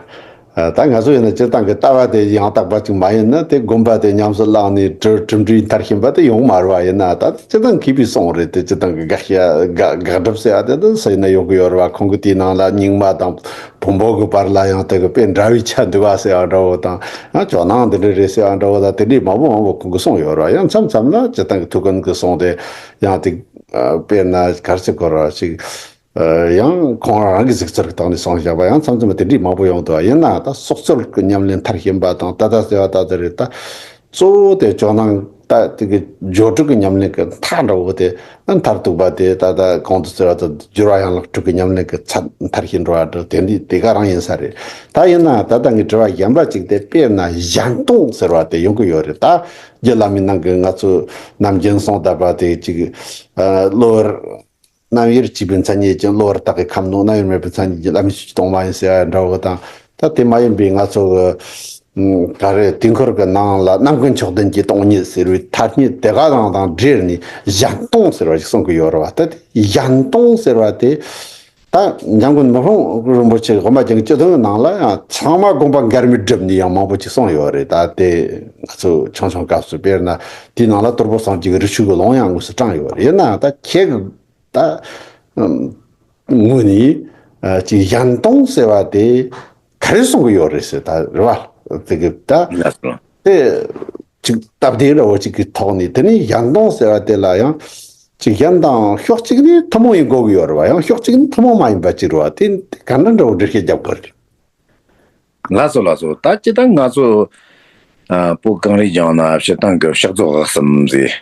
ད་ང་ཚོ་ཡིན་ན་སྤྱིར་བཏང་གི་ལྟ་བ་དེ་ཡང་དག་པ་ཅིག་མ་ཡིན་ན་དེ་སྒོམ་པ་དེ་ཉམས་སུ་བླངས་ནས་གྲུབ་གྲུབ་འབྲས་མཐར་ཕྱིན་པ་དེ་ཡོང་མ་རེད་བ། ཡིན་ན་ད་སྤྱིར་བཏང་མཁས་པའི་གསུང་རེད། དེ་སྤྱིར་བཏང་གི་དགག་བྱ་དགག་དགག་སྒྲུབ་ཟེར་ཡ་དེ་དུ་སུ་ཡིན་ན་ཡོང་གི་ཡོད་རེད་བ། ཁོང་གི་དེའི་ནང་ལ་རྙིང་མ་དང་། བོན་པོ་གི་བར་ལ་ཡང་དེ་གི་དཔེ་འདྲ་བའི་ཆ་འདུས་པ་ཟེར་ཡ་འདྲ་བོ་དང་ཡང་ཇོ་ནང་འདི་འདྲ་རེད་ཟེར་ཡ་འདྲ་བོ་དང་དེ་འདྲའི་མང་པོ་མང་པོ་ཁོང་གིས་གསུངས་ཡོད་རེད། ཡང་མཚམས་མཚམས་ལ་སྤྱིར་བཏང་གི་ཐུའུ་བཀྭན་གྱི་གསུང་དེ་ཡང་དེ་དཔེར་ན་ག་རེ་ཟེར་དགོས་རེད་ཅིག་ཡང་ཁོང་རང་གི་གཟིགས་ཚུལ་གྱི་སྟེང་ནས་གསུངས་བཞག་པ་ཡང་མཚམས་མཚམས་དེ་འདྲའི་མང་པོ་ཡོང་འདུག་ཡིན་ན་ད་སྲོག་རྩོལ་གྱི་ཉམས་ལེན་མཐར་ཕྱིན་པ་དང་ད་ལྟ་ཟེར་བ་ད་དེ་རེད། ད་གཙོ་བོ་དེ་ཇོ་ནང་ ད་དེ་གི་སྦྱོར་དྲུག་གི་ཉམས་ལེན་གྱི་མཐའ་འདྲ་བོ་དེ་མཐར་ཐུག་པ་དེ་ད་ལྟ་གོང་དུ་ཟེར་བ་དང་སྦྱོར་བ་ཡན་ལག་དྲུག་གི་ཉམས་ལེན་གྱི་ཚད་མཐར་ཕྱིན་འགྲོ་བ་འདྲ་དེ་འདི་དེ་ག་རང་ཡིན་ས་རེད། ད་ཡིན་ན་ད་ལྟ་ངའི་དྲི་བ་གཞན་པ་ཅིག་དེ་དཔེར་ན་གཞན་སྟོང་ཟེར་བ་དེ་ཡོང་གི་ཡོད་རེད། ད་རྒྱུད་བླ་མའི་ནང་གི་ང་ཚོ་ནམ་རྒྱུན་གསུངས་བསྡད་པ་དེ་ཅིག་གློ་བུར་རྣམ་དབྱེར་གྱུར་པའི་མཚན་ཉིད་ཀྱང་གློ་བུར་དག་གི་ཁམས་ནང་། རྣམ་དབྱེར་མེད་པའི་མཚན་ཉིད་ཀྱང་བླ་མའི་ཆོས་ཀྱི་སྟོང་པ་ཡིན་ཟེར་བ་འདྲ་བོ་དང་། ད་དེ་མ་ཡིན་པའི་ང་ཚོ་གི་ག་རེ་དུས་འཁོར་གྱི་ནང་ལ་རྣམ་ཀུན་མཆོག་ལྡན་གྱི་སྟོང་ཉིད་ཟེར་བའི་ཐ་སྙད་དེ་ག་རང་དང་འབྲེལ་ནས་གཞན་སྟོང་ཟེར་བ་ཞིག་གསུང་གི་ཡོད་རེད་བ། ད་དེ་གཞན་སྟོང་ཟེར་བ་དེ་ད་འཇམ་མགོན་མི་ཕམ་རིན་པོ་ཆེ་དབུ་མ་རྒྱན་གྱི་སྤྱི་དོན་གྱི་ནང་ལ་ཡང་ཚང་མ་དགོངས་པ་འགལ་མེད་བསྒྲུབས་ནས་ཡང་མང་པོ་ཅིག་གསུངས་ཡོད་རེད། ད་དེ་ང་ཚོ་ཆུང་ཆུང་སྐབས་སུ་དཔེར་ན་དེའི་ནང་ལ་དོལ་པོ་སངས་རྒྱས་ཀྱི་རི་ཆོས་ཀྱི་ལུང་ཡང་དངོས་སུ་དྲངས་ཡོད་རེད། ཡིན་ནའང་ད་ཁྱེད་ཀྱི་ད་ངོས་ནས་ཅིག་གཞན་སྟོང་ཟེར་བ་དེ་ག་རེ་གསུང་གི་ཡོད་རེད་ཟེར། ད་རེད་བ། དེ་གི་ད་ལགས་སོ། དེ་ཅིག་སྟབས་བདེ་འདྲ་བོ་ཅིག་གི་ཐོག་ནས། དེ་ནས་གཞན་སྟོང་ཟེར་བ་དེ་ལ་ཡང་ཅིག་གཞན་དང་ཕྱོགས་གཅིག་ནས་ཐུན་མོང་ཡིན་དགོས་ཀྱི་ཡོད་རེད་བ། ཡང་ཕྱོགས་གཅིག་ནས་ཐུན་མོང་མ་ཡིན་པ་ཅིག་རེད་བ། དེ་དེ་ག་འདྲ་འདྲ་བོ་འགྲེལ་བཤད་རྒྱབ་དགོས་རེད། ལགས་སོ་ལགས་སོ། ད་སྤྱིར་བཏང་ང་ཚོ་ཨ་བོད་གངས་རིའི་ལྗོངས་ན་སྤྱིར་བཏང་གི་ཕྱག་རྫོགས་དབུ་གསུམ་ཟེར།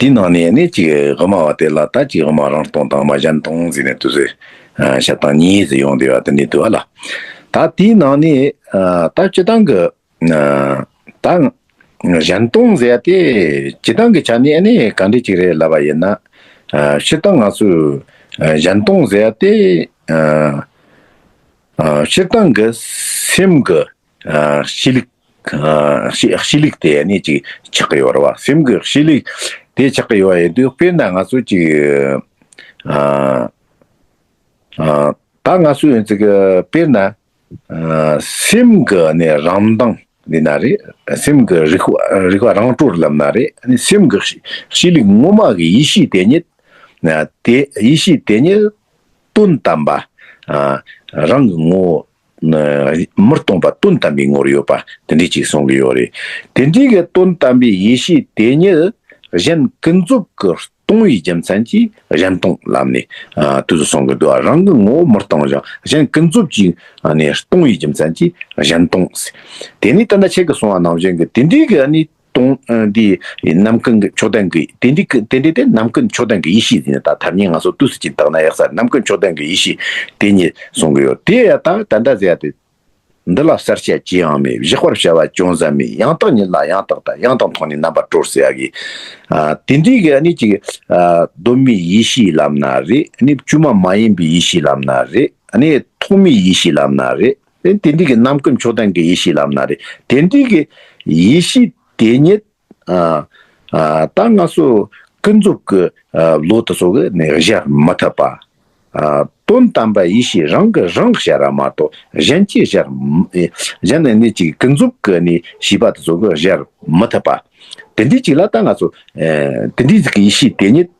དེའི་ནང་ནས་ནི་ཅིག་དབུ་མ་བ་དེ་ལ་ད་ཅིག་དབུ་མ་རང་སྟོང་དང་དབུ་མ་གཞན་སྟོང་ཟེར་ནས་དུས་ཚོད་ཨ་བཤད་སྟངས་གཉིས་ཟེར་ཡོང་བསྡད་པ་དེ་འདྲ་འདུག་ཨ་ལ། ད་དེའི་ནང་ནས་ཨ་ད་སྤྱིར་བཏང་གི་ཨ་ད་གཞན་སྟོང་ཟེར་ཡ་དེ་སྤྱིར་བཏང་གི་ཆ་ནས་ནི་ག་འདྲ་ཅིག་རེད་ལབ་པ་ཡིན་ན། ཨ་སྤྱིར་བཏང་ང་ཚོས་ཨ་གཞན་སྟོང་ཟེར་ཡ་དེ་ཨ་ཨ་སྤྱིར་བཏང་གི་སེམས་ཀྱི་ཨ་གཤིས་ལུགས། ཨ་གཤིས་གཤིས་ལུགས་དེ་ནི་ཅིག་ཆགས་ཀྱི་ཡོད་རེད་བ། སེམས་ཀྱི་གཤིས་ལུགས་དེ་ཆགས་ཀྱི་ཡོད་པ་ཡིན་དུས། དཔེར་ན་ང་ཚོ་ཅིག་ཨ་ཨ་ད་ང་ཚོ་ཡིན་ཙི་གི་དཔེར་ན་ཨ་སེམས་ཀྱི་ནི་རང་མདངས་ཡིན་ན་རེད། སེམས་ཀྱི་རིག་པ་རིག་པ་རང་གྲོལ་ལབ་ན་རེད། ནི་སེམས་ཀྱི་གཤིས་གཤིས་ལུགས་ངོ་མ་གི་ཡེ་ཤེས་དེ་ཉིད་ཨ་དེ་ཡེ་ཤེས་དེ་ཉིད་དོན་དམ་པ་ཨ་རང་གི་ངོ་བོ་མི་སྟོང་པ་དོན་དམ་པའི་ངོ་བོར་ཡོད་པ་དེ་འདྲས་ཅིག་གསུང་གི་ཡོད་རེད། དེ་འདྲའི་གི་དོན་དམ་པའི་ཡེ་ཤེས་དེ་ཉིད་གཞན་ཀུན་རྫོབ་ཀྱིས་སྟོང་བའི་རྒྱུ་མཚན་གྱིས་གཞན་སྟོང་ལབ་ནས་ཨ་དེ་ཚོ་གསུང་གི་འདུག་རང་གི་ངོ་བོ་མི་སྟོང་ཞིང་གཞན་ཀུན་རྫོབ་ཀྱིས་ཨ་ནི་སྟོང་བའི་རྒྱུ་མཚན་གྱིས་གཞན་སྟོང་ཟེར། དེ་ནས་ད་ལྟ་ཁྱེད་ཀྱིས་གསུངས་པ་ནང་བཞིན་གྱི་དེ་འདྲའི་གི་ཨ་ནི་སྟོང་ཨ་འདི་རྣམ་ཀུན་གྱི་མཆོག་ལྡན་གྱི་དེ་འདྲའི་གི་དེ་འདྲའི་དེ་རྣམ་ཀུན་མཆོག་ལྡན་གྱི་ཡེ་ཤེས་ཟེར་ནས། ད་ཐ་སྙད་ང་ཚོ་དུས་སུ་ཅིག་བཏགས་ན་ཡག་ས་རེད། རྣམ་ཀུན་མཆོག་ལྡན་གྱི་ཡེ་ཤེས་དེ་ཉིད་གསུང་གི་ཡོད། དེ་ཡ་ད་ད་ལྟ་ཟེར་ཡ་དེ་འདི་ལ་གསལ་བྱ་ཅི་ཡང་མེད། བཞག་པར་བྱ་བ་ཅུང་ཟད་མེད། ཡང་དག་ཉིད་ལ་ཡང་དག་ལྟ། ཡང་དག་མཐོང་ནས་རྣམ་པར་གྲོལ་ཟེར་ཡ་གི་ཨ་དེ་འདྲའི་གི་ཨ་ནི་ཅིག་ཨ་གདོད་མའི་ཡེ་ཤེས་ལབ་ན་རེད། ཨ་ནི་བཅོས་མ་མ་ཡིན་པའི་ཡེ་ཤེས་ལབ་ན་རེད། ཨ་ནི་ཐོག་མའི་ཡེ་ཤེས་ལབ་ན་རེད། དེ་དེ་འདྲའི་གི་རྣམ་ཀུན་མཆོག་ལྡན་གྱི་ཡེ་ཤེས་ལབ་ན་རེད། དེ་འདྲའི་གི་ཡེ་ཤེས་དེ་ཉིད་ཨ་ཨ་ད་ང་ཚོ་ཀུན་རྫོབ་ཀྱི་ཨ་བློ་དེ་ཚོ་གིས་ནི་སྦྱར་མི་ཐུབ་པ། ཨ་དོན་དམ་པ་ཡེ་ཤེས་རང་གིས་རང་སྦྱར་བ་མ་གཏོགས་གཞན་གྱིས་སྦྱར་མ་གཞན་ནི་ནི་ཅིག་ཀུན་རྫོབ་ཀྱི་ནི་ཤེས་པ་དེ་ཚོ་གིས་སྦྱར་མི་ཐུབ་པ། དེ་འདྲའི་ཅིག་ལ་ད་ང་ཚོ་ཨ་དེ་འདྲའི་ཅིག་གི་ཡེ་ཤེས་དེ་ཉིད་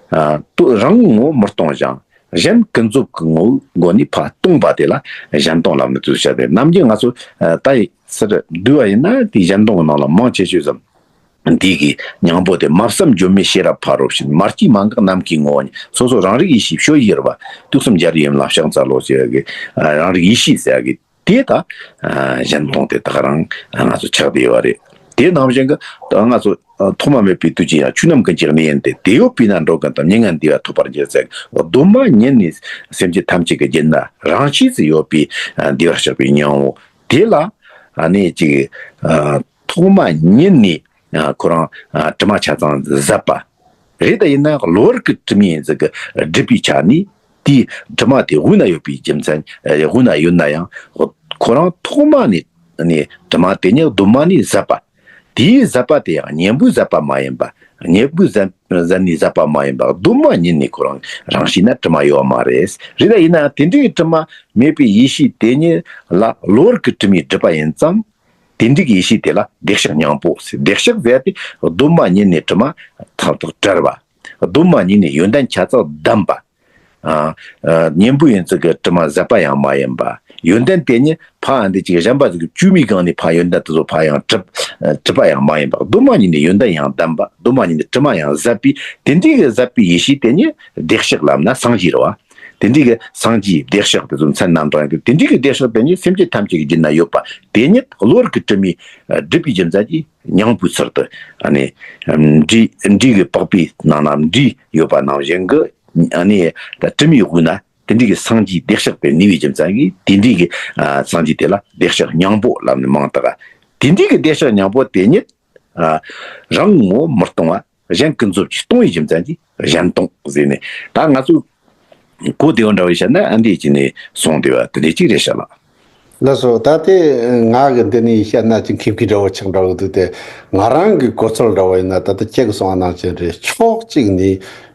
ཨ་དོ་རང་ངོ་མི་སྟོང་ཞིང་། གཞན་ཀུན་རྫོབ་ཀྱི་ངོ་བོའི་སྒོ་ནས་ཕར་སྟོང་པ་དེ་ལ་གཞན་སྟོང་ལབ་ནས་དུས་བཤད་དེ། ནམ་རྒྱུན་ང་ཚོ་ཨ་ད་ཡི་སར་བསྡུས་པ་ཡིན་ན་དེ་གཞན་སྟོང་གི་ནང་ལ་མང་ཆེ་ཤོས་ཙམ་འདི་གི་སྙིང་པོ་དེ། མ་བསམ་བརྗོད་མེད་ཤེས་རབ་ཕ་རོལ་ཕྱིན། མ་སྐྱེས་མ་འགགས་ནམ་མཁའི་ངོ་བོ་ཉིད། སོ་སོ་རང་རིག་ཡེ་ཤེས་སྤྱོད་ཡུལ་རེད་པ། དུག་གསུམ་རྒྱ་རིག་ཡུམ་ལ་ཕྱག་འཚལ་ལོ་ཟེར་གི་ཨ་རང་རིག་ཡེ་ཤེས་ཟེར་གི་དེ་ད་ཨ་གཞན་སྟོང་དེ་དག་རང་ང་ཚོ་ཆགས་བསྡད་ཡོད་རེད། དེ་ནང་བཞིན་གྱི་ད་ང་ཚོ་ཨ་ཐོག་མ་མེད་པའི་དུས་ཀྱི་ཡང་། ཆོས་རྣམས་ཀུན་གྱི་གནས་ཡིན་ཏེ། དེ་ཡོད་པས་ན་འགྲོ་ཀུན་ཏུ། མྱ་ངན་འདས་པ་ཐོབ་པར་འགྱུར་ཟེར། གདོད་མ་ཉིད་ནས་སེམས་ཅན་ཐམས་ཅད་ཀྱི་རྒྱུད་ན་རང་ཆས་སུ་ཡོད་པའི་ཨ་བདེ་བར་གཤེགས་པའི་སྙིང་པོ་དེ་ལ་ཨ་ནི་ཅིག་ཨ་ཐོག་མ་ཉིད་ནས་ཨ་ཁོ་རང་ཨ་དྲི་མ་ཆ་ཚང་ཟད་པ། རེད། ད་ཡིན་ན་གློ་བུར་གྱི་དྲི་མས་ཟིག་གི་སྒྲིབ་པའི་ཆ་ནས་དེའི་དྲི་མ་དེ་དབུས་ན་ཡོད་པའི་རྒྱུ་མཚན། ཨ་དབུས་ན་ཡོད་ན་ཡང་ཁོ་རང་ཐོག་མ་ནས་ནས་དྲི་མ་དེ་ཉིད་གདོད་མ་ནས་ཟད་པ། དེའི་ཟད་པ་དེ་ཡང་གཉེན་པོའི་ཟད་པ་མ་ཡིན་པ། གཉེན་པོའི་ཟད་ཟད་ནས་ཟད་པ་མ་ཡིན་པ། གདོད་མ་ཉིད་ནས་ཁོ་རང་རང་གཤིས་ན་དྲི་མ་ཡོད་མ་རེད། རེད། ད་ཡིན་ན་དེ་འདྲའི་དྲི་མ་མེད་པའི་ཡེ་ཤེས་དེ་ཉིད་ལ་གློ་བུར་གྱི་དྲི་མས་སྒྲིབ་པ་ཡིན་ཙང་། དེ་འདྲའི་ཡེ་ཤེས་དེ་ལ་བདེ་གཤེགས་སྙིང་པོ་ཟེར། བདེ་གཤེགས་ཟེར་ཏེ་གདོད་མ་ཉིད་ནས་དྲི་མ་ཐག་ཐག་བྲལ་བ། གདོད་མ་ཉིད་ནས་ཡོན་ཏན་ཆ་ཚང་ལྡན་པ། ཨ་ཨ་གཉེན་པོ་ཡིན་ཙི་གི་དྲི་མ་ཟད་པ་ཡང་མ་ཡིན་པ། ཡོན་ཏན་དེ་ཉིད་ཕར་འདི་ཅིག་གཞན་པ་ཟིག་གིས་བཅོས་མའི་སྒང་ནས་ཕར་ཡོན་ཏན་དེ་ཚོ་ཕར་ཡང་གྲུབ་གྲུབ་པ་ཡང་མ་ཡིན་པ། གདོད་མ་ཉིད་ནས་ཡོན་ཏན་ཡང་ལྡན་པ། གདོད་མ་ཉིད་ནས་དྲི་མ་ཡང་ཟད་པའི་དེ་འདྲའི་གི་ཟད་པའི་ཡེ་ཤེས་དེ་ཉིད་བདེ་གཤེགས་ལབ་ན་སངས་རྒྱས་རེད་བ། དེ་འདྲའི་གི་སངས་རྒྱས་བདེ་གཤེགས་དེ་ཚོ་མཚན་རྣམ་གྲངས་ཡིན་དུས། དེ་འདྲའི་གི་བདེ་གཤེགས་དེ་ཉིད་སེམས་ཅན་ཐམས་ཅད་ཀྱི་རྒྱུད་ན་ཡོད་པ་དེ་ཉིད་གློ་བུར་གྱི་དྲི་མས་སྒྲིབ་པའི་རྒྱུ་མཚན་གྱིས་སྙིང་པོའི་ཚུལ་དུ། ཨ་ནི་འབྲས་འབྲས་ཀྱི་པགས་པའི་ནང་ན་འབྲས་ཡོད་པ་ནང་བཞིན་གྱི། ཨ་ནི་ད་དྲི་མའི་དབུས་ན་དེ་འདྲའི་གི་སངས་རྒྱས་བདེ་གཤེགས་པས་གནས་པའི་རྒྱུ་མཚན་གྱིས། དེ་འདྲའི་གི་ཨ་སངས་རྒྱས་དེ་ལ་བདེ་གཤེགས་སྙིང་པོ་ལབ་ནས་མིང་བཏགས། དེ་འདྲའི་གི་བདེ་གཤེགས་སྙིང་པོ་དེ་ཉིད་ཨ་རང་ངོ་མི་སྟོང་བ། གཞན་ཀུན་རྫོབ་ཀྱིས་སྟོང་བའི་རྒྱུ་མཚན་གྱིས་གཞན་སྟོང་ཟེར་ནས། ད་ང་ཚོས་གོ་བདེ་བོ་འདྲ་བོ་བཤད་ན། ཨ་འདི་ཅིག་ནས་སོང་བསྡད་པ་དེ་འདྲ་ཅིག་རེད་ཤག་ལགས། ལགས་སོ། ད་དེ་ང་གི་འདི་ནས་བཤད་ན་ཅིག་ཁེབས་ཁེབས་འདྲ་བོ་ཆགས་འདྲ་བོ་འདུག་སྟེ། ང་རང་གི་གོ་ཚོད་འདྲ་བོ་ཡིན་ན། ད་ལྟ་ཁྱེད་ཀྱིས་གསུངས་པ་ནང་བཞིན་རེད། ཕྱོགས་གཅིག་ནས་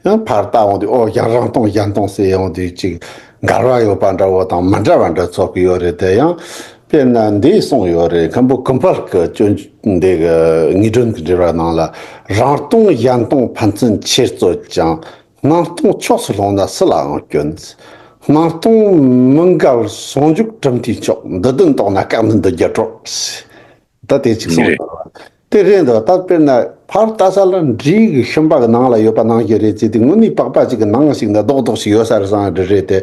ཡང་ཕར་ལྟ་འོང་དུས། ཨོ་ཡང་རང་སྟོང་གཞན་སྟོང་ཟེར་ཡོང་དུས། ཅིག་འགལ་བ་ཡོད་པ་འདྲ་བོ་དང་མི་འདྲ་བ་འདྲ་ཚོར་གི་ཡོད་རེད། དེ་ཡང་དཔེར་ན་འདི་གསུངས་ཡོད་རེད། མཁན་པོ་ཀུན་དཔལ་གྱི་སྐྱོན། འདི་གི་ངེས་སྒྲོན་གྱི་འགྲེལ་བ་ནང་ལ། རང་སྟོང་གཞན་སྟོང་ཕན་ཚུན་ཕྱིར་རྩོད་ཅིང་། སྣང་སྟོང་ཕྱོགས་སུ་ལྷུང་ན་སུ་ལའང་སྐྱོན། སྣང་སྟོང་མི་འགལ་ཟུང་འཇུག་གྲུབ་མཐའི་མཆོག་འདི་དོན་རྟོགས་ན་སྐལ་ལྡན་འདི་རྒྱུར་གྲོལ། ད་དེ་ཅིག་གསུངས་ཡོད་རེད། དེ་རེད་འདུག་ད་དཔེར་ན་ཕར་ལྟ་ས་ལ་འབྲས་ཀྱི་ཤུན་པ་གི་ནང་ལ་ཡོད་པ་ནང་བཞིན་རེད་ཟེར་དུས། དངོས་གནས་པགས་པ་ཅིག་གི་ནང་ཞིག་ན་རྡོག་རྡོག་ཅིག་ཡོད་ས་རེད་བསམ་འདྲ་རེད་དེ།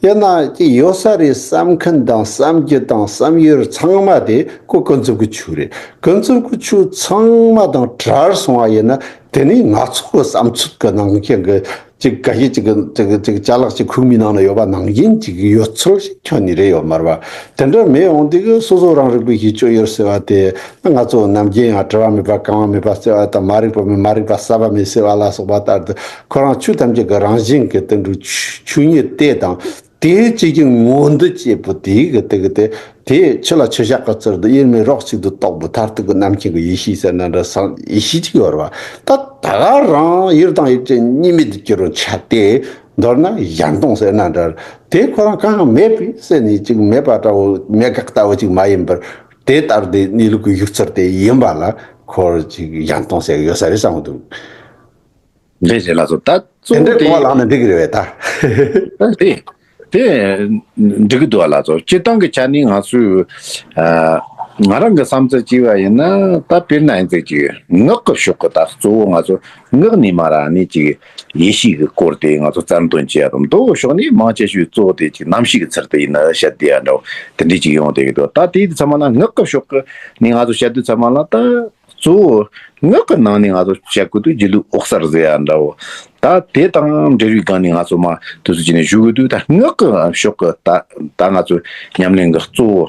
ཡིན་ན་ཅིག་ཡོད་ས་རེད་བསམ་མཁན་དང་བསམ་རྒྱུ་དང་བསམ་ཡུལ་ཚང་མ་དེ་ཁོ་ཀུན་རྫོབ་ཀྱི་ཆོས་རེད། ཀུན་རྫོབ་ཀྱི་ཆོས་ཚང་མ་དང་བྲལ་སོང་བ་ཡིན་ན། དེ་ནི་ང་ཚོ་གི་བསམ་ཚུལ་གྱི་ནང་བཞིན་གྱི་ཅིག་འགའ་ཤས་ཅིག་གི་ཅིག་ཅིག་ཅ་ལག་ཅིག་ཁུག་མའི་ནང་ན་ཡོད་པ་ནང་བཞིན་ཅིག་ཡོད་ཚུལ་ཞིག་ཁྱོན་ནས་རེད་ཡོད་མ་རེད་པ། དེ་འདྲ་མེད་འོང་དུས་གི་སོ་སོ་རང་རིག་པའི་ཤེས་བྱ་ཡོད་ཟེར་བ་དེ། ང་ཚོ་ནམ་རྒྱུན་ཡང་གྲུབ་པ་མེད་པ་གང་བ་མེད་པ་ཟེར་བ་དང་། མ་རིག་པ་མེད་མ་རིག་པ་ཟད་པ་མེད་ཟེར་བ་ལ་སོགས་པ་ལྟར་དུ། ཁོ་རང་ཆོས་ཐམས་ཅད་ཀྱི་རང་བཞིན་གྱི་དེ་འདྲའི་ཆོས་ཆོས་ཉིད་དེ་དང་། དེའི་ཆོས་ཀྱི་མངོན་འདོད་ཅེས་པོ་དེའི་གི་དེ་གི་དེ། དེ་ཆོས་ལ་ཆོས་ཞགས་ཀྱི་ཚུལ་དུ་དབྱེར་མེད་རོ་གཅིག་ཏུ་རྟོགས་པའི་མཐར་ཐུག་གི་རྣམ་མཁྱེན་གྱི་ཡེ་ཤེས་ཟེར་ན་འདྲ། སངས་ཡེ་ཤེས་ཅིག་ཡོད་རེད་པ། ད་ད་ག་རང་ཡུལ་དང་ཡུལ་ཅན་གཉིས་མེད་དུ་གྱུར་རུང་ཆ་དེ། མདོར་ན་གཞན་སྟོང་ཟེར་ན་འདྲ། དེ་ཁོ་རང་གང་ཡང་མེད་པས་ཟེར་ནས་ཅིག་མེད་པ་འདྲ་བོ། མེད་དགག་ལྟ་བུ་ཅིག་མ་ཡིན་པར། དེ་ལྟར་དེ་གནས་ལུགས་ཀྱི་བཞུགས་ཚུལ་དེ་ཡིན་པ་ལ་ཁོ་ཅིག་གཞན་སྟོང་ཟེར་གི་ཡོད་ས་རེད་བསམ་གི་འདུག་འདྲེ་ཞེས་ལ་སོགས། ད་གཙོ་དེ་བོ་འདྲའི་དེ་གོ་བ་ལངས་ན་འགྲིག་གི་རེད་པས་ད། ད་དེ་དེ་འགྲིག་གི་འདུག་པ་ལགས་སོ། སྤྱིར་བཏང་གི་ཆ་ནས་ང་ཚོས་ཨ་ང་རང་གི་བསམ་ཚུལ་བྱས་པ་ཡིན་ན། ད་དཔེར་ན་ཡིན་ཙང་ཅིག་ངག་གི་ཕྱོགས་ཀྱི། ད་གཙོ་བོ་ང་ཚོ་ངག་ནས་མར་ཨ་ནི་ཅིག་ཡེ་ཤེས་ཀྱི་སྐོར་དེ་ང་ཚོ་རྩལ་འདོན་བྱེད་ཡ་དང་། མདོ་གི་ཕྱོགས་ནས་མང་ཆེ་ཤོས་གཙོ་བོ་དེ་ཅིག་རྣམ་ཤེས་ཀྱི་ཚུལ་དུ་ཡིན་ན་བཤད་བསྡད་ཡ་འདྲ་བོ་དེ་འདྲ་ཅིག་ཡོང་བསྡད་ཀྱི་འདུག་ད་དེ་ཚང་མ་ལ་ངག་གི་ཕྱོགས་ཀྱི་ནས་ང་ཚོ་བཤད་དུས་ཙམ་པ་ལ། ད་གཙོ་བོ་ངག་གི་ནང་ནས་ང་ཚོ་བཤད་དགོས་དུས། སྒྱིད་ལུག་འོད་གསལ་ཟེར་ཡ་འདྲ་བོ། ད་དེ་དང་འབྲེལ་བའི་སྒང་ནས་ང་ཚོ་མར་དུས་ཚོད་ཅིག་ནས་ཞུ་གི་འདུག་ད་ངག་གི་ཕྱོགས་ཀྱི་ད་ད་ང་ཚོ་ཉམས་ལེན་གྱི་གཙོ་བོ་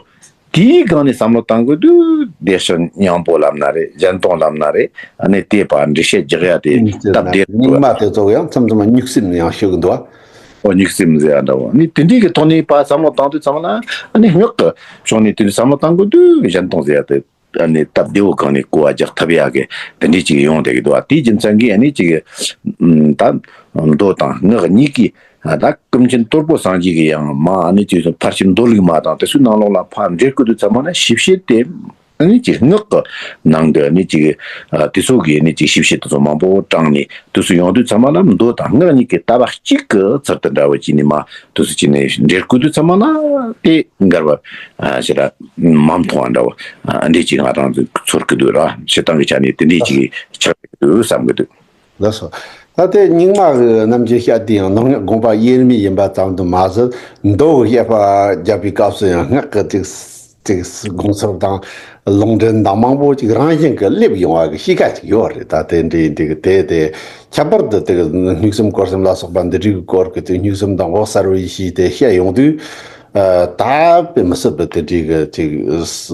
དེའི་སྒང་ནས་བསམ་བློ་བཏང་དགོས་དུས། བདེ་གཤེགས་སྙིང་པོ་ལབ་ན་རེད། གཞན་སྟོང་ལབ་ན་རེད། ཨ་ནི་དེ་ཕར་འགྲེལ་བཤད་རྒྱག་ཡ་དེ་སྟབས་བདེ་རེད་འདུག་སྙིགས་མ་དེ་ཚོ་ཡང་མཚམས་མཚམས་མ་གཉུག་སེམས་ནས་ཡང་ཞུ་གི་འདུག་ཨོ། གཉུག་སེམས་ཟེར་ཡ་འདྲ་བོ། ཨ་ནི་དེ་འདྲའི་གི་ཐོག་ནས་ཕར་བསམ་བློ་བཏང་དུས་ཙམ་ལ། ཨ་ནི་ངག་གི་ཕྱོགས་ནས་དེ་འདྲའི་བསམ་བློ་བཏང་དགོས་དུས། གཞན་སྟོང་ཟེར་ཡ་དེ་ཨ་ནི་སྟབས་བདེ་བོ་སྒང་ནས་གོ་བ་རྒྱག་ཐུབ་ཡ་གི་དེ་འདྲའི་ཅིག་ཡོང་བསྡད་ཀྱི་འདུག་པ། དེའི་རྒྱུ་མཚན་གྱིས་ཨ་ནི་ཅིག་ད་མདོ་དང་ངག་གཉིས་ཀྱི། ད་ཀུན་མཁྱེན་དོལ་པོ་སངས་རྒྱས་ཀྱི་ཡང་མ་ཨ་ནི་ཅིག་ཕར་ཕྱིན་མདོ་ལུགས་མ་དང་དེ་ཚོའི་ནང་ལོགས་ལ་ཕར་འགྲེལ་དགོས་དུས་ཙམ་པ་ན་ཞིབ་བཤེར་དེ། ཨ་ནི་ཅིག་ངག་གི་ནང་གི་ཨ་ནི་ཅིག་ཨ་དེ་ཚོ་གི་ཨ་ནི་ཅིག་ཞིབ་བཤེར་དེ་ཚོ་མང་པོ་དྲངས་ནས། དུས་སུ་ཡོང་དུས་ཙམ་པ་ལ་མདོ་དང་ངག་གཉིས་ཀྱི་ལྟ་བ་གཅིག་གི་ཚུལ་དུ་འདྲ་བོ་བྱས་ནས་མར་དུས་སུ་བྱས་ནས་འགྲེལ་དགོས་དུས་ཙམ་པ་ལ། དེ་འགལ་བ་ཞེ་དྲག་མ་མཐོང་བ་འདྲ་བོ། ཨ་འདྲས་ཅིག་ང་རང་ཚོ་ཚོར་གི་འདུག་ར། སྤྱིར་བཏང་གི་ཆ་ནས་དེ་འདྲས་ཅིག་ཆགས་ཀྱི་འདུག་བསམ་གི་འདུག་ལགས་སོ། ད་དེ་རྙིང་མ་གི་རྣམ་འགྱུར་བཤད་དེ་ཡང་ནང་དགོངས་པ་དབྱེར་མེད་ཡིན་པ་ཙམ་དུ་མ་ཟད། མདོ་གི་བཤད་པ་རྒྱབ་པའི་སྐབས་སུ་ཡང་ངག་གི་ཅིག་ཅིག་དགོངས་ཚུལ་དང་ལུང་འདྲེན་དང་མང་པོ་ཅིག་རང་བཞིན་གྱིས་སླེབས་ཡོང་བ་གི་གཤིས་ཀ་ཅིག་ཡོད་རེད། ད་དེ་འདྲའི་འདི་གི་དེ་དེ་ཁྱད་པར་དུ་དེ་གི་སྨྱུག་སེམས་སྐོར་སེམས་ལ་སོགས་པ་འདི་འདྲའི་གི་སྐོར་གི་དེ་སྨྱུག་སེམས་དང་འོད་གསལ་བའི་གཤིས་དེ་བཤད་ཡོང་དུས། ཨ་ད་དཔེ་མི་སྲིད་པའི་དེ་འདྲའི་གི་ཅིག་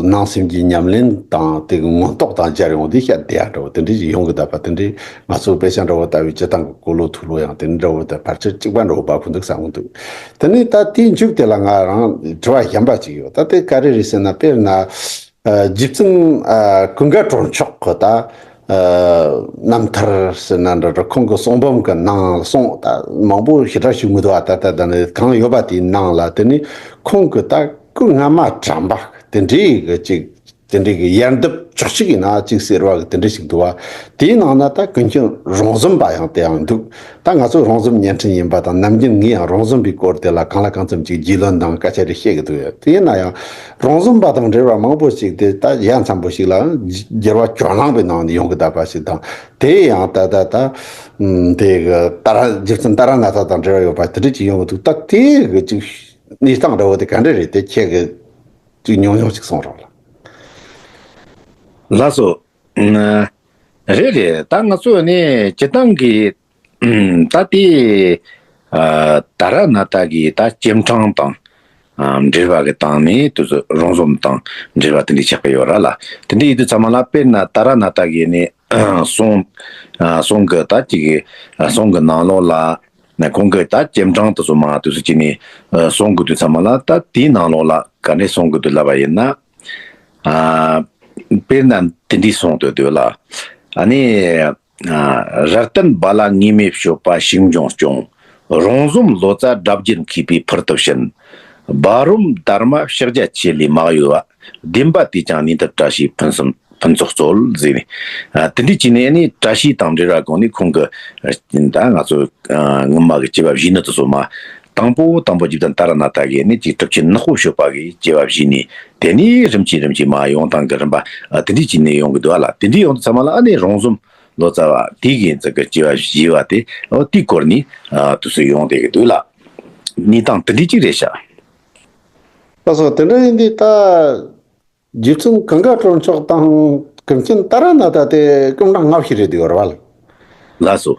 ནང་སེམས་ཀྱི་ཉམས་ལེན་དང་དེ་གི་མངོན་རྟོགས་དང་སྦྱར་ཡོང་དུས་བཤད་བསྡད་ཡ་འདྲ་བོ་དེ་འདྲའི་ཅིག་ཡོང་གི་གདའ་པ། དེ་འདྲའི་ང་ཚོ་དཔེ་ཆ་འདྲ་བོ་ལྟ་བུའི་སྤྱིར་བཏང་གི་གོ་ལོ་ཐུག་ལོ་ཡང་དེ་འདྲ་བོ་དང་ཕལ་ཆེར་གཅིག་པ་འདྲ་བོ་འབབ་ཀྱི་འདུག་བསམ་གྱི་འདུག་དེ་ནས་ད་དེའི་མཇུག་དེ་ལ་ང་རང་དྲི་བ་གཞན་པ་ཅིག་ཡོད། ད་དེ་ག་རེ་རེད་ཟེར་ན། དཔེར་ན། ཨ་རྗེ་བཙུན་ཨ་ཀུན་དགའ་གྲོལ་མཆོག་གི་ད་ཨ་རྣམ་ཐར་ཟེར་ན་འདྲ་འདྲ། ཁོང་གི་གསུང་འབུམ་གྱི་ནང་གསུང་ད་མང་པོ་ཞེ་དྲག་ཞིག་མི་འདུག་ཨ་ད་ད་ད་ནི་གང་ཡོད་པ་དེའི་ནང་ལ། དེ་ནི་ཁོང་གི་ད་སྐུ་སྔ་མ་དྲན་པ་དེ་འདྲའི་གི་ཅིག་དེ་འདྲའི་གི་ཡར་འདེབས་ཕྱོགས་གཅིག་ཡིན་ན་གཅིག་ཟེར་བ་གི་དེ་འདྲ་ཞིག་འདུག་བ། དེའི་ནང་ན་ད་ཀུན་མཁྱེན་རོང་ཟོམ་པ་ཡང་དེ་ཡང་འདུག་ད་ང་ཚོ་རོང་ཟོམ་བརྙན་འཕྲིན་ཡིན་པ་དང་ནམ་རྒྱུན་ངས་ཡང་རོང་ཟོམ་པའི་སྐོར་དེ་ལ་གང་ལ་གང་འཚམ་ཅིག་རྒྱུས་ལོན་དང་སྐད་ཆ་རེ་བཤད་གི་འདུག་ཡ། དེ་ཡིན་ན་ཡང་རོང་ཟོམ་པ་དང་འབྲེལ་བ་མང་པོ་ཞིག་དེ་ད་ཡ་མཚན་པོ་ཞིག་ལ་རྒྱལ་བ་ཇོ་ནང་པའི་ནང་ནས་ཡོང་གི་བསྡད་པ་ཞིག་དང་། དེ་ཡང་ད་ད་ད་ཨམ་དེ་གི་ཏཱ་ར་རྗེ་བཙུན་ཏཱ་ར་ནཱ་ཐ་དང་འབྲེལ་བ་ཡོད་པ་དེ་འདྲ་ཅིག་ཡོང་གི་འདུག་ད་དེ་གི་ཅིག་གནས་སྟངས་འདྲ་བོ་དེ་ག་འདྲ་རེད། དེ་ཁྱེད་གི་ཅིག་ཉུང་ཉུང་ཞིག་གསུངས་རོགས་ལ། ལགས་སོ། ཨ། རེད་རེད། ད་ང་ཚོ་ནི་སྤྱིར་བཏང་གི་ད་དེ་ཨ་ཏཱ་ར་ནཱ་ཐ་གི་ད་སྐྱེ་ཕྲེང་དང་ཨ་འབྲེལ་བ་གི་སྟེང་ནས་དེ་ཚོ་རོང་ཟོམ་དང་འབྲེལ་བ་དེ་འདྲ་ཆགས་ཀྱི་ཡོད་ར་ལ། དེ་འདྲ་ཡིན་དུས་ཚང་མ་ལ་དཔེར་ན་ཏཱ་ར་ནཱ་ཐ་གི་ནི་ཨ་གསུང་ཨ་གསུང་གི་ད་ཅིག་གི་ཨ་གསུང་གི་ནང་ལོགས་ལ་ནི་ཁོང་གི་ད་སྐྱེ་ཕྲེང་དེ་ཚོ་མ་དེ་ཚོ་ཅིག་ནི་ཨ་གསུང་གི་དུས་ཚང་མ་ལ་ད་དེའི་ནང་ལོགས་ལ་ག་འདྲ་གསུང་གི་འདུག་ལབ་པ་ཡིན་ན། ཨ། དཔེར་ན་དེ་འདྲའི་གསུངས་འདུག་འདུག་ལ། ཨ་ནི། ཨ། རབ་བརྟན་བ་ལ་ངེས་མེད་སྤྱོད་པ་ཞིང་སྦྱོང་སྐྱོང་། རོང་ཟོམ་ལོ་ཙཱ་སྒྲ་བསྒྱུར་མཁས་པའི་ཕུལ་དུ་ཕྱིན། བ་རོམ་དྷརྨ་ཕྱག་རྒྱ་ཆེ་ལས་མ་གཡོས་པ། བདེན་པ་དེས་ཀྱང་གནས་ཐབས་བཀྲ་ཤིས་ཕུན་སུམ་ཕུན་ཚོགས་སྩོལ་ཟེར་ནས། ཨ། དེ་འདྲའི་བྱས་ནས་ནི་བཀྲ་ཤིས་དང་འབྲེལ་བ་གོང་ནས་ཁོང་གི་ད་ང་ཚོ་སྔོན་མ་གི་སྐྱེ་བ་བཞེས་ནི་དེ་ཚོ་མ། དང་པོ་དང་པོ་རྗེ་བཙུན་ཏཱ་ར་ནཱ་ཐ་གིས་ནི་ཅིག་གྲུབ་ཆེན་ནག་པོ་སྤྱོད་པ་གི་སྐྱེ་བ་བཞེས་ནས་དེ་ནས་རིམ་གྱིས་རིམ་གྱིས་མ་ཡོང་སྟངས་ཀྱི་རིམ་པ་ཨ་དེ་འདྲས་བྱས་ནས་ཡོང་གི་འདུག་ཨ་ལ། དེ་འདྲས་ཡོང་དུས་ཚང་མ་ལ་ཨ་ནི་རོང་ཟོམ་ལོ་ཙཱ་བ་དེ་གིས་ཙི་གི་སྐྱེ་བ་བཞེས་པ་དེ་ཨོ་དེའི་སྐོར་ནས་ཨ་དུས་སུ་ཡོང་བསྡད་ཀྱི་འདུག་ལ། གནས་སྟངས་དེ་འདྲས་ཅིག་རེད་ཤག་ལགས་སོ། དེ་འདྲ་ཡིན་དུས་ད། རྗེ་བཙུན་གངྒཱ་སྒྲོལ་མཆོག་དང་ཀུན་མཁྱེན་ཏཱ་ར་ནཱ་ཐ་དེ་སྐུ་ཕྲེང་སྔ་ཕྱི་རེད་འདུག་ར་བ་ལ། ལགས་སོ།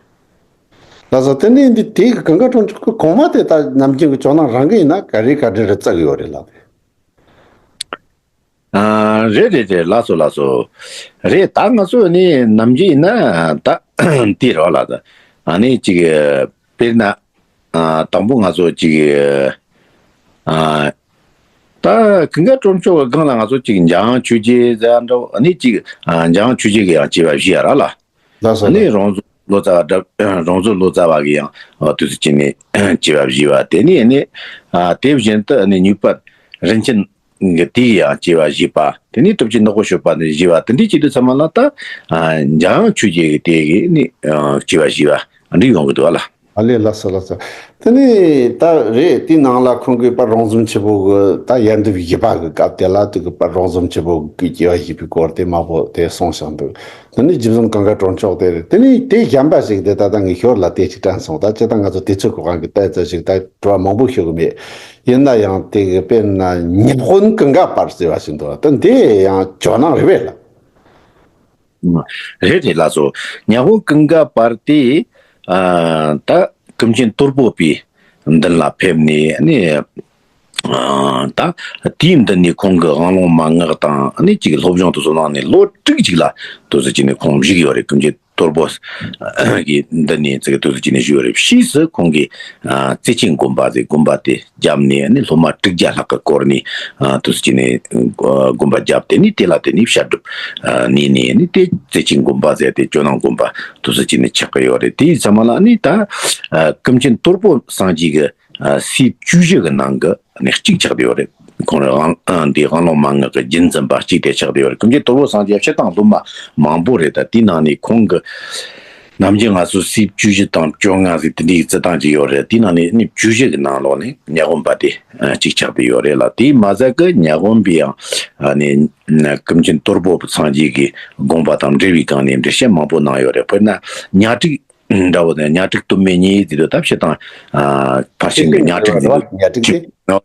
ལགས་སོ། དེ་ནས་འདི་དེའི་གངྒཱ་སྒྲོལ་མཆོག་གི་གོང་མ་དེ་ད་ནམ་རྒྱུན་གྱི་ཇོ་ནང་རང་གི་ཡིན་ན་ག་རེ་ག་འདྲ་རེ་བརྩི་གི་ཡོད་རེད་ལགས། ཨ་རེད་རེད་རེད། ལགས་སོ་ལགས་སོ། རེད། ད་ང་ཚོ་ནི་ནམ་རྒྱུན་ཡིན་ན་ད་དེ་རེད་བ་ལགས། ད་ཨ་ནི་ཅིག་དཔེར་ན། ཨ་དང་པོ་ང་ཚོ་ཅིག་ཨ་ད་གངྒཱ་སྒྲོལ་མཆོག་གི་སྒང་ལ་ང་ཚོ་ཅིག་འཇམ་དབྱངས་ཆོས་རྗེ་ཟེར་འདྲ་བོ་ཨ་ནི་ཅིག་ཨ་འཇམ་དབྱངས་ཆོས་རྗེ་གི་ཡང་སྐྱེ་བ་བཞེས་ཡ་ར་ལ། ལགས་སོ་ཨ་ནི་ལགས། རོང་ཟོམ་ལོ་ཙཱ་བ་འདྲ་རོང་ཟོམ་ལོ་ཙཱ་བ་གི་ཡང་དུས་སུ་ཅིག་ནས་སྐྱེ་བ་བཞེས་པ་དེ་ནི་ཨ་ནི་ཨ་དེ་བཞིན་དུ་ཨ་ནི་མྱུར་བར་རིན་ཆེན་གི་དེའི་ཡང་སྐྱེ་བ་བཞེས་པ་དེ་ནི་གྲུབ་ཆེན་ནག་པོ་སྤྱོད་པ་ནི་བཞེས་པ་དེ་འདྲའི་སྐྱེ་དུས་ཚང་མ་ལ་ད་ཨ་འཇམ་དབྱངས་ཆོས་རྗེ་གི་དེ་གི་ནི་ཨ་སྐྱེ་བ་བཞེས་པ་འདི་ཡོང་གི་འདུག་ཨ་ལ། ཨ་ལས་ལགས་སོ་ལགས་སོ། དེ་ནས་ད་རེད་དེའི་ནང་ལ་ཁོང་གིས་དཔལ་རོང་ཟོམ་ཆེན་པོ་གི་ད་ཡར་འདེབས་བཞི་པ་གི་སྐབས་དེ་ལ་དེ་གི་དཔལ་རོང་ཟོམ་ཆེན་པོ་གི་སྐྱེ་བ་བཞེས་པའི་སྐོར་དེ་མང་པོ་དེ་གསུངས་བཞག་འདུག་དེ་ནས་རྗེ་བཙུན་གངྒཱ་སྒྲོལ་མཆོག་དེ་རེད། དེ་ནས་དེ་གཞན་པ་ཞིག་དེ་ད་ལྟ་ངས་ཞོར་ལ་དེ་ཅིག་དྲན་སོང་། ད་སྤྱིར་བཏང་ང་ཚོ་དུས་ཚོད་ཁོ་རང་གི་ཏོག་ཙམ་ཞིག་ད་དྲི་བ་མང་པོ་ཤོད་གི་མེད། ཡིན་ན་ཡང་དེ་གི་དཔེར་ན་ཉ་དབོན་ཀུན་དགའ་བར་ཟེར་བ་ཞིག་འདུག་ད་འདི་ཡང་ཇོ་ནང་རེད་པས་ལགས། རེད་རེད་ལགས་སོ། ཉ་དབོན་ཀུན་དགའ་བར་དེ་ཨ་ད་ཀུན་མཁྱེན་དོལ་པོ་པའི་མདུན་ལ་ཕེབས་ནས་ནི་ཨ་ད་དེའི་མདུན་ནས་ཁོང་གི་དབང་ལུང་མན་ངག་དང་ནི་ཅིག་སློབ་སྦྱོང་དེ་ཚོ་གནང་ནས་ལོ་དྲུག་ཅིག་ལ་དེ་ཚོ་ཅིག་ནས་ཁོང་བཞུགས་ཡོད་རེད། ཀུན་མཁྱེན་དོལ་པོ་གི་མདུན་ནས་ཙི་གེ་དེ་ཚོ་ཅིག་ནས་བཞུགས་ཡོད་རེད། ཕྱིས་སུ་ཁོང་གིས་ཨ་རྩེ་ཆེན་དགོན་པ་ཟེར་དགོན་པ་དེ་བརྒྱབ་ནས་ནི་སློབ་མ་དྲུག་བརྒྱ་ལྷག་གི་བསྐོར་ནས་ཨ་དུས་སུ་ཅིག་ནས་ཨ་དགོན་པ་བརྒྱབ། དེ་ནས་དེ་ལ་དེ་ནས་བཤད་སྒྲུབ་ཨ་གནང་ནས་ནི་དེ་རྩེ་ཆེན་དགོན་པ་ཟེར་དེ་ཇོ་ནང་དགོན་པ་དུས་སུ་ཅིག་ནས་ཆགས་ཀྱི་ཡོད་རེད། དེའི་ཚང་མ་ལ་ནི་ད་ཨ་ཀུན་མཁྱེན་དོལ་པོ་སངས་རྒྱས་ཀྱི་ཨ་སྲས་བཅུ་བཞི་གི་ནང་གི་ནི་གཅིག་ཆགས་བསྡད་ཡོད་རེད། ཁོང་རང་ཨ་འདི་དབང་ལུང་མན་ངག་གི་རྒྱུན་འཛིན་པ་གཅིག་དེ་ཆགས་བསྡད་ཡོད་རེད། ཀུན་མཁྱེན་དོལ་པོ་སངས་རྒྱས་སྤྱིར་བཏང་སློབ་མ་མང་པོ་རེད། ད་དེའི་ནང་ནས་ཁོང་གི་ནམ་རྒྱུན་ང་ཚོ་སྲས་བཅུ་བཞི་དང་བཅོ་ལྔ་ཟེར་དེ་འདྲའི་བརྩི་སྟངས་ཅིག་ཡོད་རེད། དེའི་ནང་ནས་ནི་བཅུ་བཞི་གི་ནང་ལོགས་ནས་ཉ་དབོན་པ་དེ་ཨ་གཅིག་ཆགས་བསྡད་ཡོད་རེད་ལ། དེས་མ་ཟད་ཀྱི་ཉ་དབོན་པའི་ཡང་ཨ་ནི་ཀུན་མཁྱེན་དོལ་པོ་སངས་རྒྱས་ཀྱི་དགོངས་པ་དང་འབྲེལ་བའི་སྒང་ནས་འགྲེལ་བཤད་མང་པོ་གནང་ཡོད་རེད། དཔེར་ན་ཉ་ཕྲུག་འདྲ་བོ་དང་ཉ་ཕྲུག་སྟོད་སྨད་གཉིས་ཟེར་དུས་ད་སྤྱིར་བཏང་ཨ་ཕར་ཕྱིན་གྱི་ཉ་ཕྲུག་ཟེར་དུས་ཉ་ཕྲུག་དེ།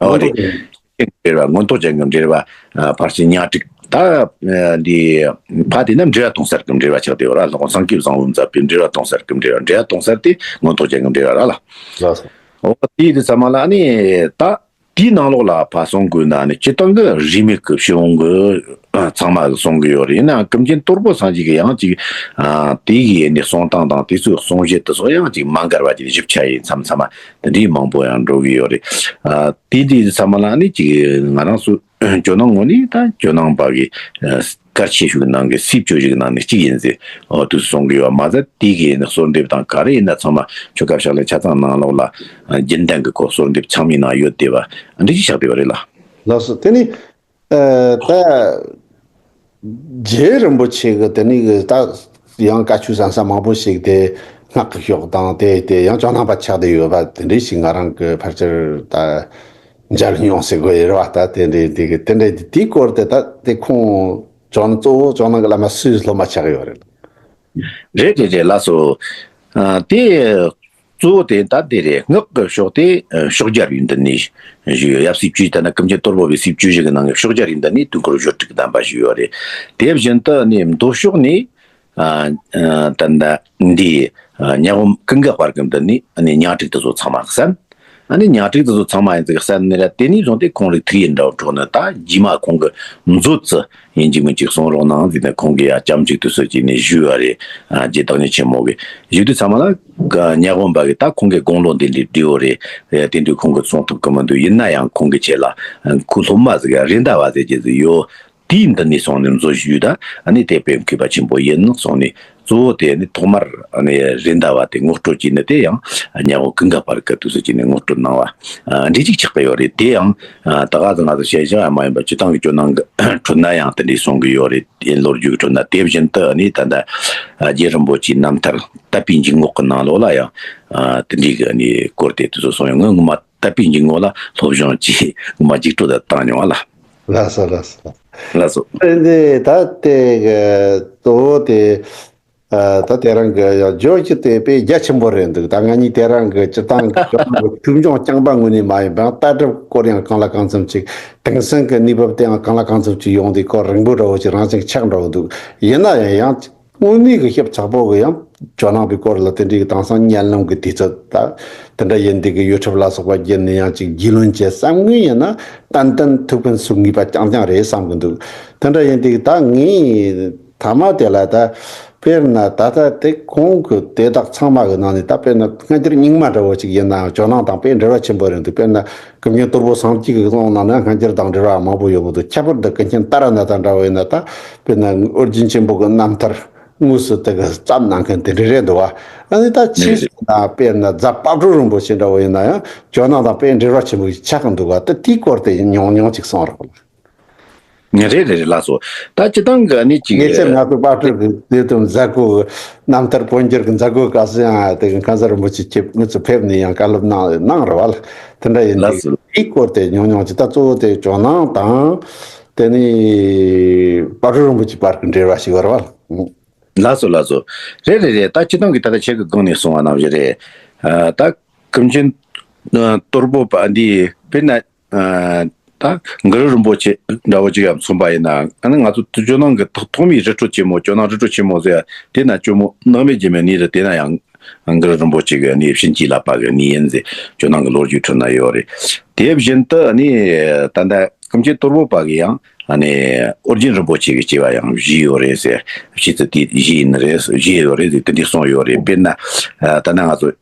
ཨོ་རེད། མངོན་རྟོགས་ཅན་གྱི་འབྲེལ་བ། ཨ་ཕར་ཕྱིན་ཉ་ཕྲུག་ད་ཨ་འདི་ཕ་དེ་ན་འབྲེལ་བ་གཏོང་སར་གྱི་འབྲེལ་བ་ཆགས་བསྡད་ཡོད་ར། ལྷག་པར་སངས་རྒྱས་བཟང་པོ་མཛད་པའི་འབྲེལ་བ་གཏོང་སར་གྱི་འབྲེལ་བ། འབྲེལ་བ་གཏོང་སར་དེ་མངོན་རྟོགས་ཅན་གྱི་འབྲེལ་བ་ར་ལ། ལགས་སོ། ཨོ་དེ་དུས་ཚང་མ་ལ་ནི་ད་དེའི་ནང་ལོགས་ལ་ཕ་སོང་དགོས་ན་ནི་སྤྱིར་བཏང་གི་རིས་མེད་ཀྱི་ཕྱི་དབང་གི་ཨ་ཚང་མ་གསུང་གི་ཡོད་རེད། ཡིན་ནའང་ཀུན་མཁྱེན་དོལ་པོ་སངས་རྒྱས་ཀྱི་ཡང་ཅིག་ཨ་དེ་གི་ནི་གསུང་སྟངས་དང་དེ་ཚོའི་གསུང་བཤད་དེ་ཚོ་ཡང་ཅིག་མ་འགལ་བ་ཅིག་ཞིབ་ཆ་ཡིན་མཚམས་མཚམས་མ་དེ་འདྲའི་མང་པོ་ཡང་འགྲོ་གི་ཡོད་རེད། ཨ་དེ་འདྲའི་ཚང་མ་ལ་ནི་ཅིག་ང་རང་ཚོ་ཇོ་ནང་ངོས་ནས་ད་ཇོ་ནང་པ་གི་ཨ་གལ་ཆེ་ཤོས་ནང་གི་སྲས་བཅུ་བཞི་གི་ནང་ནས་གཅིག་ཡིན་ཟེར་ཨོ་དུས་གསུང་གི་ཡོད་མ་ཟད། དེ་གི་ནི་གསོལ་འདེབས་དང་ག་རེ་ཡིན་ན་ཚང་མ་ཆོ་ག་ཕྱག་ལེན་ཆ་ཚང་ནང་ལོགས་ལ་ཨ་རྒྱུན་ལྡན་གི་ཁོ་གསོལ་འདེབས་ཚང་མའི་ནང་ཡོད་བསྡད་པ་འདི་ཅིག་ཆགས་བསྡད་པ་རེད་ལ། ལགས་སོ། དེ་ནི། ཨ་ད་ རྗེ་རིན་པོ་ཆེ་གི་དེ་ནས་གི་ད་ཡང་བཀའ་ཆོས་གསན་ས་མང་པོ་ཞིག་དེ་སྔགས་ཀྱི་ཕྱོགས་དང་དེ་དེ་ཡང་ཇོ་ནང་པ་ཆགས་བསྡད་ཡོད་པ་དེ་འདྲ་ཞིག་ང་རང་གི་ཕལ་ཆེར་ད་མཇལ་མྱོང་ཟེར་དགོས་ཡོད་རེད་བ། ད་དེ་འདྲ་དེ་གི་དེ་འདྲ་དེའི་སྐོར་དེ་ད་དེ་ཁོང་ཇོ་ནང་གཙོ་བོ་ཇོ་ནང་གི་བླ་མ་སུའི་སློབ་མ་ཆགས་ཡོད་རེད། རེད་རེད་རེད། ལགས་སོ། ཨ། དེ་གཙོ་བོ་དེ་ད་དེ་རེད། སྔགས་ཀྱི་ཕྱོགས་དེ་ཨ་ཕྱོགས་རྒྱལ་བའི་མདུན་ནས་ཞུས་ཡོད། ཡབ་སྲས་བཅུ་ད་ནི་ཀུན་མཁྱེན་དོལ་པོ་པའི་སྲས་བཅུ་བཞི་གི་ནང་གི་ཕྱོགས་རྒྱལ་བའི་མདུན་ནས་དུས་འཁོར་བརྗོད་བྲིས་གདམས་པ་ཞུས་ཡོད་རེད། དེ་བཞིན་དུ་ནི་མདོ་ཕྱོགས་ནས་ཨ་ཨ་ད་ལྟ་འདི་ཨ་ཉ་ཝོན་ཀུན་དགའ་བར་གྱི་མདུན་ནས་ཨ་ནི་ཉ་སྒྲིག་དེ་ཚོ་ཚང་མ་གསན། ཨ་ནི་ཉ་སྒྲིག་དེ་ཚོ་ཚང་མ་ཡིན་ཙིག་གསན་ནི་ར། དེ་ནས་བཟུང་སྟེ་ཁོང་རིགས་ཐུགས་ཡིད་འདྲ་བོ་འཕྲོག་ནི། ད་རྗེས་མ་ཁོང་གི་མཛོད་ཙི་ཡིན་གཅིག་མིན་གཅིག་གསུང་རོགས་གནང་ཟེར་ནས་ཁོང་གིས་ཡ་ལྕམ་གཅིག་དུས་སུ་བྱས་ནས་ཞུས་པ་རེད། ཨ་རྗེ་བདག་ཉིད་ཆེན་མོ་གིས་ཞུས་དུས་ཚང་མ་ལ་ཉ་ཝོན་པ་གིས་ད་ཁོང་གི་དགུང་ལོ་འདི་འདྲའི་བགྲེས་པོ་རེད། དེ་དུས་ཁོང་གིས་གསུང་ཐུབ་ཀྱི་མི་འདུག་ཡིན་ན་ཡང་ཁོང་གིས་ཁྱེད་ལ་ཁོའི་སློབ་མ་ཟིག་རེད་མདའ་བ་ཟེར་གྱི་ཟིག་ཡོད། དེའི་མདུན་ནས་སོང་ནས་མཛོད་ཞུས། ད་ཨ་ནི་དེ་དཔེ་མཁས་པ་ཆེན་པོ་ཡིན་གསུངས་ནས། གཙོ་བོ་དེ་ནི་ཐོག་མར་ཨ་ནི་རེད་མདའ་བ་དེ་ངོ་སྤྲོད་བྱས་ནས། དེ་ཡང་ཉ་ཝོན་ཀུན་དགའ་བར་གྱི་དུས་སུ་བྱས་ནས་ངོ་སྤྲོད་གནང་བ་ཨ་འདྲ་ཅིག་ཆགས་ཀྱི་ཡོད་རེད། དེ་ཡང་ཨ་ད་ག་ཟེ་ང་ཚོ་ཞལ་བཞག་ཡང་མ་ཡིན་པར་སྤྱིར་བཏང་གི་ཇོ་ནང་གི་འཕྲོད་ན་ཡང་དེ་འདྲའི་གསུང་གི་ཡོད་རེད། ཡིན་ལོ་རྒྱུས་ཀྱི་འཕྲོད་ན། དེ་བཞིན་དུ་ཨ་ནི་ད་ལྟ་ཨ་རྗེ་རིན་པོ་ཆེའི་རྣམ་ཐར་དད་པའི་འཇུག་ངོགས་ཀྱི་ནང་ལོགས་ལ་ཡང་ཨ་དེ་འདྲའི་གི་ཨ་ནི་སྐོར་དེ་དུས་སུ་གསུངས་ཡོད། ངས་ངོ་མ་དད་པའི་འཇུག་ངོགས་ལ་སློབ་སྦྱོང་བྱས། ངོ་མ་རྒྱུགས་སྤྲོད་དང་བཏང་མྱོང་བ་ལ། ལགས་སོ་ལགས་སོ། ལགས་སོ། དེ་འདི་ད་དེ་གི་གཙོ་བོ་དེ་ཨ་ད་དེ་རང་གི་ཡང་བརྗོད་ཀྱི་དེ་དཔེ་རྒྱ་ཆེན་པོ་རེད་འདུག་ད་ང་གཉིས་དེ་རང་གི་སྤྱིར་བཏང་གི་ཁྱོད་རང་གི་ཐུགས་སྦྱོང་རྐྱང་པ་ངོས་ནས་མ་ཡིན་པའི་ལྟ་གྲུབ་སྐོར་ཡང་གང་ལ་གང་འཚམ་ཅིག་དེང་སང་གི་གནས་བབ་དེ་ཡང་གང་ལ་གང་འཚམ་ཅིག་ཡོང་དུས་ཁོ་རིང་པོ་འདྲ་བོ་ཅིག་རང་བཞིན་ཆགས་འགྲོ་གི་འདུག་ཡིན་ན་ཡང་ཡང་དངོས་གནས་ཀྱི་ཞིབ་ཚགས་པོ་གི་ཡང་ཇོ་ནང་པའི་སྐོར་ལ་དེ་འདྲའི་གི་དེང་སང་ཉམས་མྱོང་གི་དུས་ཚོད་ད་དེ་འདྲ་ཡིན་དུས་གི་ཡུལ་ཁྲིམས་ལ་སོགས་པ་བརྒྱུད་ནས་ཡང་ཅིག་རྒྱུས་ལོན་བྱེད་བསམ་ངེས་ཡིན་ན་ཏན་ཏན་ཐུགས་ཕན་གསོས་ངེས་པ་རྐྱང་རྐྱང་རེད་བསམ་གི་འདུག་དེ་འདྲ་ཡིན་དུས་ད་ངས་ཐ་མ་དེ་ལ་ད་དཔེར་ན་ད་ལྟ་དེ་ཁོང་གི་དེ་དག་ཚང་མ་གི་ནང་ནས་ད་དཔེར་ན་སྔ་འགྱུར་རྙིང་མ་འདྲ་བོ་ཅིག་ཡིན་ནའང་ཇོ་ནང་དང་དཔེ་འབྲེལ་བ་ཆེན་པོ་རེད་འདུག་དཔེར་ན་ཀུན་མཁྱེན་དོལ་པོ་སངས་རྒྱས་ཀྱི་གསུང་ནང་ན་སྔ་འགྱུར་དང་འབྲེལ་བ་མང་པོ་ཡོད་པ་འདུག་ཁྱད་པར་དུ་ཀུན་མཁྱེན་ཏཱ་ར་ནཱ་ཐ་འདྲ་བོ་ཡིན་ན་ད་དཔེར་ན་ཨོ་རྒྱན་ཆེན་པོ་གི་རྣམ་ཐར་དངོས་སུ་དེ་གི་བརྩམས་གནང་མཁན་དེ་འདྲ་རེད་འདུག་བ། ཨ་ནི་ད་ཕྱིས་སུ་ན་དཔེར་ན་རྫ་དཔལ་སྤྲུལ་རིན་པོ་ཆེ་འདྲ་བོ་ཡིན་ན་ཡང་ཇོ་ནང་དང་དཔེ་འབྲེལ་བ་ཆེན་པོ་ཞིག་ཆགས་ཀྱི་འདུག་བ། ད་དེའི་སྐོར་དེ་ཉུང་ཉུང་ཅིག་གསུང་རོགས། རེད་རེད་རེད། ལགས་སོ། ད་སྤྱིར་བཏང་གི་ཨ་ནི་ཅིག་ངེས་ཅན་ང་ཚོ་དཔལ་སྤྲུལ་གྱི་དེ་དང་མཛད་སྒོ་གི་རྣམ་ཐར་འཕོ་འགྱུར་གྱི་མཛད་སྒོ་སྐབས་སུ་ཡང་དེ་གི་མཁན་ཟུར་རིན་པོ་ཆེ་ཁྱེད་ང་ཚོ་ཕེབས་ནས་ཡང་བཀའ་སློབ་གནང་གནང་རེད་བ། དེ་འདྲ་ཡིན་ལགས་དུས་སོ། དེའི་སྐོར་དེ་ཉུང་ཉུང་ཅིག་ད་གཙོ་བོ་དེ་ཇོ་ནང་དང་དེ་ནི་དཔལ་སྤྲུལ་རིན་པོ་ཆེ་བར་གྱི་འབྲེལ་བ་ཞིག་ཡོད་རེད་བ། ལགས་སོ་ལགས་སོ། རེད་རེད་རེད། ད་སྤྱིར་བཏང་གི་ད་ལྟ་ཁྱེད་ཀྱི་སྒང་ནས་གསུངས་པ་ནང་བཞིན་རེད། ཨ་ད་ཀུན་མཁྱེན་ཨ་དོལ་པོ་པ་འདི་དཔེར་ན་ཨ་ད་གུ་རུ་རིན་པོ་ཆེ་འདྲ་བོ་ཅིག་ཡང་མཚོན་པ་ཡིན་ན། ཨ་ནི་ང་ཚོ་དུ་ཇོ་ནང་གི་ཐོག་ཐོག་མའི་རི་ཁྲོད་ཆེན་མོ་ཇོ་ནང་རི་ཁྲོད་ཆེན་མོ་ཟེར་ཡ་དེ་ན་ཇོ་མོ་ནགས་མེད་རྒྱལ་མའི་གནས་རེད། དེ་ན་ཡང་གུ་རུ་རིན་པོ་ཆེ་གི་གནས་བྱིན་གྱིས་བརླབས་པ་གི་གནས་ཡིན་ཟེར་ཇོ་ནང་གི་ལོ་རྒྱུས་ཁྲོད་ན་ཡོད་རེད། དེ་བཞིན་དུ་ཨ་ནི་ད་ལྟ་ཀུན་མཁྱེན་དོལ་པོ་པ་གི་ཡང་ཨ་ནི་ཨོ་རྒྱན་རིན་པོ་ཆེ་གི་སྐྱེ་བ་ཡང་བཞེས་ཡོད་རེད་ཟེར། བྱས་ཙང་དེ་བཞེས་ཡིན་རེད་བཞེས་ཡོད་རེད་ཟེར་དེ་འདྲ་གསུངས་ཡོད་རེད། དཔེར་ན་ཨ་ད་ལྟ་ང་ཚོ་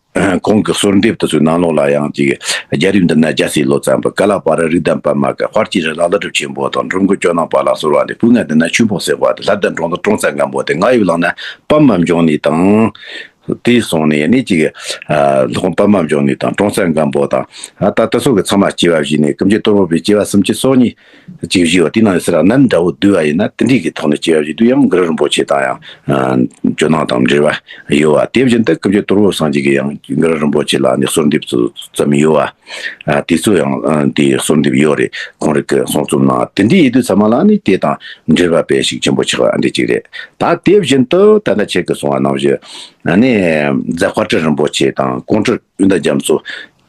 ཁོང་གི་གསོལ་འདེབས་དེ་ཚོའི་ནང་ལོགས་ལ་ཡང་ཅིག་རྒྱལ་རབས་འདི་ན་རྒྱལ་སྲས་ལོ་ཙཱ་བ། ཀ་ལ་པ་རི་རིགས་ལྡན་པདྨ་གི། དཔལ་གྱི་རི་ལ་ཀླུ་སྒྲུབ་ཆེན་པོ་དང་། འབྲོམ་མགོན་ཇོ་ནང་པ་ལ་གསོལ་བ་འདེབས། སྤུ་ལྔ་འདི་ན་ཆོས་འཕགས་སེ་བ་དང་། ལྷ་ལྡན་འབྲོང་དང་ཀྲོང་གསེབ་སྒམ་པོ་དང་། རྔ་ཡབ་གླིང་ན་པདྨ་འབྱུང་གནས་དང་། དེ་སོང་ནས་ནི་ཅིག་ཨ་ལྷོ་པདྨ་འབྱུང་གནས་དང་ཀྲོང་གསེབ་སྒམ་པོ་དང་། ཨ་ད་ལྟ་སོགས་ཀྱི་ཚང་མ་སྐྱེ་བ་བཞེས་ནས་ཀུན་མཁྱེན་དོལ་པོ་པའི་སྐྱེ་བ་སུམ་ཅུ་སོ་གཉིས་ཅིག་བཞེས་པ་དེ་ནང་ནས་ཟེར་ར་ནན་འདྲ་བོ་བསྡུས་པ་ཡིན་ན་དེ་འདྲའི་གི་ཐོག་ནས་སྐྱེ་བ་བཞེས་དུས་ཡང་གུ་རུ་རིན་པོ་ཆེ་དང་ཡང་ཇོ་ནང་དང་འབྲེལ་བ་ཡོད་པ། དེ་བཞིན་དུ་ཀུན་མཁྱེན་དོལ་པོ་སངས་རྒྱས་ཀྱིས་ཡང་གུ་རུ་རིན་པོ་ཆེ་ལ་ནི་གསོལ་འདེབས་ཙམ་ཡོད་པ། ཨ་དེ་ཚོ་ཡང་ཨ་དེའི་གསོལ་འདེབས་ཡོད་རེད། ཁོང་རང་གི་གསུང་རྩོམ་ནང་དེ་འདྲའི་ཡིན་དུས་ཚང་མ་ལ་ནི་དེ་དང་འབྲེལ་བ་དཔེ་ཞིག་ཆེན་པོ་ཆགས་པ་འདི་གཅིག་རེད། ད་དེ་བཞིན་དུ་ད་ལྟ་ཁྱེད་ཀྱིས་གསུངས་པ་ནང་བཞིན་ཨ་ནི་རྫ་དཔལ་སྤྲུལ་རིན་པོ་ཆེ་དང་ཀོང་སྤྲུལ་ཡོན་ཏན་རྒྱ་མཚོ།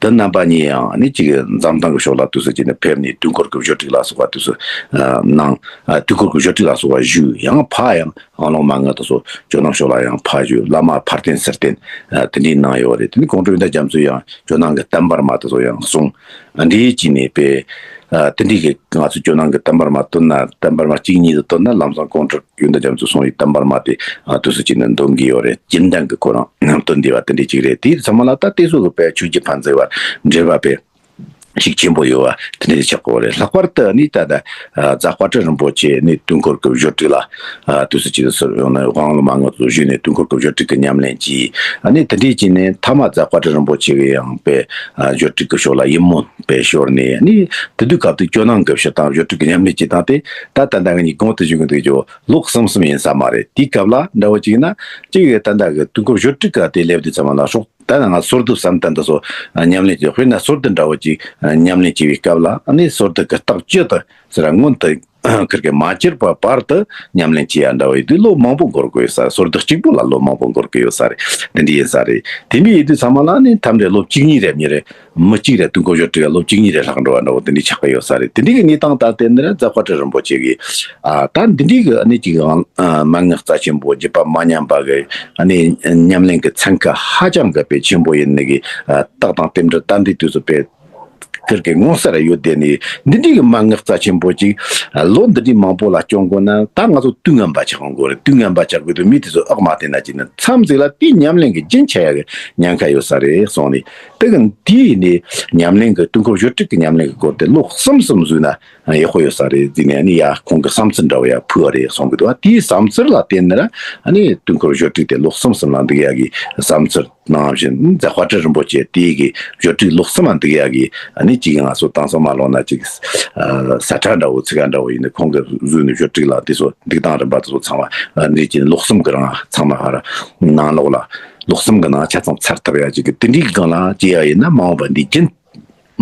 དེ་རྣམ་པ་གཉིས་ཡང་ནི་གཅིག་འཛམ་ཐང་གི་ཕྱོགས་ལ་དུས་སུ་ཅིག་ནས་ཕེབས་ནས་དུས་འཁོར་གྱི་བརྗོད་བྲིས་ལ་སོགས་པ་དུས་སུ་ཨ་གནང་། ཨ་དུས་འཁོར་གྱི་བརྗོད་བྲིས་ལ་སོགས་པ་ཞུས། ཡང་ཕར་ཡང་ཨ་ལོང་མ་ང་དང་སོགས་ཇོ་ནང་ཕྱོགས་ལ་ཡང་ཕར་ཞུས། བླ་མ་ཕར་བསྟེན་ཚུར་བསྟེན་ཨ་དེ་འདྲའི་གནང་ཡོད་རེད། དེ་ནི་ཀོང་སྤྲུལ་ཡོན་ཏན་རྒྱ་མཚོས་ཡང་ཇོ་ནང་གི་བསྟན་འབར་མ་དེ་ཚོ་ཡང་གསུངས། ཨ་འདི་ཅིག་ནས་དཔེ་ཨ་དེ་འདྲའི་གི་ང་ཚོ་ཇོ་ནང་གི་བསྟན་འབར་མ་བཏོན་ན་བསྟན་འབར་མ་གཅིག་གཉིས་དུ་བཏོན་ན་ལམ་སང་ཀོང་སྤྲུལ་ཡོན་ཏན་རྒྱ་མཚོས་གསུངས་པའི་བསྟན་འབར་མ་དེ་ཨ་དུས་སུ་ཅིག་ནས་འདོན་གྱི་ཡོད་རེད། རྒྱུན་ལྡན་གྱི་ཁོ་རང་བཏོན་བསྡད་པ་དེ་འདྲའི་ཅིག་རེད། དེ་ཚང་མ་ལ་ད་དེ་ཚོ་གི་དཔེ་ཆོས་བརྒྱུད་ཕན་ཚུན་བར་འབྲེལ་བ་དཔེ་ ཤུགས་ཆེན་པོ་ཡོད་པ་དེ་འདྲ་ཆགས་ཀྱི་ཡོད་རེད། ལྷག་པར་དུ་ནི་ད་ལྟ་ཨ་རྫ་དཔལ་སྤྲུལ་རིན་པོ་ཆེ་ནི་དུས་འཁོར་གྱི་བརྗོད་བྲིས་ལ་ཨ་དུས་སུ་ཅི་ཟེར་ཡོང་ན་དབང་ལུང་མ་ངོ་ཚོ་ཞུས་ནས་དུས་འཁོར་གྱི་བརྗོད་བྲིས་ཀྱི་ཉམས་ལེན་གྱིས་ཨ་ནི་དེ་འདྲའི་ཅི་ནས་མཐའ་མ་རྫ་དཔལ་སྤྲུལ་རིན་པོ་ཆེ་གི་ཡང་པའི་ཨ་བརྗོད་བྲིས་ཀྱི་ཕྱོགས་ལ་ཡིད་སྨོན་པའི་ཞོར་ནས་ནི་དེ་དུས་སྐབས་དུ་ཇོ་ནང་གི་ཕྱི་དང་བརྗོད་བྲིས་ཀྱི་ཉམས་ལེན་གྱི་སྟངས་དེ་ད་ད་ལྟ་ངེད་གཉིས་གོང་དུ་ཞུས་ཀྱི་འདུག་ཅོ་ལོ་གསུམ་གསུམ་ཡིན་ས་མ་རེད། དེའི་སྐབས་ལ་འདྲ་བོ་ཅིག་ན་ཅིག་ད་ལྟ་གི་དུས་འཁོར་བརྗོད་བྲིས་ཀ་དེ་སླེབས་དུས་ཙམ་ལ་སྲོག་ད་ནང་སོར་བསྡུ་བསམ་གཏན་དུ་སོ་ཉམས་ལེན་གྱི་དཔེར་ན་སོར་བསྡུ་འདྲ་བོ་ཅིག་ཉམས་ལེན་བྱེད་པའི་སྐབས་ལ་ཨ་ནི་སོར་བསྡུ་གི་རྟགས་བཅུ་དུ་ཟེར་ར་སྔོན་དུ་ཁིར་གི་མ་གྱུར་པ་བར་དུ་ཉམས་ལེན་བྱེད་ཡ་འདྲ་བོ་ཡིན་དུས་ལོ་མང་པོ་འགོར་དགོས་ཡོད་ས་རེད། སོར་བསྡུ་གཅིག་པོ་ལ་ལོ་མང་པོ་འགོར་གི་ཡོད་ས་རེད། དེ་འདྲ་ཡིན་ས་རེད། དེ་འདྲ་ཡིན་དུས་ཚང་མ་ལ་ནི་ཐམ་རེ་ལོ་གཅིག་གཉིས་རེ་མི་རེ་མི་གཅིག་རེ་དུས་འཁོར་བརྗོད་བྲིས་ལ་ལོ་གཅིག་གཉིས་རེ་ལྷག་འགྲོ་བ་འདྲ་བོ་དེ་འདྲ་ཆགས་གི་ཡོད་ས་རེད། དེ་འདྲ་གི་གནས་སྟངས་ད་བལྟས་ན་ར་རྫ་དཔལ་སྤྲུལ་རིན་པོ་ཆེ་གིས་ཨ་ད་འདི་འདྲའི་གི་ནི་ཅིག་ཨང་ཨ་མན་ངག་རྩ་ཆེན་པོ་རྒྱུད་པ་མ་ཉམས་པ་གི་ཨ་ནི་ཉམས་ལེན་གྱི་ཚན་ཁ་ཧ་ཅང་གི་དཔེ་ཆེན་པོ་ཡིན་ནི་གི་ཨ་རྟགས་དང་རྟེན་འབྲེལ་ད་འདི་དུས་སུ་དཔེ་ཁིར་གི་ངོ་མཚར་ཡོད་དེ་ནི་འདི་འདྲའི་གི་མན་ངག་རྩ་ཆེན་པོ་ཅིག་ཨ་ལོ་འདི་འདྲའི་མང་པོ་ལ་སྐྱོང་དགོས་ན་ད་ང་ཚོ་དུས་ངན་པ་ཆགས་དགོས་རེད། དུས་ངན་པ་ཆགས་དགོས་དུས་མི་དེ་ཚོ་ཨག་མ་བསྟན་ན་ཅིག་ནི་མཚམས་ཟིག་ལ་དེའི་ཉམས་ལེན་གི་རྒྱུན་ཆད་ཡ་གི་ཉེན་ཁ་ཡོད་ས་རེད་གསུངས་ནི་དེ་གི་དེའི་ནི་ཉམས་ལེན་གི་དུས་འཁོར་བརྗོད་བྲིས་གི་ཉམས་ལེན་གི་སྐོར་དེ་ལོ་གསུམ་གསུམ་བཟོས་ན། ཡག་པོ་ཡོད་ས་རེད་ཟེར་ནས་ཨ་ནི་ཡ་ཁོང་གི་བསམ་ཚུལ་འདྲ་བོ་ཡ་ཕུལ་བ་རེད་གསུང་གི་འདུག་དེའི་བསམ་ཚུལ་ལ་བརྟེན་ནས་ཨ་ནི་དུས་འཁོར་བརྗོད་བྲིས་དེ་ལོ་གསུམ་གསུམ་ལ་འདུག་ཡ་གི་བསམ་ཚུལ་ནང་བཞིན་རྫ་དཔལ་སྤྲུལ་རིན་པོ་ཆེ་དེའི་གི་བརྗོད་བྲིས་ལོ་གསུམ་ལ་འདུག་ཡ་གི་ཨ་ནི་ཅིག་ང་ཚོ་དེང་སང་མ་ལོག་ན་ཅིག་ས་ཁྲ་འདྲ་བོ་ཚིག་ཁ་འདྲ་བོ་ཡིན་ནི་ཁོང་གི་བཟོས་ནས་བརྗོད་བྲིས་ལ་དེ་ཚོ་འདུག་སྟངས་རིམ་པ་དེ་ཚོ་ཚང་མ་ཨ་ནི་ཅིག་ལོ་གསུམ་གི་རིང་ཚང་མ་ཧ་ར་ནང་ལོགས་ལ་ལོ་གསུམ་གི་ནང་ཆ་ཚང་ཚར་ཐུབ་ཡ་ཅིག་གི་དེ་འདྲའི་གི་སྒང་ལ་ཅི་ཡ་ཡིན་ན་མ་འོངས་པ་འདི་རྒྱུན་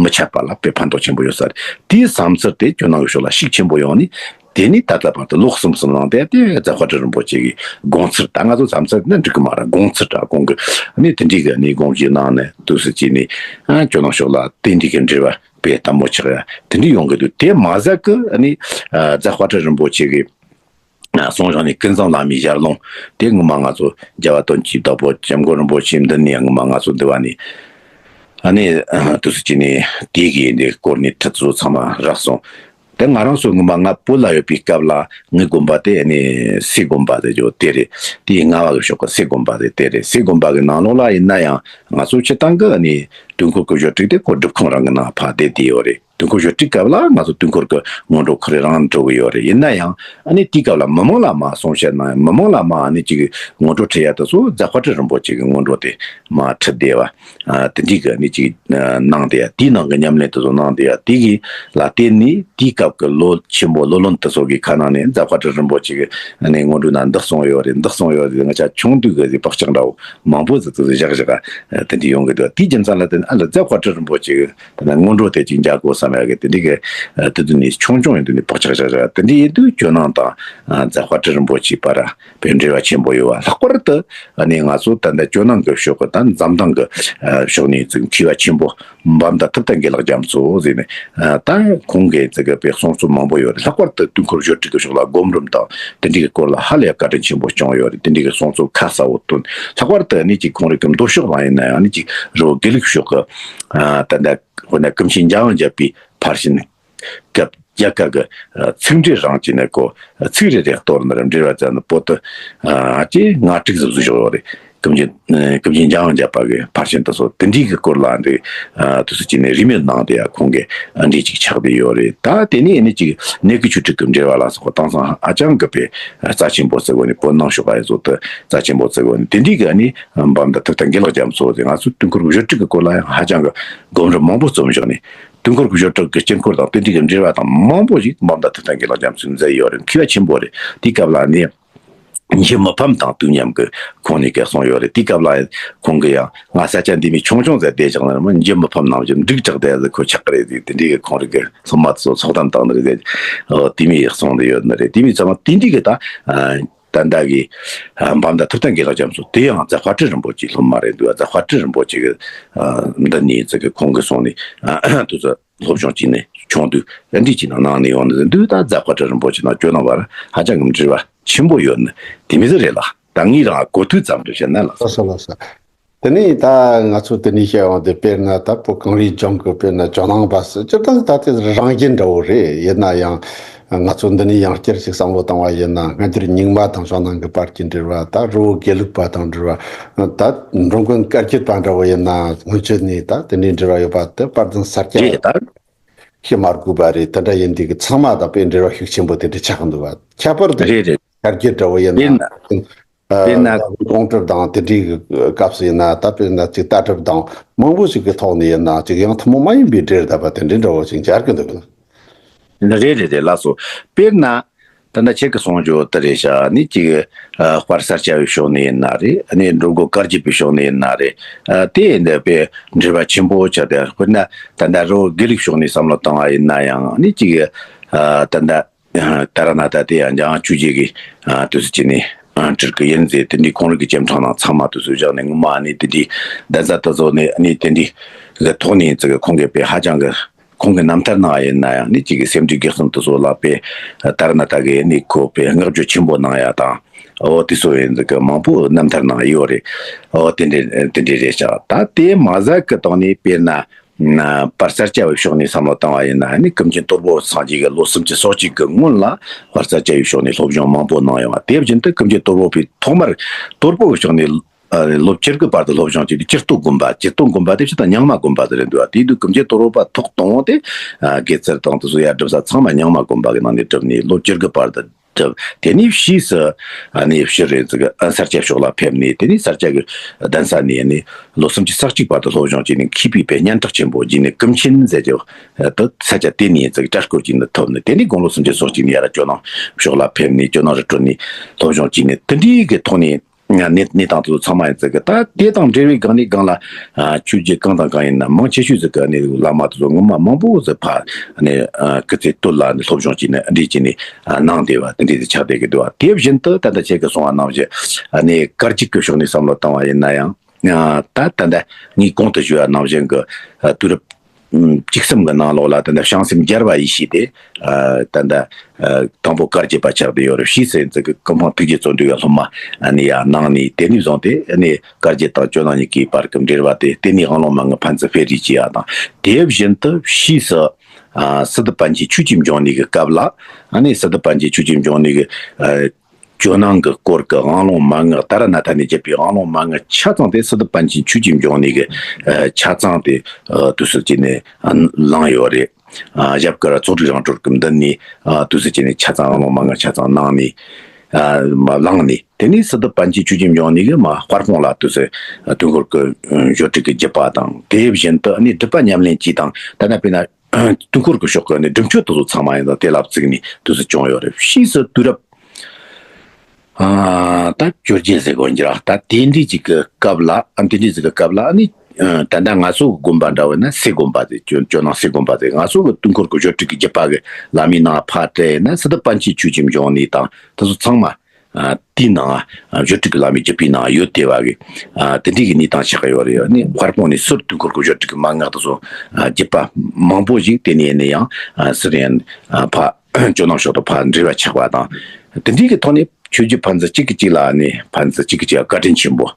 མི་ཆད་པ་ལ་དཔེ་ཕན་ཐོགས་ཆེན་པོ་ཡོད་ས་རེད། དེའི་བསམ་ཚུལ་དེ་ཇོ་ནང་གི་ཕྱོགས་ལ་ཤུགས་ཆེན་པོ་ཡོང་ནས་དེ་ནས་ད་ལྟ་བར་དུ་ལོ་གསུམ་གསུམ་ནང་དེ་དེ་རྫ་དཔལ་སྤྲུལ་རིན་པོ་ཆེ་གི་དགོངས་ཚུལ་ད་ང་ཚོ་བསམ་ཚུལ་ནི་འགྲིག་གི་མ་རེད། དགོངས་ཚུལ་འདྲ་ཁོང་གི་ནི་དེ་འདྲའི་གི་ནི་དགོངས་གཞི་གནང་ནས་དུས་སུ་ཅི་ནས་ཨ་ཇོ་ནང་ཕྱོགས་ལ་དེ་འདྲའི་གི་འབྲེལ་བ་དཔེ་དམ་པོ་ཆགས་ཡ་དེ་འདྲའི་ཡོང་གི་འདུག་དེ་མ་ཟད་གི་ནི་རྫ་དཔལ་སྤྲུལ་རིན་པོ་ཆེ་གི་གསུང་བྱང་ནས་ཀུན་བཟང་བླ་མའི་ཞལ་ལུང་དེ་ངོ་མ་ང་ཚོ་རྒྱལ་བ་དོན་གྱི་བདག་པོ་སྐྱབས་མགོན་རིན་པོ་ཆེ་མདུན་ནས་ངོ་མ་ང་ཚོ་འདི་བ་ནས་ཨ་ནི་དུས་སུ་ཅི་ནས་དེ་གི་འདི་སྐོར་ནས་ཁྲིད་ཚོ་ཚང་མ་རག་སོང་། དེ་ང་རང་ཚོ་ངོ་མ་ང་བོད་ལ་ཡོད་པའི་སྐབས་ལ་ངའི་དགོན་པ་དེ་ཨ་ནི་སའི་དགོན་པ་དེ་ཇོ་དེ་རེད། དེའི་རྔ་བ་གི་ཕྱོགས་ཀྱི་སའི་དགོན་པ་དེ་དེ་རེད། སའི་དགོན་པ་གི་ནང་ལོགས་ལ་ཡིན་ན་ཡང་ང་ཚོ་སྤྱི་བཏང་གི་ཨ་ནི་དུས་འཁོར་གྱི་བརྗོད་བྲིས་དེ་ཁོ་སྒྲུབ་ཁང་རང་གི་ནང་ཕར་བསྡད་དེ་ཡོད་རེད། དུས་འཁོར་བརྗོད་བྲིས་སྐབས་ལ་ང་ཚོ་དུས་འཁོར་གྱི་སྔོན་འགྲོ་ཁོ་རེ་རང་འགྲོ་གི་ཡོད་རེད། ཡིན་ན་ཡང་ཨ་ནི་དེའི་སྐབས་ལ་མི་མང་ལ་མ་གསུང་བཤད་གནང་ཡང་མི་མང་ལ་མ་ཨ་ནི་ཅིག་སྔོན་འགྲོ་ཁྲིད་ཡ་དེ་ཚོ་རྫ་དཔལ་སྤྲུལ་རིན་པོ་ཆེ་གི་སྔོན་འགྲོ་དེ་མ་ཁྲིད་བསྡད་པ་དེ་འདྲའི་གི་ཨ་ནི་ཅིག་གནང་བསྡད་ཡ་དེའི་ནང་གི་ཉམས་ལེན་དེ་ཚོ་གནང་བསྡད་ཡ་དེ་གི་ལ་བརྟེན་ནས་དེའི་སྐབས་ཀྱི་ལོ་ཆེན་པོ་ལོ་ལོན་དེ་ཚོ་གི་ཁ་ནང་ནས་རྫ་དཔལ་སྤྲུལ་རིན་པོ་ཆེ་གི་ཨ་ནི་སྔོན་འགྲོ་ན་འདི་གསུངས་ཡོད་རེད། འདི་གསུངས་ཡོད་རེད། ང་ཅག་ཆུང་དུས་གི་བག་ཆགས་འདྲ་བོ་མང་པོ་ཟིག་ཏུ་བཞག་བཞག་དེ་འདྲ་ཡོང་གི་འདུག་དེའི་རྒྱུ་མཚན་ལ་བརྟེན་ཨ་ལ་རྫ་དཔལ་སྤྲུལ་རིན་པོ་ཆེ་གི་དེ་ན་སྔོན་འགྲོ་དེ་ཅིག་མཇལ་དགོས་བསམ་ཡ་གི་དེ་འདྲའི་གི་དེ་དུས་ནས་ཆུང་ཆུང་ཡིན་དུས་ནས་བག་ཆགས་བཞག་བཞག་དེ་འདྲ་ཡིན་དུས་ཇོ་ནང་དང་རྫ་དཔལ་སྤྲུལ་རིན་པོ་ཆེ་བར་དཔེ་འབྲེལ་བ་ཆེན་པོ་ཡོད་པ། ལྷག་པར་དུ་ཨ་ནི་ང་ཚོ་ད་ལྟ་ཇོ་ནང་གི་ཕྱོགས་གི་ད་འཛམ་ཐང་གི་ཕྱོགས་ནས་ཅིག་མཁས་པ་ཆེན་པོ་འབའ་མདའ་ཐུབ་བསྟན་དགེ་ལེགས་རྒྱ་མཚོ་ཟེར་ནས་ད་ཁོང་གིས་ཅིག་གི་དཔེ་གསུང་ཚུལ་མང་པོ་ཡོད་རེད། ལྷག་པར་དུ་དུས་འཁོར་བརྗོད་བྲིས་ཀྱི་ཕྱོགས་ལ་སྒོམ་རིམ་དང་དེ་འདྲའི་གི་སྐོར་ལ་ཧ་ལས་བཀའ་དྲིན་ཆེན་པོ་བསྐྱངས་ཡོད་རེད། དེ་འདྲའི་གི་གསུང་ཚུལ་ཁ་གསལ་བོ་བཏོན། ལྷག་པར་དུ་ནི་ཅིག་ཁོང་རིགས་ཀྱི་མདོ་ཕྱོགས་ལ་ཡིན་ན་ཡང་ནི་ཅིག་རི་བོ་དགེ་ལུགས་ཕྱོགས་ཀྱི་ད་ལྟ་དཔེར་ན་ཀུན་མཁྱེན་འཇམ་དབྱངས་བརྒྱད་པའི་ཕར་ཕྱིན་སྐབས་རྒྱ་གར་གྱི་ཚིག་འགྲེལ་རང་བྱས་ནས་ཀོ་ཚིག་རེ་རེ་གཏོར་ནས་འགྲེལ་བ་བྱས་ནས་པོ་ཏི་ཨ་ཅེ་ལྔ་དྲུག་ཙམ་བཟོས་ཡོད་རེད། ཀུན་མཁྱེན་ཀུན་མཁྱེན་འཇམ་དབྱངས་བརྒྱད་པ་གི་ཕར་ཕྱིན་དེ་ཚོ་དེ་འདྲའི་གི་སྐོར་ལ་འདི་དུས་སུ་ཅི་ནས་རིས་མེད་གནང་དེ་ཡ་ཁོང་གི་འགྲེལ་ཅིག་ཆགས་བསྡད་ཡོད་རེད། ད་དེ་ནས་ནི་ཅིག་གནས་ཀྱི་ཆོས་དྲུག་གི་འགྲེལ་བ་ལ་སོགས་པ་དེང་སང་ཧ་ཅང་གི་དཔེ་རྩ་ཆེན་པོ་བརྩི་དགོས་ནི་བོད་ནང་ཕྱོགས་པ་ཡི་ཚོ་དེ་རྩ་ཆེན་པོ་བརྩི་དགོས་ནི་དེ་འདྲའི་གི་ནི་འབའ་མདའ་ཐུབ་བསྟན་དགེ་ལེགས་རྒྱ་མཚོ་དེ་ང་ཚོ་དུས་འཁོར་གྱི་བརྗོད་བྲིས་ཀྱི་སྐོར་ལ་ཡང་ཧ་ཅང་གི་སྒོམ་རིམ་མང་པོ་རྩོམ་བཞག་ནས། དུས་འཁོར་གྱི་བརྗོད་བྲིས་ཀྱི་དཀྱིལ་འཁོར་དང་དེ་འདྲའི་གི་འགྲེལ་བ་དང་མང་པོ་ཞིག་འབའ་མདའ་ཐུབ་བསྟན་དགེ་ལེགས་རྒྱ་མཚོས་མཛད་ཡོད་རེད། མཁས་པ་ཆེན་པོ་རེད། དེའི་སྐབས་ལ་ནི་འཇུ་མི་ཕམ་དང་དུས་མཉམ་གྱི་ཁོང་ནས་སྐད་གསུངས་ཡོད་རེད། དེའི་སྐབས་ལ་ཁོང་གིས་ཡང་ང་ས་ཆ་འདི་མི་ཆུང་ཆུང་ཟེར་བསྡད་ཀྱང་ནི་མི་འཇུ་མི་ཕམ་ནང་བཞིན་འབྲུག་གྲགས་བསྡད་ཟེར་ཁོ་ཆགས་ཀྱི་རེད་ཟེར། དེ་འདྲའི་གི་ཁོང་རིགས་ཀྱི་སློབ་མ་ཚོ་ཚོགས་གཏམ་བཏང་ནི་རེད་ཟེར། དེ་མི་ཡག་སོང་དུ་ཡོད་ནི་རེད། དེ་མི་ཚང་མ་དེ་འདྲའི་གི་ད། ད་ལྟ་གི་འབའ་མདའ་ཐུབ་བསྟན་དགེ་ལེགས་རྒྱ་མཚོ་དེ་ཡང་རྫ་དཔལ་སྤྲུལ་རིན་པོ་ཆེའི་སློབ་མ་རེད་འདུག་རྫ་དཔལ་སྤྲུལ་རིན་པོ་ཆེ་གི་འདི་ནས་ཙི་གི་ཁོང་གི་སོང་ནས་དུ་ཚོད་སློབ་སྦྱོང་བྱས་ནས་ཆུང་དུས་འདི་བྱས་ནས་གནང་ནས་ཡོང་ནས་འདུག་ད་རྫ་དཔལ་སྤྲུལ་རིན་པོ་ཆེ་དང་ཇོ་ནང་བར་ཧ་ཅང་གི་འབྲེལ་བ་ཆེན་པོ་ཡོད་ནི་དེ་མི་ཟེར་རེད་ལ། ད་ངས་རང་གོ་ཐོས་ཙམ་དུ་བཤད་ན་ལགས་སོ། ལགས་སོ་ལགས་སོ། དེ་ནས་ད་ང་ཚོ་དེ་ནས་བཤད་ཡོང་དུས་དཔེར་ན་ད་བོད་གངས་རིའི་ལྗོངས་ཀྱི་དཔེར་ན་ཇོ་ནང་པ་སུ་སྤྱིར་བཏང་ད་དེ་རང་བཞིན་འདྲ་བོ་རེད། ཡིན་ན་ཡང་ ང་ཚོ་འདི་ནས་ཡང་བསྐྱར་ཞིག་བསམ་བློ་བཏང་བ་ཡིན་ན། སྔ་འགྱུར་རྙིང་མ་དང་ཇོ་ནང་གི་བར་གྱི་འབྲེལ་བ། ད་རི་བོ་དགེ་ལུགས་པ་དང་འབྲེལ་བ། ད་འགྲོ་མགོན་བཀའ་བརྒྱུད་པ་འདྲ་བོ་ཡིན་ན། སྔོན་ཆད་ནས་ད་དེ་འདྲའི་འབྲེལ་བ་ཡོད་པ་དེ་དཔལ་ལྡན་ས་སྐྱ་རེད་ད། ཤི་མ་དགོས་པ་རེད། དེ་འདྲ་ཡིན་དུས་ཀྱི་ཚང་མ་དང་དཔེ་འབྲེལ་བ་ཤུགས་ཆེན་པོ་དེ་འདྲ་ཆགས་འདུག་བ། ཁྱད་པར་དུ་རེད་རེད། བཀའ་བརྒྱུད་འདྲ་བོ་ཡིན་ན། དཔེར་ན། དཔེར་ན། ཨ་དགོངས་གྲུབ་དང་དེ་འདྲའི་སྐབས་སུ་ཡིན་ན། ད་དཔེར་ན་ཅིག་ལྟ་གྲུབ་དང་མང་པོ་ཞིག་གི་ཐོག་ནས་ཡིན་ན། ཅིག་ཡང་ཐུན་མོང་མ་ཡིན་པའི་འབྲེལ་བསྡད་པ་དེ་འདྲའི་འདྲ་བོ་ཞིག་མཇལ་གི་འདུག་གི། རེད་རེད་རེད། ལགས་སོ། དཔེར་ན། ད་ལྟ་ཁྱེད་ཀྱི་གསུང་རྒྱུ་དེ་རེད་ཤག་ནི་ཅིག་ཨ་དཔལ་ས་སྐྱ་བའི་ཕྱོགས་ནས་ཡིན་ན་རེད། ནི་འགྲོ་མགོན་བཀའ་བརྒྱུད་པའི་ཕྱོགས་ནས་ཡིན་ན་རེད། ཨ་དེ་འདི་དཔེ་འབྲེལ་བ་ཆེན་པོ་ཆགས་ཏེ། དཔེར་ན་ད་ལྟ་རི་བོ་དགེ་ལུགས་ཕྱོགས་ནས་བསམ་བློ་བཏང་བ་ཡིན་ན་ཡང་། ནི་ཅིག་ཨ་ད་ལྟ་ཏཱ་ར་ནཱ་ཐ་དེ་ཡང་འཇམ་དབྱངས་ཆོས་རྗེ་གིས་ཨ་དུས་སུ་བྱས་ནས་ཨ་བྲིས་ཀྱི་ཡིན་ཟེར། དེ་འདྲའི་ཁོང་རང་གི་རྗེས་འབྲང་ནང་ཚང་མ་དུས་སུ་བཞག་ནས། ངོ་མ་ནི་དེ་འདྲའི་གདན་ས་དེ་ཚོ་ནས་ནི་དེ་འདྲའི་གི་ཐོག་ནས་ཙི་གི་ཁོང་གིས་དཔེ་ཧ་ཅང་གི་ཁོང་གི་རྣམ་ཐར་ནང་ཡིན་ན་ཡང་། ནི་ཅིག་གི་སེམས་འགྲེལ་དགེ་གསུམ་དེ་ཚོ་ལ་དཔེ་ཏཱ་ར་ནཱ་ཐ་གིས་ནི་ཁོ་དཔེ་བསྔགས་བརྗོད་ཆེན་པོ་གནང་ཡ་དང་། འོ་དེ་ཚོ་ཡིན་ཙི་གི་མང་པོ་རྣམ་ཐར་ནང་ཡོད་རེད། འོ་དེ་འདྲ་དེ་འདྲ་རེད་ཤག་ད་དེ་མ་ཟད་གི་སྟེང་ནས་དཔེར་ན། ཨ་དཔལ་ས་སྐྱ་བའི་ཕྱོགས་ནས་བསམ་བློ་བཏང་བ་ཡིན་ན། ནི་ཀུན་མཁྱེན་དོལ་པོ་སངས་རྒྱས་ཀྱི་ལོ་སུམ་ཅུ་སོ་གཅིག་གི་སྔོན་ལ་དཔལ་ས་སྐྱ་བའི་ཕྱོགས་ནས་སློབ་སྦྱོང་མང་པོ་གནང་ཡོང་བ། དེ་བཞིན་དུ་ཀུན་མཁྱེན་དོལ་པོ་པའི་ཐོག་མར་དོལ་པོ་གི་ཕྱོགས་ནས་ཨ་ལོ་བཅུ་དགུ་བར་དུ་སློབ་སྦྱོང་བྱས་ཏེ། སྤྱིར་སྟོད་དགོན་པ། སྤྱིར་སྟོད་དགོན་པ་དེ་ཕྱི་དང་རྙིང་མ་དགོན་པ་ཟེར་རེད་འདུག་བ། དེ་དུས་ཀུན་མཁྱེན་དོལ་པོ་པ་ཐོག་དང་པོ་དེ་ཨ་དགེ་ཚུལ་དང་དེ་ཚོ་ཡར་སྒྲུབ་ས་ཚང་མ་རྙིང་མ་དགོན་པ་གི་ནང་ནས་གྲུབ་ནས་ལོ་བཅུ་དགུ་བར་དུ། དེ་ནས་ཕྱིས་སུ་ཨ་ནི་ཕྱིར་རེད་ཙི་གི་ཨ་ས་སྐྱ་ཕྱོགས་ལ་ཕེབས་ནས། དེ་ནས་ས་སྐྱ་གི་གདན་ས་ནས་ནི་ལོ་སུམ་ཅུ་རྩ་གཅིག་བར་དུ་སློབ་སྦྱོང་བྱས་ནས། མཁས་པའི་དཔེ་སྙན་གྲགས་ཆེན་པོ་བརྒྱུད་ནས། ཀུན་མཁྱེན་ཟེར་རྒྱུ་དེ་ས་སྐྱ་དེ་ནས་ཙི་གི་གྲལ་བསྐོར་བྱས་ནས་ཐོབ་ནས། དེ་ནས་དགུང་ལོ་སུམ་ཅུ་སོ་གཅིག་ནས་ཡར་ཇོ་ནང་ཕྱོགས་ལ་ཕེབས་ནས། ཇོ་ནང་རི་ཁྲོད་ནས་སློབ་སྦྱོང་བྱས་ནས། དེ་འདྲའི་གི་ཐོག་ནས། གནས་གནས་སྟངས་དེ་ཚོ་ཚང་མ་ཡིན་ཙི་གི། ད་དེ་དང་འབྲེལ་བའི་སྒང་ནས་སྒང་ལ་ཨ་ཆོས་བརྒྱུད་གང་དང་གང་ཡིན་ན། མང་ཆེ་ཤོས་ཙི་གི་ནི་བླ་མ་དེ་ཚོ་ངོ་མ་མང་པོ་ཙི་ཕ་ནི་ཨ་སྐུ་ཚེ་སྟོད་ལ་ནི་སློབ་སྦྱོང་བྱས་ནས་འདི་བྱས་ནས་ཨ་གནང་བསྡད་པ་དེ་འདྲ་ཅིག་ཆགས་བསྡད་ཀྱི་འདུག་བ། དེ་བཞིན་དུ་ད་ལྟ་ཁྱེད་ཀྱིས་གསུངས་པ་ནང་བཞིན་ཨ་ནི་བཀའ་བརྒྱུད་ཀྱི་ཕྱོགས་ནས་བསམ་བློ་བཏང་བ་ཡིན་ན་ཡང་། ཨ་ད་ད་ལྟ་ངས་གོང་དུ་ཞུས་པ་ནང་བཞིན་གྱི་ཨ་དུས་རབས་ཨུམ་བཅུ་གསུམ་གྱི་ནང་ལོགས་ལ་ད་ལྟ་བྱང་སེམས་རྒྱལ་བ་ཡེ་ཤེས་དེ་ཨ་ད་ལྟ་ཨ་དང་པོ་བཀའ་བརྒྱུད་པ་ཆགས་བསྡད་ཡོད་རེད། ཕྱིས་སུ་ཡིན་ཙི་གི་ཀུན་སྤངས་ཐུགས་རྗེ་བརྩོན་འགྲུས་ཀྱི་སློབ་མ་ཨ་ནི་ཡར་གནང་ནས། དེ་ནས་བཟུང་སྟེ་ཨ་ནི་བཀའ་བརྒྱུད་དང་ཇོ་ནང་གཉིས་ཀྱི་བར་གྱི་འབྲེལ་བ་དེ། དེ་ནས་ཨ་ལོང་མ་ངི་ཕན་ཚུན་སྤེལ་རེས་བྱས་ཡ་དང་། དེ་བཞིན་དུ་ཕྱིས་སུ་ཨ་སི་ཏུ་པཎ་ཆེན་ཆོས་ཀྱི་འབྱུང་གནས་ཀྱི་སྐབས་ལ། ཨ་ནི་སི་ཏུ་པཎ་ཆེན་ཆོས་ཀྱི་འབྱུང་གནས་ཀྱི་ཨ་ཇོ་ནང་གི་སྐོར་གྱི་ཨ་ལོང་མན་ངག་ཏཱ་ར་ནཱ་ཐ་ནས་བརྒྱུད་པའི་ཨ་ལོང་མན་ངག་ཆ་ཚང་དེ་སི་ཏུ་པཎ་ཆེན་ཆོས་ཀྱི་འབྱུང་གནས་ཀྱི་ཨ་ཆ་ཚང་དེ་ཨ་དུས་སུ་བྱས་ནས་ཨ་བླངས་ཡོད་རེད། ཨ་ཞབས་དཀར་ཙོག་སྒྲིག་རང་གྲོལ་གྱི་མདུན་ནས་ཨ་དུས་སུ་བྱས་ནས་ཆ་ཚང་ཨ་ལོང་མན་ངག་ཆ་ཚང་གནང་ནས། ཨ་མ་བླངས་ནས། དེ་ནས་སི་ཏུ་པཎ་ཆེན་ཆོས་ཀྱི་འབྱུང་གནས་ཀྱིས་མ་དཔལ་སྤུངས་ལ་དུས་སུ་ཨ་དུས་འཁོར་གྱི་ཨ་བརྗོད་བྲིས་ཀྱི་བརྒྱུད་པ་དང་། དེ་བཞིན་དུ་ཨ་ནི་སྒྲུབ་པ་ཉམས་ལེན་གྱིས་དང་། ད་ལྟ་དཔེར་ན། དུས་འཁོར་གྱི་ཕྱོགས་ཀྱི་ནི་སྒྲུབ་མཆོད་དེ་ཚོ་ཚང་མ་ཡིན་ན་དེ་ལ་བརྩིས་ནས་དུས་སུ་བྱུང་ཡོད་རེད། ཕྱིས་སུ་དུས་རབས་ཨ་ད་བཅོ་བརྒྱད་ཟེར་དགོས་འགྱུར་ད་དེ་འདྲའི་ཅིག་གི་སྐབས་ལ། ཨ་དེ་འདྲའི་ཅིག་གི་སྐབས་ལ་ནི་ཨ་ད་ལྟ་ང་ཚོ་གི་དགོན་པ་འདྲ་བོ་ཡིན་ན་སེ་དགོན་པ་དེ། ཇོ་ཇོ་ནང་སེ་དགོན་པ་དེ། ང་ཚོ་གི་དུས་འཁོར་གྱི་བརྗོད་བྲིས་ཀྱི་བརྒྱུད་པ་གི་བླ་མའི་ནང་ཕར་བལྟས་ན། སི་ཏུ་པཎ་ཆེན་ཆོས་ཀྱི་འབྱུང་གནས་དང་དེ་ཚོ་ཚང་མ། ཨ་དེའི་ནང་ཨ་བརྗོད་བྲིས་ཀྱི་བླ་མའི་བརྒྱུད་པའི་ནང་ཡོད་བསྡད་པ་གི། ཨ་དེ་འདྲའི་གི་གནས་སྟངས་ཆགས་ཡོད་རེད། ཨ་ནི་དཔལ་སྤུངས་ནས་ཟུར་དུས་འཁོར་གྱི་བརྗོད་བྲིས་ཀྱི་མན་ངག་དེ་ཚོ་ཨ་བརྒྱུད་པ་མང་པོ་ཞིག་དེ་ནས་ནས་ཡང་ཨ་ཟུར་ཡང་ཨ་ཕར་ཇོ་ནང་ཕྱོགས་དང་ཕར་འབྲེལ་བ་ཆགས་པ་དང་། དེ་འདྲའི་གི་ཐོག་ནས་ཆོས་བརྒྱུད་ཕན་ཚུན་གཅིག་གིས་གཅིག་ལ་ནི་ཕན་ཚུན་གཅིག་གིས་གཅིག་ལ་བཀའ་དྲིན་ཆེན་པོ།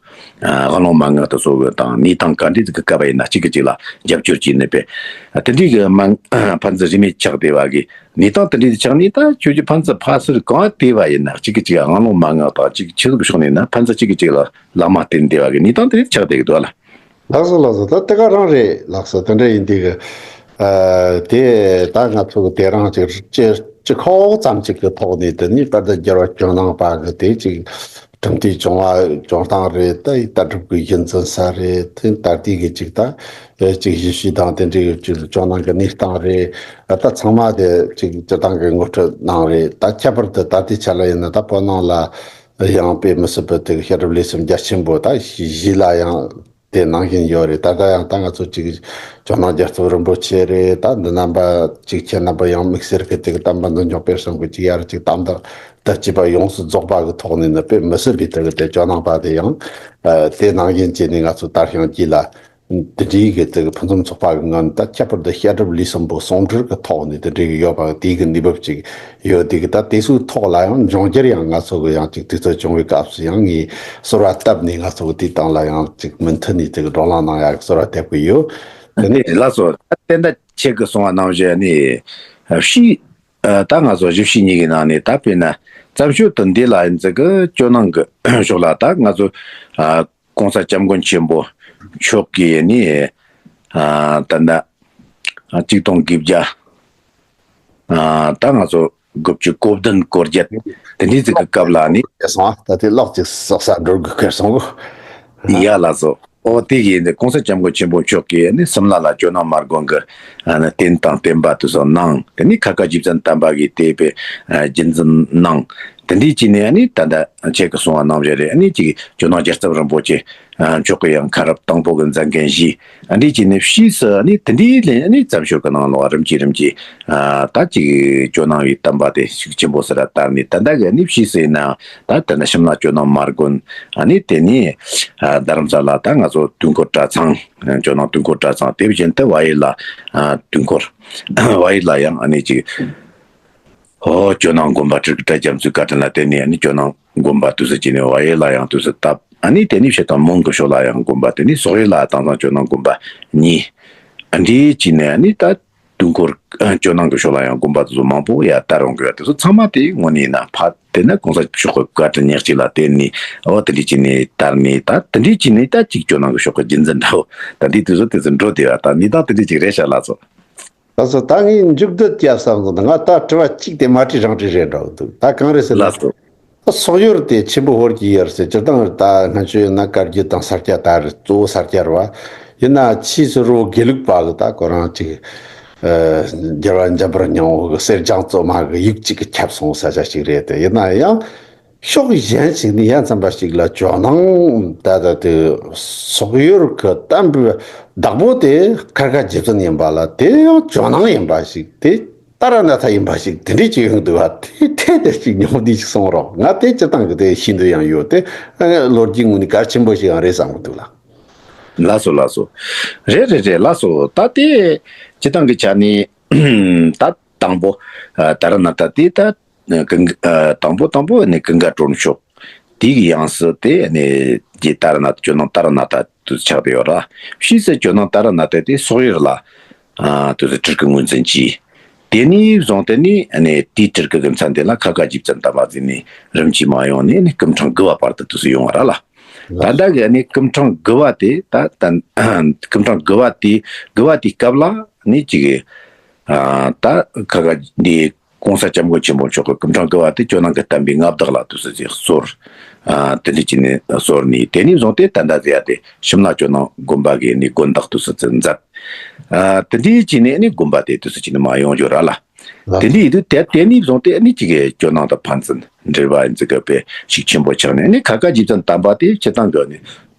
ཨ་ཨ་ལོང་མན་ངག་དེ་ཚོ་གི་དང་གནས་སྟངས་ག་འདྲ་ཟིག་གི་སྐབས་ཡིན་ན་གཅིག་གིས་གཅིག་ལ་རྒྱབ་སྐྱོར་བྱས་ནས་པས། ཨ་དེ་འདྲའི་གི་མན་ཕན་ཚུན་རིས་མེད་ཆགས་བསྡད་པ་གི། གནས་སྟངས་དེ་འདྲའི་ཆགས་ནས། ད་ཁྱོད་ཀྱི་ཕན་ཚུན་ཕ་སུར་གང་བལྟས་པ་ཡིན་ན། གཅིག་གིས་གཅིག་ཨ་ལོང་མན་ངག་དང་གཅིག་ཆོས་ལུགས་ཕྱོགས་ནས་ན་ཕན་ཚུན་གཅིག་གིས་གཅིག་ལ་བླ་མ་བསྟེན་བསྡད་པ་གི་གནས་སྟངས་དེ་འདྲ་ཆགས་བསྡད་ཀྱི་འདུག་ཨ་ལ། ལགས་སོ་ལགས་སོ། ད་དེ་ག་རང་རེད། ལགས་སོ། དེ་འདྲ་ཡིན་དུས་ཀྱི་ཨ་དེ་ད་ང་ཚོ་གི་དེ་རང་ཅིག་སྤྱི་སྤྱི་ཁོག་ཙམ་ཅིག་གི་ཐོག་ནས། དེ་ནི་དཔལ་ལྡན་རྒྱལ་བ་ཇོ་ནང་པ་གི་དེ་ཅིག་གྲུབ་མཐའི་བྱུང་བ་བྱུང་སྟངས་རེད། ད་ལྟ་གྲུབ་ཀྱི་གཞི་འཛིན་ས་རེད། དེ་ད་ལྟའི་གི་ཅིག་ད་ཨེ་ཅིག་གཞི་ཤུལ་དང་དེ་འདྲའི་ཅིག་ཇོ་ནང་གི་གནས་སྟངས་རེད། ད་ཚང་མ་དེ་ཅིག་སྤྱིར་བཏང་གི་ངོ་སྤྲོད་གནང་རེད། ད་ཁྱད་པར་དུ་ད་ལྟའི་ཆ་ལ་ཡིན་ན། ད་བོད་ནང་ལ་ཡང་དཔེ་མི་སྲིད་པའི་དེ་བཤད་སྒྲུབ་ལས་གསུམ་རྒྱ་ཆེན་པོ་ད་གཞི་ལ་ཡང་དེ་གནང་བཞིན་ཡོད་རེད། ད་ལྟ་ཡང་ད་ང་ཚོ་ཅིག་ཇོ་ནང་རྒྱལ་ཚབ་རིན་པོ་ཆེ་རེད། ད་འདི་རྣམ་པ་ཅིག་ཁྱེད་རྣམ་པ་ཡང་དམིགས་བསལ་གྱི་དེ་གི་དམ་པ་འདི་འཇོག་པའི་གསུང་གི་ཅིག་ཡར་ཅིག་དམ་དང་དུ་བྱས་པ་ཡོངས་སུ་རྫོགས་པ་གི་ཐོག་ནས་ནི་དཔེ་མི་སྲིད་པའི་དེ་གི་དེ་ཇོ་ནང་པ་དེ་ཡང་ཨ་དེ་ནང་བཞིན་བྱས་ནས་ང་ཚོ་དར་ཞིང་རྒྱས་ལ། དེ་འདྲའི་གི་དེ་གི་ཕུན་སུམ་ཚོགས་པ་གི་ངང་ད་ཁྱད་པར་དུ་བཤད་སྒྲུབ་ལས་གསུམ་པོ་ཟུང་འབྲེལ་གི་ཐོག་ནས་དེ་འདྲའི་གི་ཡོད་པ་གི་དེའི་གི་གནས་བབ་ཅིག་ཡོད་དེ་གི། ད་དེ་ཚོའི་ཐོག་ལ་ཡང་འབྱུང་འགྱུར་ཡང་ང་ཚོ་གི་ཡང་ཅིག་དུས་ཚོད་བྱུང་བའི་སྐབས་སུ་ཡང་ངས་གསོལ་བ་བཏབ་ནས། ང་ཚོ་གི་དེའི་སྟེང་ལ་ཡང་ཅིག་མུ་མཐུད་ནས་དེ་གི་བགྲོ་གླེང་གནང་ཡག་གི་གསོལ་བ་བཏབ་གི་ཡོད། དེ་ནས་ལགས་སོ། ད་ལྟ་ཁྱེད་ཀྱིས་གསུངས་པ་ནང་བཞིན་ནི་ཕྱིས། ཨ་ད་ང་ཚོ་བཞི་བཅུ་ཞེ་གཉིས་ཀྱི་ནང་ནས་ད་དཔེར་ན་བརྩམས་ཆོས་དེ་འདི་ལ་ཡིན་ཙི་གི་ཇོ་ནང་གི་ཕྱོགས་ལ་ད་ང་ཚོ་ཨ་༸གོང་ས་༸སྐྱབས་མགོན་ཆེན་པོ་མཆོག་གིས་ནི་ཨ་ད་ད་ཨ་གཅིག་སྟོང་དགུ་བརྒྱ་ཨ་ད་ང་ཚོ་དགུ་བཅུ་གོ་བདུན་གོ་བརྒྱད་དེ་འདྲའི་ཙི་གི་སྐབས་ལ་ནི། ཡ་སོང་ཨ། ད་དེ་ལོག་ཅིག་སོག་ས་འགྲོ་དགོས་ཁེལ་སོང་གོ། ཡ་ལགས་སོ། ཨོ་དེ་གི་ནི་༸གོང་ས་༸སྐྱབས་མགོན་ཆེན་པོ་མཆོག་གིས་ནི་སིམ་ལ་ལ་ཇོ་ནང་མ་དགོན་གི་ཨ་ནི་རྟེན་དང་བརྟེན་པ་དེ་ཚོ་གནང་། དེ་ནི་ཁ་ཁ་རྗེ་བཙུན་དམ་པ་གིས་དེ་བས་ཨ་རྒྱུན་འཛིན་གནང་། དེ་འདྲའི་ཅིག་ནི་ཨ་ནི་ད་ལྟ་ཁྱེད་ཀྱིས་གསུངས་པ་ནང་བཞིན་རེད། ཨ་ནི་ཅིག་ཇོ་ནང་རྒྱལ་ཚབ་རིན་པོ་ཆེ་ཨ་མཆོག་གི་ཡང་ཁ་རབས་དང་པོ་གི་མཛད་འགན་བཞེས། ཨ་འདྲའི་ཅིག་ནི་ཕྱིས་སུ་ཨ་ནི་དེ་འདྲའི་ལས་ཨ་ནི་བརྩམས་ཆོས་ཀྱི་ནང་ལོགས་རིམ་གྱིས་རིམ་གྱིས་ཨ་ད་ཅིག་ཇོ་ནང་བའི་བསྟན་པ་དེ་ཤུགས་ཆེན་པོ་སེ་ར་དར་ནས། ད་ལྟ་གི་ཨ་ནི་ཕྱིས་སུ་ཡིན་ན་ད་ད་ནི་ཤམ་ལ་ཇོ་ནང་མ་དགོན། ཨ་ནི་དེ་ནས་ཨ་རྡ་རམ་ས་ལ་ད་ང་ཚོ་དུས་འཁོར་གྲྭ་ཚང་། ཇོ་ནང་དུས་འཁོར་གྲྭ་ཚང་། དེ་བཞིན་དུ་བལ་ཡུལ་ལ་ཨ་དུས་འཁོར། བལ་ཡུལ་ལ་ཡང་ཨ་ནི་ཅིག་ཨོ་ཇོ་ནང་དགོན་པ། སྤྲུལ་སྐུ་བཀྲ་རྒྱ་མཚོའི་བཀའ་དྲིན་ལ་བརྟེན་ནས་ཨ་ནི་ཇོ་ནང་དགོན་པ་དུས་སུ་བྱས་ནས་བལ་ཡུལ་ལ་ཡང་དུས་སུ་བཏབ། ཨ་ནི་དེ་ནས་བྱས་ཙང་མོན་གྱི་ཕྱོགས་ལ་ཡང་དགོན་པ། དེ་ནས་སོག་ཡུལ་ལ་དེང་སང་ཇོ་ནང་དགོན་པ་གཉིས། ཨ་འདྲའི་བྱས་ནས་ཨ་ནི་ད་དུས་འཁོར་ཨ་ཇོ་ནང་གི་ཕྱོགས་ལ་ཡང་དགོན་པ་དེ་ཚོ་མང་པོ་ཡར་དར་འོང་གི་ཡོད། དེ་ཚོ་ཚང་མ་དེ་དངོས་གནས་ཡིན་ན་ཕ་དེ་ན་གོང་ས་མཆོག་གི་བཀའ་དྲིན་ཉག་གཅིག་ལ་བརྟེན་ནས་འོ་དེ་འདྲའི་བྱས་ནས་དར་ནས། ད་དེ་འདྲའི་བྱས་ནས་ད་ཅིག་ཇོ་ནང་གི་ཕྱོགས་ཀྱི་རྒྱུན་འཛིན་འདྲ་བོ་ད་འདི་དུས་ཚོད་དེ་ཚོ་འགྲོ་བསྡད་པ་ད་གནས་སྟངས་དེ་འདྲའི་ཅིག་རེད་ཤག་ལགས་སོ། ལགས་སོ། ད་ངས་མཇུག་བསྡུ་བརྒྱབ་བསམ་སོང་། ད་ང་ད་དྲི་བ་གཅིག་དེ་མ་དྲིས་རང་དྲིས་རེད་འདྲ་བོ་འདུག་ད་གང་རེད་ཟེར་ན། ལགས་སོ། ད་སོག་ཡུལ་དེ་ཆེན་པོ་ཧོར་གྱི་ཡུལ་ཟེར། སྤྱིར་བཏང་ད་སྔ་ཆོས་ཡིན་ན་བཀའ་བརྒྱུད་དང་ས་སྐྱ་ད་རེད། གཙོ་བོ་ས་སྐྱ་རེད་བ། ཡིན་ན་ཕྱིས་སུ་རི་བོ་དགེ་ལུགས་པ་གི་ད་ཁོ་རང་ཅིག་ཨ་རྒྱལ་བ་འཇམ་དཔལ་སྙིང་པོ་གི་གསེར་སྦྱངས་བཙོ་མ་གི་ཡིག་ཅིག་གི་ཁྱབ་སོང་ས་ཆ་ཞིག་རེད་དེ། ཡིན་ན་ཡང་ཕྱོགས་གཞན་ཞིག་ནས་ཡ་མཚན་པ་ཞིག་ལ་ཇོ་ནང་ད་ད་དེ་སོག་ཡུལ་གི་བསྟན་པའི་བདག་པོ་དེ་ཁ་ཁ་རྗེ་བཙུན་ཡིན་པ་ལ་དེ་ཡང་ཇོ་ནང་ཡིན་པ་ཞིག་དེ། ཏཱ་ར་ནཱ་ཐ་ཡིན་པ་ཞིག་དེ་འདྲས་ཅིག་ཡོང་འདུག་བ། དེ་ཐད་དེ་ཅིག་ཉོག་འདི་ཞིག་གསུང་རོགས། ང་དེ་སྤྱིར་བཏང་གི་དེ་ཤེས་འདོད་ཡང་ཡོད་དེ། ལོ་རྒྱུས་ངོས་ནས་གལ་ཆེན་པོ་ཞིག་ཡང་རེད་བསམ་གི་འདུག་ལགས། ལགས་སོ་ལགས་སོ། རེད་རེད་རེད་ལགས་སོ། ད་དེ་སྤྱིར་བཏང་གི་ཆ་ནས་ད་དང་པོ་ཨ་ཏཱ་ར་ནཱ་ཐ་དེ་ད་ཀུན་ཨ་དང་པོ་དང་པོ་ནས་ཀུན་དགའ་སྒྲོལ་མཆོག་དེ་གི་ཡང་སྲིད་དེ་ནས་རྗེ་ཏཱ་ར་ནཱ་ཐ་ཇོ་ནང་ཏཱ་ར་ནཱ་ཐ་དུ་ཆགས་བསྡད་ཡོད་ར། ཕྱིས་སུ་ཇོ་ནང་ཏཱ་ར་ནཱ་ཐ་དེ་སོག་ཡུལ་ལ་ཨ་དུ་སྤྲུལ་སྐུ་ངོས་འཛིན་གྱིས། དེ་ནས་བཟུང་སྟེ་ནི་ཨ་ནི་དེའི་སྤྲུལ་སྐུ་གི་མཚན་དེ་ལ་ཁ་ཁ་རྗེ་བཙུན་དམ་པ་ཟེར་ནས་རིམ་གྱིས་མ་ཡོང་ནས་ནི་སྐུ་ཕྲེང་དགུ་པ་བར་དུ་དུ་སུ་ཡོང་བ་ར་ལ། ད་ལྟ་གི་ཨ་ནི་སྐུ་ཕྲེང་དགུ་པ་དེ་ད་ད་སྐུ་ཕྲེང་དགུ་པ་དེ་དགུ་པ་དེའི་སྐབས་ལ་ནི་ཅིག་ཨ་ད་ཁ་ཁ་འདི་༸གོང་ས་༸སྐྱབས་མགོན་ཆེན་པོ་མཆོག་གི་སྐུ་ཕྲེང་དགུ་པ་དེ་ཇོ་ནང་གི་བསྟན་པའི་མངའ་བདག་ལ་དུ་སུ་ཅིག་གསོལ། ཨ་དེ་འདྲ་བྱས་ནས་གསོལ་ནས། དེ་ནས་བཟུང་སྟེ་ད་ལྟ་ཟེར་ཡ་དེ་ཤམ་ལ་ཇོ་ནང་དགོན་པ་གི་ནི་དགོན་བདག་དུ་སུ་ཅིག་མཛད། ཨ་དེ་འདྲའི་བྱས་ནས་ནི་དགོན་པ་དེ་དུས་སུ་ཅིག་ནི་མ་ཡོང་རྒྱུ་ར་ལ། དེ་འདྲའི་ཡིན་དུས་དེ་དེ་ནས་བཟུང་སྟེ་ནི་ཅིག་གི་ཇོ་ནང་དང་ཕན་ཚུན་འབྲེལ་བ་ཡིན་ཙི་གི་དཔེ་ཤུགས་ཆེན་པོ་ཆགས་ནས་ནི་ཁ་ཁ་རྗེ་བཙུན་དམ་པ་དེ་སྤྱིར་བཏང་གི་ནི་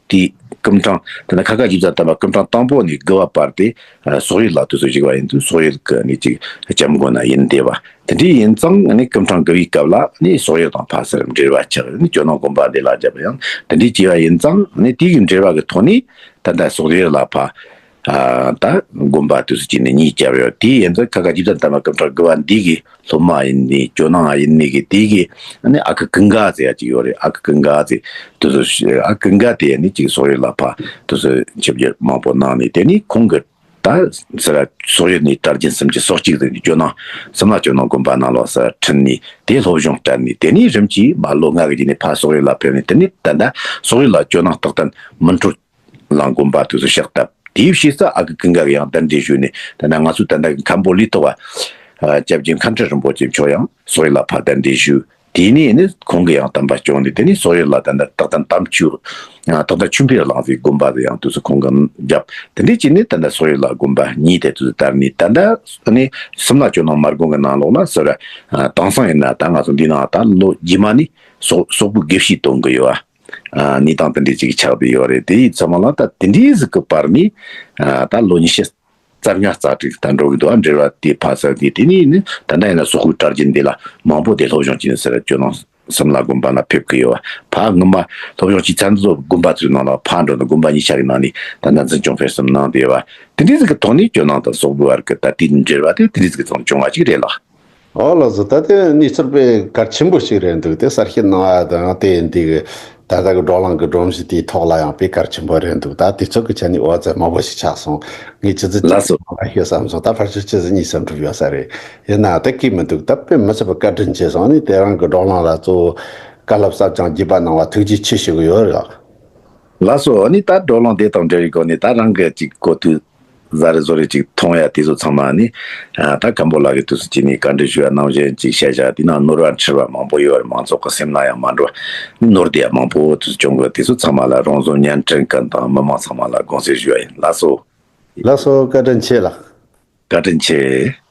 དེའི་སྐུ་ཕྲེང་དེ་ནི་ཁ་ཁ་རྗེ་བཙུན་དམ་པ་སྐུ་ཕྲེང་དང་པོ་ནས་དགུ་པ་བར་དེ་ཨ་སོག་ཡུལ་ལ་དུས་སུ་བཞུགས་པ་ཡིན་དུས་སོག་ཡུལ་གི་ནི་ཅིག་སྐྱབས་མགོན་ན་ཡིན་བསྡད་པ། དེ་འདྲའི་ཡིན་ཙང་ནི་སྐུ་ཕྲེང་དགུ་པའི་སྐབས་ལ་ནི་སོག་ཡུལ་དང་ཕ་སར་འབྲེལ་བ་ཆགས་ནི་ཇོ་ནང་དགོན་པ་འདི་ལ་བརྒྱབ་ཡང་དེ་འདྲའི་བྱས་པ་ཡིན་ཙང་ནི་དེའི་གི་འབྲེལ་བ་གི་ཐོག་ནས་ད་ལྟ་སོག་ཡུལ་ལ་ཕ། ཨ་ད་དགོན་པ་དུས་སུ་ཅིག་ནི་གཉིས་བརྒྱབ་ཡོད། དེའི་ཡན་ཚོད་ཁ་ཁ་རྗེ་བཙུན་དམ་པ་སྐུ་ཕྲེང་དགུ་པ་འདི་གི་སློབ་མ་ཡིན་ནི་ཇོ་ནང་ཡིན་ནི་གི་དེ་གི་ཨ་ནི་ཨ་ཁུ་ཀུན་དགའ་ཟེར་ཡ་ཅིག་ཡོད་རེད། ཨ་ཁུ་ཀུན་དགའ་ཟེར་དུས་སུ་ཨ་ཀུན་དགའ་དེ་ནི་ཅིག་སོག་ཡུལ་ལ་ཕ་དུས་སུ་ཆིབས་བསྒྱུར་མང་པོ་གནང་ནས། དེ་ནི་ཁོང་གི་ད་ཟེར་སོག་ཡུལ་ནས་གྲྭ་རྒྱུན་སུམ་ཅུ་སོ་གཅིག་ཟེར་ནས་ཇོ་ནང་སིམ་ལ་ཇོ་ནང་དགོན་པ་ནང་ལོགས་སུ་ཁྲིད་ནས་དེ་སློབ་སྦྱོང་སྤྲད་ནས། དེ་ནས་རིམ་གྱིས་མ་ལོ་ལྔ་གི་རྗེས་ནས་ཕ་སོག་ཡུལ་ལ་ཕེབས་ནས། དེ་ནས་ད་ལྟ་སོག་ཡུལ་ལ་ཇོ་ནང་རྟག་བརྟན་མི་འཕྲོད་ལ་དགོན་པ་དུས་སུ་ཕྱག་བཏབ། དེའི་ཕྱིས་སུ་ཨ་ཁུ་ཀུན་དགའ་གིས་ཡང་གདན་འདྲེན་ཞུས་ནས། ད་ནང་ང་ཚོའི་ད་ལྟ་གི་མཁན་པོ་ལི་ཐོག་པ་སྐྱབས་རྗེ་མཁན་ཁྲི་རིན་པོ་ཆེ་མཆོག་ཡང་སོག་ཡུལ་ལ་ཕར་གདན་འདྲེན་ཞུས། དེ་ནས་ནི་ཁོང་གིས་ཡང་བསྟན་པ་སྐྱོང་ནས། དེ་ནས་སོག་ཡུལ་ལ་ད་ལྟ་རྟག་བརྟན་དམ་ཆོས་ཡང་རྟག་བརྟན་ཆོས་འཕེལ་གླིང་ཟེར་དགོན་པ་དེ་ཡང་དུས་སུ་ཁོང་གིས་བརྒྱབ། དེ་འདྲ་བྱས་ནས་ད་ལྟ་སོག་ཡུལ་ལ་དགོན་པ་གཉིས་དེ་དུས་སུ་དར་ནས། ད་ལྟ་ནི་སིམ་ལ་ཇོ་ནང་མར་དགོན་གྱི་ནང་ལོགས་ལ་ཟེར། དེང་སང་ཡིན་ན་ད་ང་ཚོ་འདི་ནང་ད་ལོ་རྗེས་མ་ནི་སོག་སོག་པོའི་དགེ་བཤེས་གཏོང་གི་ཡོད་པ། ཨ་གནས་སྟངས་དེ་འདྲའི་ཅིག་ཆགས་བསྡད་ཡོད་རེད། དེ་ཡི་ཚང་མ་ལ་ད་དེ་འདྲའི་ཟིག་གི་བར་ནས་ཨ་ད་ལོ་ཉི་ཤུ་རྩ་ལྔ་རྩ་དྲུག་ད་འགྲོ་གི་འདུག་ཨ་འབྲེལ་བ་དེ་ཕ་ས་དེ་དེ་ནས་ནི་ད་ལྟ་ཡིན་ན་སོག་པོའི་གྲྭ་རྒྱུན་འདི་ལ་མང་པོ་དེ་སློབ་སྦྱོང་བྱས་ནས་ཟེར་ཇོ་ནང་སིམ་ལ་དགོན་པ་ན་ཕེབས་ཀྱི་ཡོད་པ། ཕ་སྔོན་མ་སློབ་སྦྱོང་བྱས་ཚར་ནས་དགོན་པ་ཚོའི་ནང་ལ་ཕ་འགྲོ་ནས་དགོན་པ་གཉིས་ཆ་གི་ནང་ནས་ད་ལྟ་འཛིན་སྐྱོང་སྤེལ་གསུམ་གནང་བསྡད་ཡོད་པ། དེ་འདྲའི་ཟིག་གི་ཐོག་ནས་ཇོ་ནང་དང་སོག་པོའི་བར་གྱི་ད་ལྟའི་འབྲེལ་བ་དེ་དེ་འདྲའི་ཟིག་གི་ཐོག་ནས་བྱུང་བ་ཞིག་རེད་ལགས། ཨོ་ལགས་སོ། ད་དེ་གནས་ཚུལ་དཔེ་གལ་ཆེན་པོ་ཞིག་རེད་འདུག་དེ་གསར་ཤོག་ནང་ཨ་དང་དེ་འདི་གི་ ད་ལྟ་གི་བགྲོ་གླེང་གི་སྒྲོམ་གཞི་དེའི་ཐོག་ལ་ཡང་དཔེ་གལ་ཆེན་པོ་རེད་འདུག་ད་དེ་ཚོ་གི་ཆ་ནས་ཨོ་ཙི་མང་པོ་ཞིག་ཆགས་སོང་། ངས་ཅི་ཙི་ཅི་ལགས་སོ། ཙི་མང་ལ་ཤོད་བསམ་སོང་། ད་ཕལ་ཆེར་ཅི་ཙི་གཉིས་གསུམ་འགྲུབ་ཡོད་ས་རེད། ཡིན་ན་ད་གི་མི་འདུག་ད་དཔེ་མི་སྲིད་པ་བཀའ་དྲིན་ཆེ་སོང་། ཨ་ནི་དེ་རང་གི་བགྲོ་གླེང་ལ་གཙོ་བོ་བཀའ་སློབ་ཟབ་ཅིང་རྒྱས་པ་གནང་བ་ཐུགས་རྗེ་ཆེ་ཞུ་གི་ཡོད་རེད། ལགས་སོ། ཨ་ནི་ད་བགྲོ་གླེང་དེ་དང་འབྲེལ་བའི་སྒོ་ནས་ད་རང་གི་ཅིག་གོ་ཐོས་ཟ་རེ་བཟོ་རེ་ཅིག་མཐོང་ཡ་དེ་ཚོ་ཚང་མ་ནི། ཨ། ད་མཁན་པོ་ལགས་ཀྱི་དུས་སུ་ཅིག་ནི་བཀའ་འདྲི་ཞུ་ཡ་ནང་བཞིན་ཅིག་བཤད་བྱ་དེ་ནང་ནོར་བ་འཁྲུལ་བ་མང་པོ་ཡོད་རེད། མང་ཚོགས་ཀྱི་སེམས་ལ་ཡང་མ་འགྲོ་བ་ནི་ནོར་དེ་ཡ་མང་པོ་དུས་སུ་བྱུང་གི། དེ་ཚོ་ཚང་མ་ལ་རོང་ཟོམ་བརྙན་འཕྲིན་ཁང་དང་མི་མང་ཚང་མ་ལ་དགོངས་སེལ་ཞུ་ཡ་ཡིན། ལགས་སོ། ལགས་སོ། བཀའ་དྲིན་ཆེ་ལགས། བཀའ་དྲིན་ཆེ།